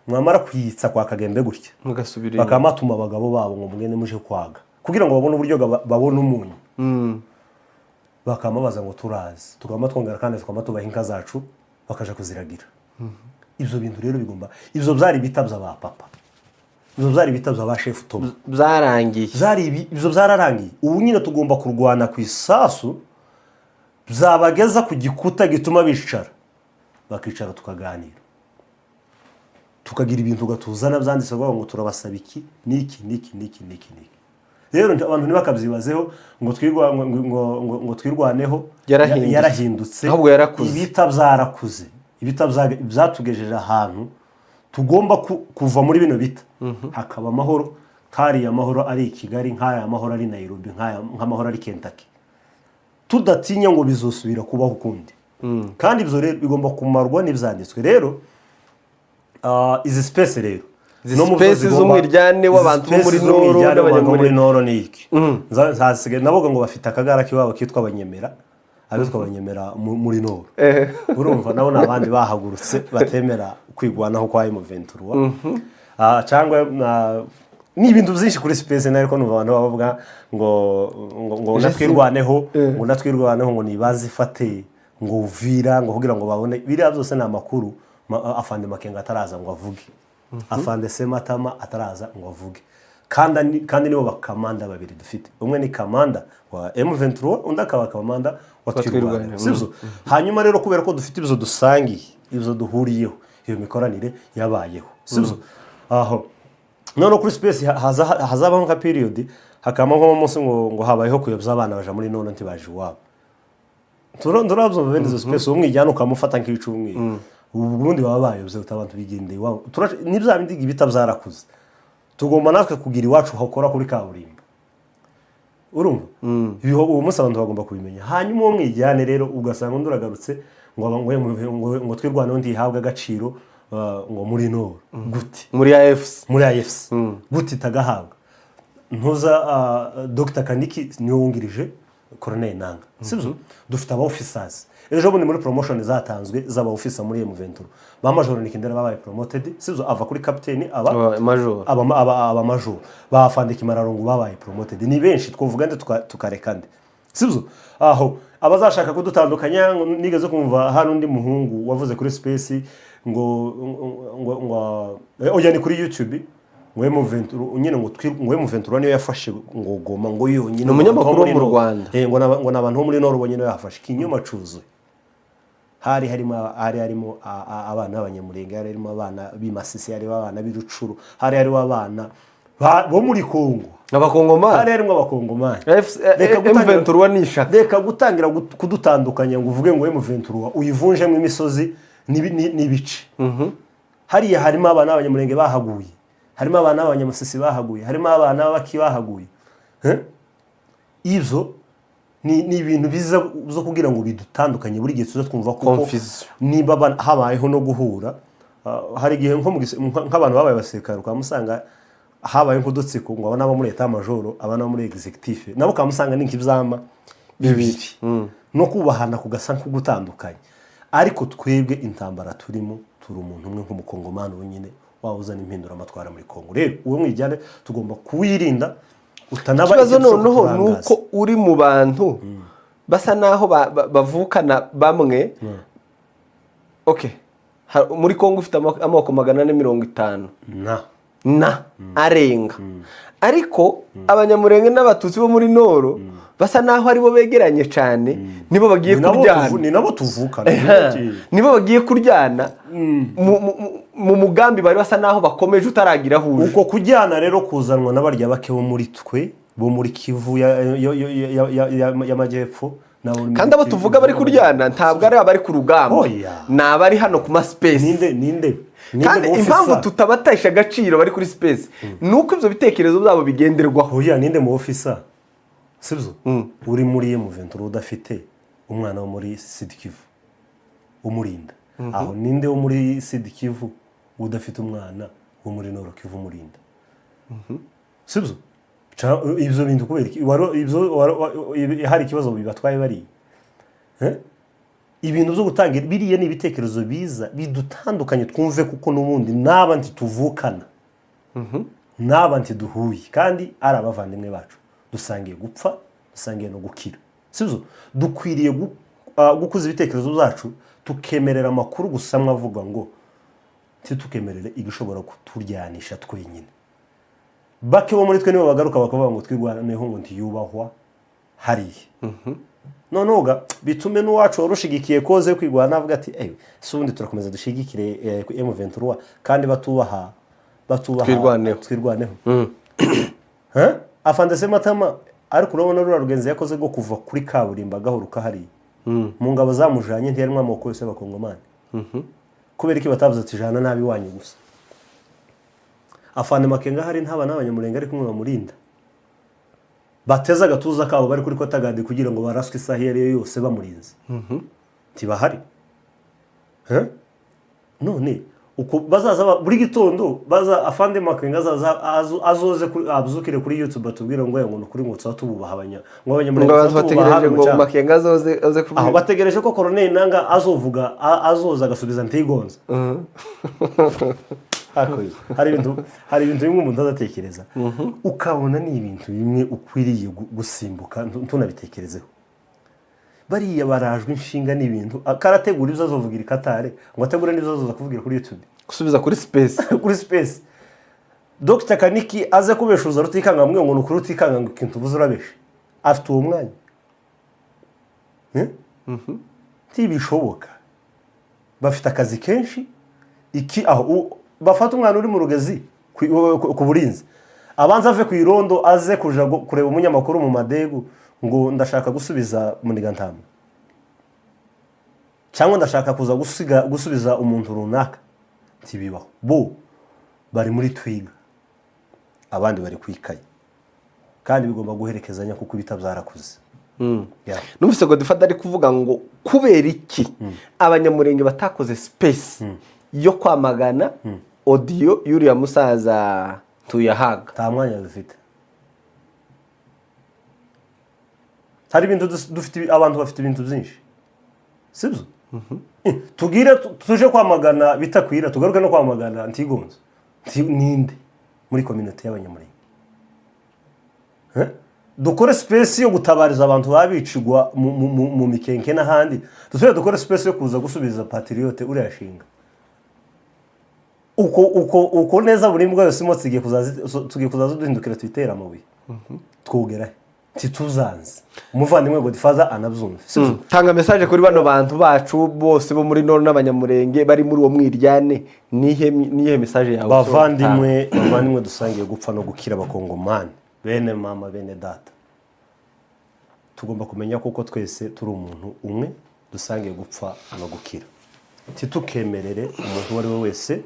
mwamara kuyitsa kwa Kagembe gutya, mugasubira inyuma. Bakaba batuma abagabo babo ngo mugende muje kwaga, kugira ngo babone uburyo babone umunyu. Bakamubaza ngo turazi, tukaba twongera kandi tukaba tubaha inka zacu, bakaja kuziragira. Ibyo bintu rero bigomba, ibyo byari ibitabya ba papa, ibyo byari ibitabya ba shefu Toma. Byarangiye. Byari ibyo byararangiye. Ubu nyine tugomba kurwana ku isasu, byabageza ku gikuta gituma bicara, bakicara, tukaganira, tukagira ibintu gatuzana byanditse bavuga ngo turabasaba iki n'iki n'iki n'iki n'iki n'iki. Rero abantu ntibakabyibazeho ngo Twirwaneho Yarahindutse. Yarahindutse. Ahubwo yarakuze. Ibita byarakuze, ibita byatugejeje ahantu tugomba kuva muri bino bita, hakaba amahoro, nk'ariya amahoro ari i Kigali, nk'aya amahoro ari Nairobi, nk'amahoro ari Kentucky, tudatinya ngo bizosubira kubaho ukundi. Kandi ibyo rero bigomba kumarwa n'ibyanditswe. Rero izi space rero Izi no mu byo space z'umwiryane izi w'abantu bo space muri z'umwiryane Nord w'abantu bo muri n'Abanyamulenge. Nord ni iki? Nzasigaye naboga ngo bafite akagara k'iwabo kitwa Abanyemera, abitwa Abanyemera muri Nord. Urumva nabo ni abandi bahagurutse batemera kwigwanaho kwa M23. Cyangwa ni ibintu byinshi kuri space, ariko numva abantu bavuga ngo natwirwaneho, ngo natwirwaneho, ngo nibazifate ngo Uvira, ngo kugira ngo babone. Biriya byose ni amakuru afande Makenga ataraza ngo avuge, afande Sematama ataraza ngo avuge. Kandi nibo bakamanda babiri dufite: umwe ni kamanda wa M23, undi akaba kamanda wa Twirwaneho. Twirwaneho, sibyo? Hanyuma rero kubera ko dufite ibyo dusangiye, ibyo duhuriyeho, iyo mikoranire yabayeho, sibyo? Aho noneho kuri space hazabaho nka period, hakaba nk'umunsi ngo habayeho kuyobya abana baja muri none, ntibaje iwabo. Turabyumva bene izo space, umwijyana ukamufata nk'icumweru. Ubu Burundi baba bayobye, abantu bigendeye iwabo. Ni bya bindi bita byarakuze. Tugomba natwe kugira iwacu hakora kuri kaburimbo, urumva? Uwo munsi abantu bagomba kubimenya. Hanyuma uwo mwijyane rero, ugasanga undi uragarutse ngo ngo Twirwaneho ntihabwe agaciro, ngo muri Nord gute? Muri AFC. Muri AFC gute itagahabwa? Ntuza Dr Kaniki niwe wungirije Colonel Nanga, sibyo? Dufite aba officers. Ejo bundi muri promotion zatanzwe z'aba officer muri M23, ba Major Nikindera babaye promoted, sibyo? Ava kuri captain aba Aba major. Aba major. Ba Afande Kimararungu babaye promoted. Ni benshi, twavuga nde tukareka nde, sibyo? Aho abazashaka kudutandukanya, ngo nigeze kumva hari undi muhungu wavuze kuri space ngo oya, ni kuri YouTube, ngo M23 nyine, ngo M23 niyo yafashe ngo Goma ngo yonyine. Ni umunyamakuru wo mu Ngo muri Rwanda. Ngo ni abantu bo muri Nord bonyine yafashe. Ikinyoma cuzuye. Hari harimo abana b'Abanyamurenge, hari harimo abana b'i Masisi, harimo abana b'i Rucuru, hari harimo abana bo muri Kongo. Abakongomani. Hari harimo Abakongomani. Reka M23 ni ishaka. Reka gutangira kudutandukanya ngo uvuge ngo M23 uyivunjemo imisozi n'ibice. Hariya harimo abana b'Abanyamurenge bahaguye, harimo abana b'Abanyamusisi bahaguye, harimo abana b'Abaki bahaguye. Eh? Ibyo ni ibintu biza zo kugira ngo bidutandukanye buri gihe tuza twumva kuko Confusion. niba habayeho no guhura, hari igihe nko mu nk'abantu babaye abasirikare ukamusanga habaye nk'udutsiko ngo aba n'abo muri état-major, aba n'abo muri exécutif, nabo ukamusanga ni nk'ibyama bibiri no kubahana kugasa nk'ugutandukanye. Ariko twebwe intambara turimo, turi umuntu umwe nk'Umukongomani wenyine waba uzana impinduramatwara muri Kongo. Rero uwo mwijyane tugomba kuwirinda utanaba Ikibazo ikintu cyo noneho ni kuturangaza. uko uri mu bantu basa naho bavukana bamwe. Okay, muri Kongo ufite amoko 450 na na arenga, ariko Abanyamurenge n'Abatutsi bo muri Nord basa naho aribo begeranye cyane, nibo bagiye Ni nabo kuryana. Ni nabo tuvukana. Nibo bagiye kuryana mu mugambi bari basa naho bakomeje utaragira aho uje. Uko kujyana rero kuzanwa na barya bake bo muri twe, bo muri Kivu y'Amajyepfo n'abo muri Kandi abo Kivu tuvuga bari kuryana ntabwo ari abari ku rugamba, Oya. ni abari hano ku ma space. Ninde Kandi mu impamvu officer? tutabatesha agaciro bari kuri space ni uko ibyo bitekerezo byabo bigenderwaho. Oya, ninde mu officer, sibyo, uri muri M23 udafite umwana wo muri Sud Kivu umurinda? Aho ninde wo muri Sud Kivu udafite umwana wo muri Nord Kivu umurinda, sibyo? Ibyo bintu kubera iki? Ibyo hari ikibazo bibatwaye bariya? Eh? Ibintu byo gutanga biriya ni ibitekerezo biza bidutandukanye, twumve kuko n'ubundi n'aba ntituvukana, n'aba ntiduhuye, kandi ari abavandimwe bacu, dusangiye gupfa, dusangiye no gukira, sibyo? Dukwiriye gukuza ibitekerezo byacu, tukemerera amakuru gusa mwavuga ngo ntitukemerere igishobora kuturyanisha twenyine. Bake bo muri twe nibo bagaruka bakavuga ngo Twirwaneho ngo ntiyubahwa hariya. Noneho ga bitume n'uwacu wari ushigikiye koze kwigwana avuga ati: "Eh, si ubundi turakomeza dushigikire M23 kandi batubaha Twirwaneho." Twirwaneho. Huh? Afande Sematama, ariko urabona ruriya rugenzi yakoze rwo kuva kuri kaburimbo agahuruka hariya, mu ngabo zamujanye ntiyarimo amoko yose y'Abakongomani? Kubera iki batavuze ati jana nabi wanyu gusa? Afande Makenga hari ntaba n'Abanyamurenge ari kumwe bamurinda, bateze agatuza kabo bari kuri kotagadi kugira ngo baraswe isaha iyo ari yo yose bamurinze, ntibahari? Huh? None uko bazaza buri gitondo baza Afande Makenga azaza azoze abyukire kuri YouTube atubwire ngo ni ukuri ngo tuba tububaha abanya ngo Ngo Abanyamurenge abantu tuba tububaha bategereje ngo mu cyaro. Makenga azoze aze Aho kuvuga. bategereje ko Colonel Nanga azovuga, azoza agasubiza Ntigonza. Hari ibintu bimwe umuntu azatekereza ukabona ni ibintu bimwe ukwiriye gusimbuka ntunabitekerezeho. Bariya barajwe inshinga n'ibintu karategura ibyo azovugira i Katare, ngo ategure n'ibyo azoza kuvugira kuri YouTube. Gusubiza kuri space. Kuri space. Dr Kaniki aze kubeshuza Rutikanga, amubwira ngo ni ukuri Rutikanga, ngo ikintu uvuze urabeshe. Afite uwo mwanya? Eh? Ntibishoboka, bafite akazi kenshi. Iki aho bafata umwana uri mu rugezi ku burinzi, abanza ave ku irondo aze kuja kureba umunyamakuru mu madegu ngo ndashaka gusubiza Munigantama. Cyangwa ndashaka kuza gusubiza umuntu runaka. Ntibibaho. Bo bari muri twiga, abandi bari ku ikayi, kandi bigomba guherekezanya kuko ibita byarakuze. Yeah. Numvise Godfather ari kuvuga ngo kubera iki Abanyamurenge batakoze space yo kwamagana audio y'uriya musaza Tuyahaga? Nta mwanya dufite. Hari ibintu dufite, abantu bafite ibintu byinshi, sibyo? Tugire tuje kwamagana Bitakwira, tugaruke no kwamagana Ntigonze. Ninde muri communauté y'Abanyamurenge? Eh? Dukore space yo gutabariza abantu babicigwa mu Mikenke n'ahandi, dusubire dukore space yo kuza gusubiza Patriote uriya shinga uko neza. Buri mbwa yose imotsi igiye kuzaza, tugiye kuzaza duhindukira tuyitera amabuye. Twogera he? Ntituzanze umuvandimwe Godfather anabyumve, sibyo? Tanga message kuri bano bantu bacu bose bo muri Nord n'Abanyamurenge bari muri uwo mwiryane. Nihe message yawe? Bavandimwe, bavandimwe dusangiye gupfa no gukira, Abakongomani bene mama, bene data, tugomba kumenya kuko twese turi umuntu umwe dusangiye gupfa no gukira. Ntitukemerere umuntu uwo ari we wese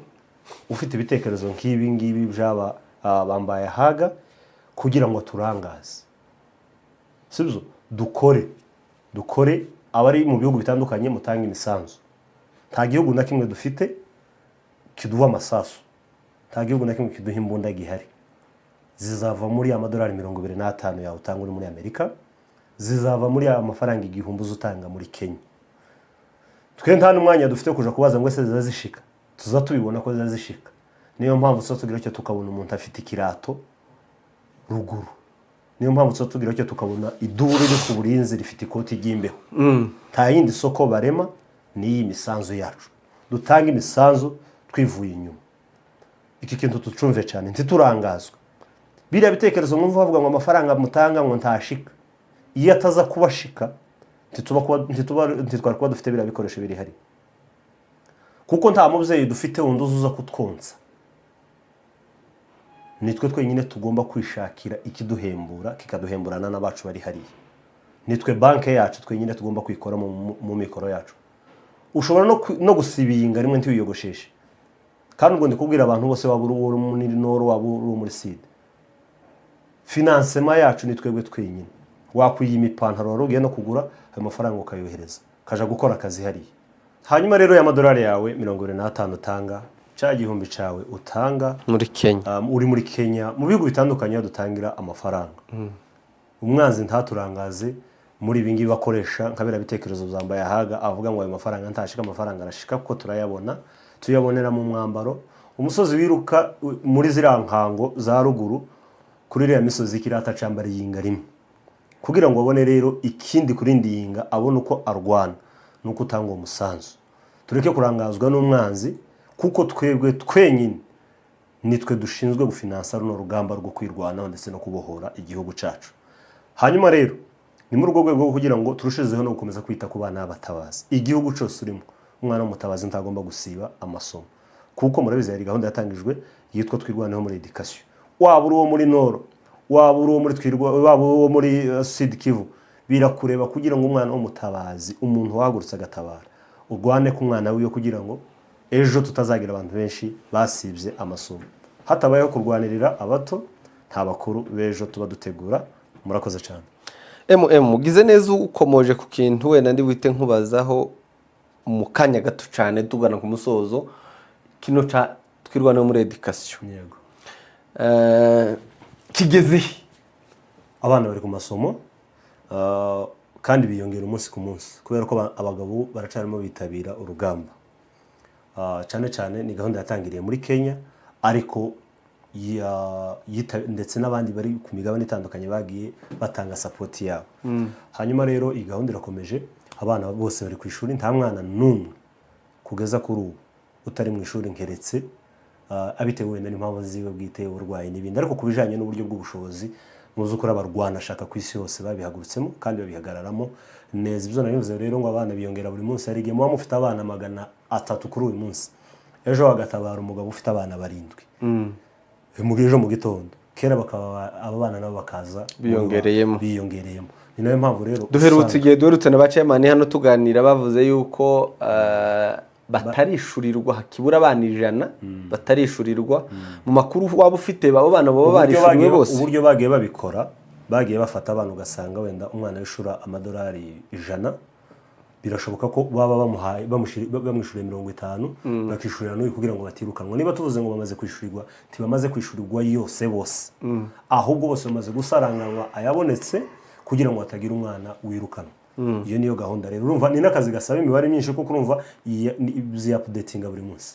ufite ibitekerezo nk'ibi ngibi by'aba bambaye ahaga kugira ngo turangaze, sibyo? Dukore, dukore. Abari mu bihugu bitandukanye, mutange imisanzu. Nta gihugu na kimwe dufite kiduha amasasu, nta gihugu na kimwe kiduha imbunda gihari. Zizava muri amadolari 25 yawe utanga uri muri Amerika, zizava muri aya mafaranga 1000 uza utanga muri Kenya. Twe nta n'umwanya dufite kuja kubaza ngo ese zizashika. Tuza tubibona ko zizashika. Niyo mpamvu tuza tugira icyo tukabona umuntu afite ikirato ruguru, niyo mpamvu tuza tugira icyo tukabona idubu riri ku burinzi rifite ikoti ry'imbeho. Nta yindi soko barema, ni iyi misanzu yacu. Dutanga imisanzu twivuye inyuma. Iki kintu tucumve cyane, ntiturangazwe biriya bitekerezo mwumva bavuga ngo amafaranga mutanga ngo ntashika. Iyo ataza kubashika, ntitwari kuba dufite biriya bikoresho biri hari, kuko nta mubyeyi dufite wundi uza kutwonsa. Nitwe twenyine tugomba kwishakira ikiduhembura, kikaduhemburana n'abacu bari hariya. Nitwe banke yacu twenyine, tugomba kwikora mu mikoro yacu. Ushobora no gusibinga rimwe ntiwiyogosheshe. Kandi ubwo ndikubwira abantu bose, waba uri uwo muri Nord, waba uri uwo muri Sud, financement yacu ni twebwe twenyine. Wakwiyima ipantaro wari ugiye no kugura, ayo mafaranga ukayohereza ukaja gukora akazi hariya. Hanyuma rero y'amadolari yawe 75 utanga, cya gihumbi cyawe utanga muri Kenya, uri muri Kenya, mu bihugu bitandukanye aho dutangira amafaranga, umwanzi ntaturangaze muri ibi ngibi bakoresha nka biriya bitekerezo byambaye ahaga avuga ngo ayo mafaranga ntashika. Amafaranga arashika kuko turayabona, tuyabonera mu mwambaro. Umusozi wiruka muri ziriya nkango za ruguru, kuri iriya misozi, kirata cambara iyinga rimwe kugira ngo abone rero ikindi kurindi yinga, abone uko arwana nuko utanga uwo musanzu. Tureke kurangazwa n'umwanzi, kuko twebwe twenyine nitwe dushinzwe gufinansa runo rugamba rwo kwirwanaho ndetse no kubohora igihugu cyacu. Hanyuma rero ni muri urwo rwego rwo kugira ngo turushizeho no gukomeza kwita ku bana b'abatabazi. Igihugu cyose urimo, umwana w'umutabazi ntagomba gusiba amasomo, kuko murabizi hari gahunda yatangijwe yitwa Twirwaneho muri éducation. Waba uri uwo muri Nord, waba uri uwo muri Twirwa, waba uri uwo muri Sud Kivu, birakureba kugira ngo umwana w'umutabazi, umuntu wahagurutse agatabara, urwane ku mwana wiwe kugira ngo ejo tutazagira abantu benshi basibye amasomo. Hatabayeho kurwanirira abato, nta bakuru b'ejo tuba dutegura. Murakoze cyane. Ugize neza, ukomoje ku kintu wenda ndi buhite nkubazaho mu kanya gato cyane tugana ku musozo, kino ca Twirwaneho muri éducation. Yego. Kigeze he? Abana bari ku masomo, kandi biyongera umunsi ku munsi kubera ko abagabo baracarimo bitabira urugamba. Cyane cyane ni gahunda yatangiriye muri Kenya, ariko ndetse n'abandi bari ku migabane itandukanye bagiye batanga support yabo. Hanyuma rero iyi gahunda irakomeje, abana bose bari ku ishuri, nta mwana n'umwe kugeza kuri ubu utari mu ishuri, nkeretse abitewe wenda n'impamvu ziwe bwite, uburwayi n'ibindi. Ariko ku bijyanye n'uburyo bw'ubushobozi, mu by'ukuri abarwanashaka ku isi hose babihagurutsemo kandi babihagararamo neza. Ibyo nabivuze rero ngo abana biyongera buri munsi. Hari igihe muba mufite abana 300 kuri uyu munsi, ejo hagatabara umugabo ufite abana 7 ejo mu gitondo, kera bakaba aba bana nabo bakaza Biyongereyemo. Biyongereyemo. Ni nayo mpamvu rero Duherutse usanga- igihe duherutse na ba chairman hano tuganira, bavuze yuko batarishurirwa, hakibura abana 100 batarishurirwa. Mu makuru waba ufite, abo bana baba Uburyo barishuriwe bose? Uburyo bagiye babikora, bagiye bafata abana, ugasanga wenda umwana yishura amadolari 100, birashoboka ko baba bamuhaye bamwishyuriye 50, bakishyurira n'uyu kugira ngo batirukanwa. Niba tuvuze ngo bamaze kwishyurirwa, ntibamaze kwishyurirwa yose bose, ahubwo bose bamaze gusaranganywa ayabonetse kugira ngo hatagira umwana wirukanwa. Iyo niyo gahunda rero. Urumva ni n'akazi gasaba imibare myinshi, kuko urumva ziya-updatinga buri munsi.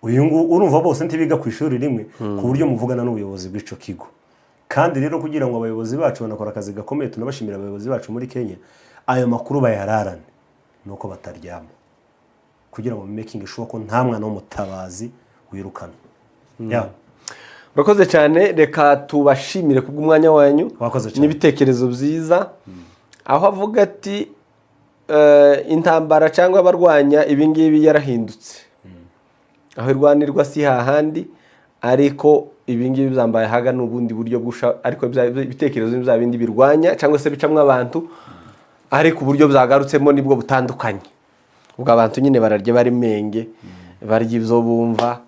Uyu nguyu, urumva bose ntibiga ku ishuri rimwe ku buryo muvugana n'ubuyobozi bw'icyo kigo. Kandi rero kugira ngo abayobozi bacu banakora akazi gakomeye, tunabashimira abayobozi bacu muri Kenya, ayo makuru bayararane nuko bataryama kugira ngo making sure ko nta mwana w'umutabazi wirukana. Yeah. Urakoze cyane. Reka tubashimire kubw'umwanya wanyu Wakoze cyane. n'ibitekerezo byiza. Aho avuga ati intambara cyangwa abarwanya ibingibi yarahindutse, aho irwanirwa si hahandi, ariko ibingibi byambaye haga ni ubundi buryo bwusha, ariko ibitekerezo ni bya bindi birwanya cyangwa se bicamwo abantu, ariko uburyo byagarutsemo nibwo butandukanye. Ubwo abantu nyine bararya bari menge, barya ibyo bumva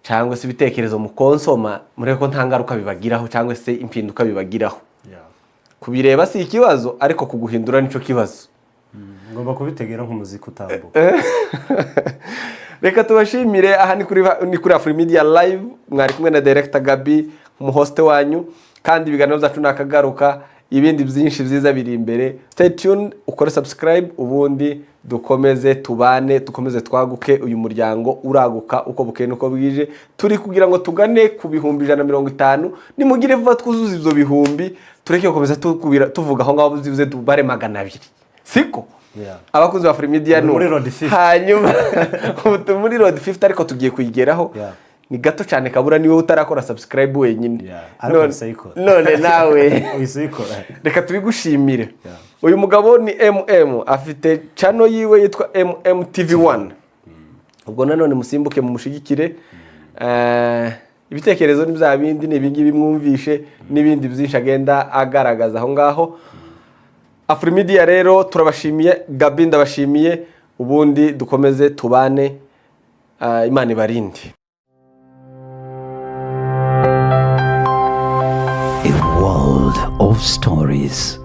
cyangwa se ibitekerezo mukonsoma, murebe ko nta ngaruka bibagiraho cyangwa se impinduka bibagiraho. Kubireba si ikibazo, ariko kuguhindura nicyo kibazo. Ngomba kubitegera nk'umuziki utambuka. Reka tubashimire. Aha ni kuri Afrimedia Live, mwari kumwe na Director Gabi, umuhoste wanyu, kandi ibiganiro byacu nakagaruka, ibindi byinshi byiza biri imbere. Stay tuned, ukore subscribe, ubundi dukomeze tubane, dukomeze twaguke. Uyu muryango uraguka uko bukeye n'uko bwije. Turi kugira ngo tugane ku 150,000. Nimugire vuba twuzuze ibyo bihumbi, tureke gukomeza tuvuga aho ngaho, byibuze tubare 200, siko? Yeah. Abakozi ba Afrimedia Muri no road 50. Hanyuma ubu turi muri road 50, ariko tugiye kuyigeraho. Ni gato cyane kabura, niwe utarakora subscribe wenyine. Yeah. Ariko uhise uyikora. None nawe Uhise uyikora. reka tubigushimire. Uyu mugabo ni MM, afite channel yiwe yitwa MM TV1. Ubwo nanone musimbuke mumushigikire. Ibitekerezo ni bya bindi, ni ibingibi mwumvishe n'ibindi byinshi agenda agaragaza aho ngaho. Afrimedia rero turabashimiye. Gabi, ndabashimiye. Ubundi dukomeze tubane. Imana ibarinde. A world of stories.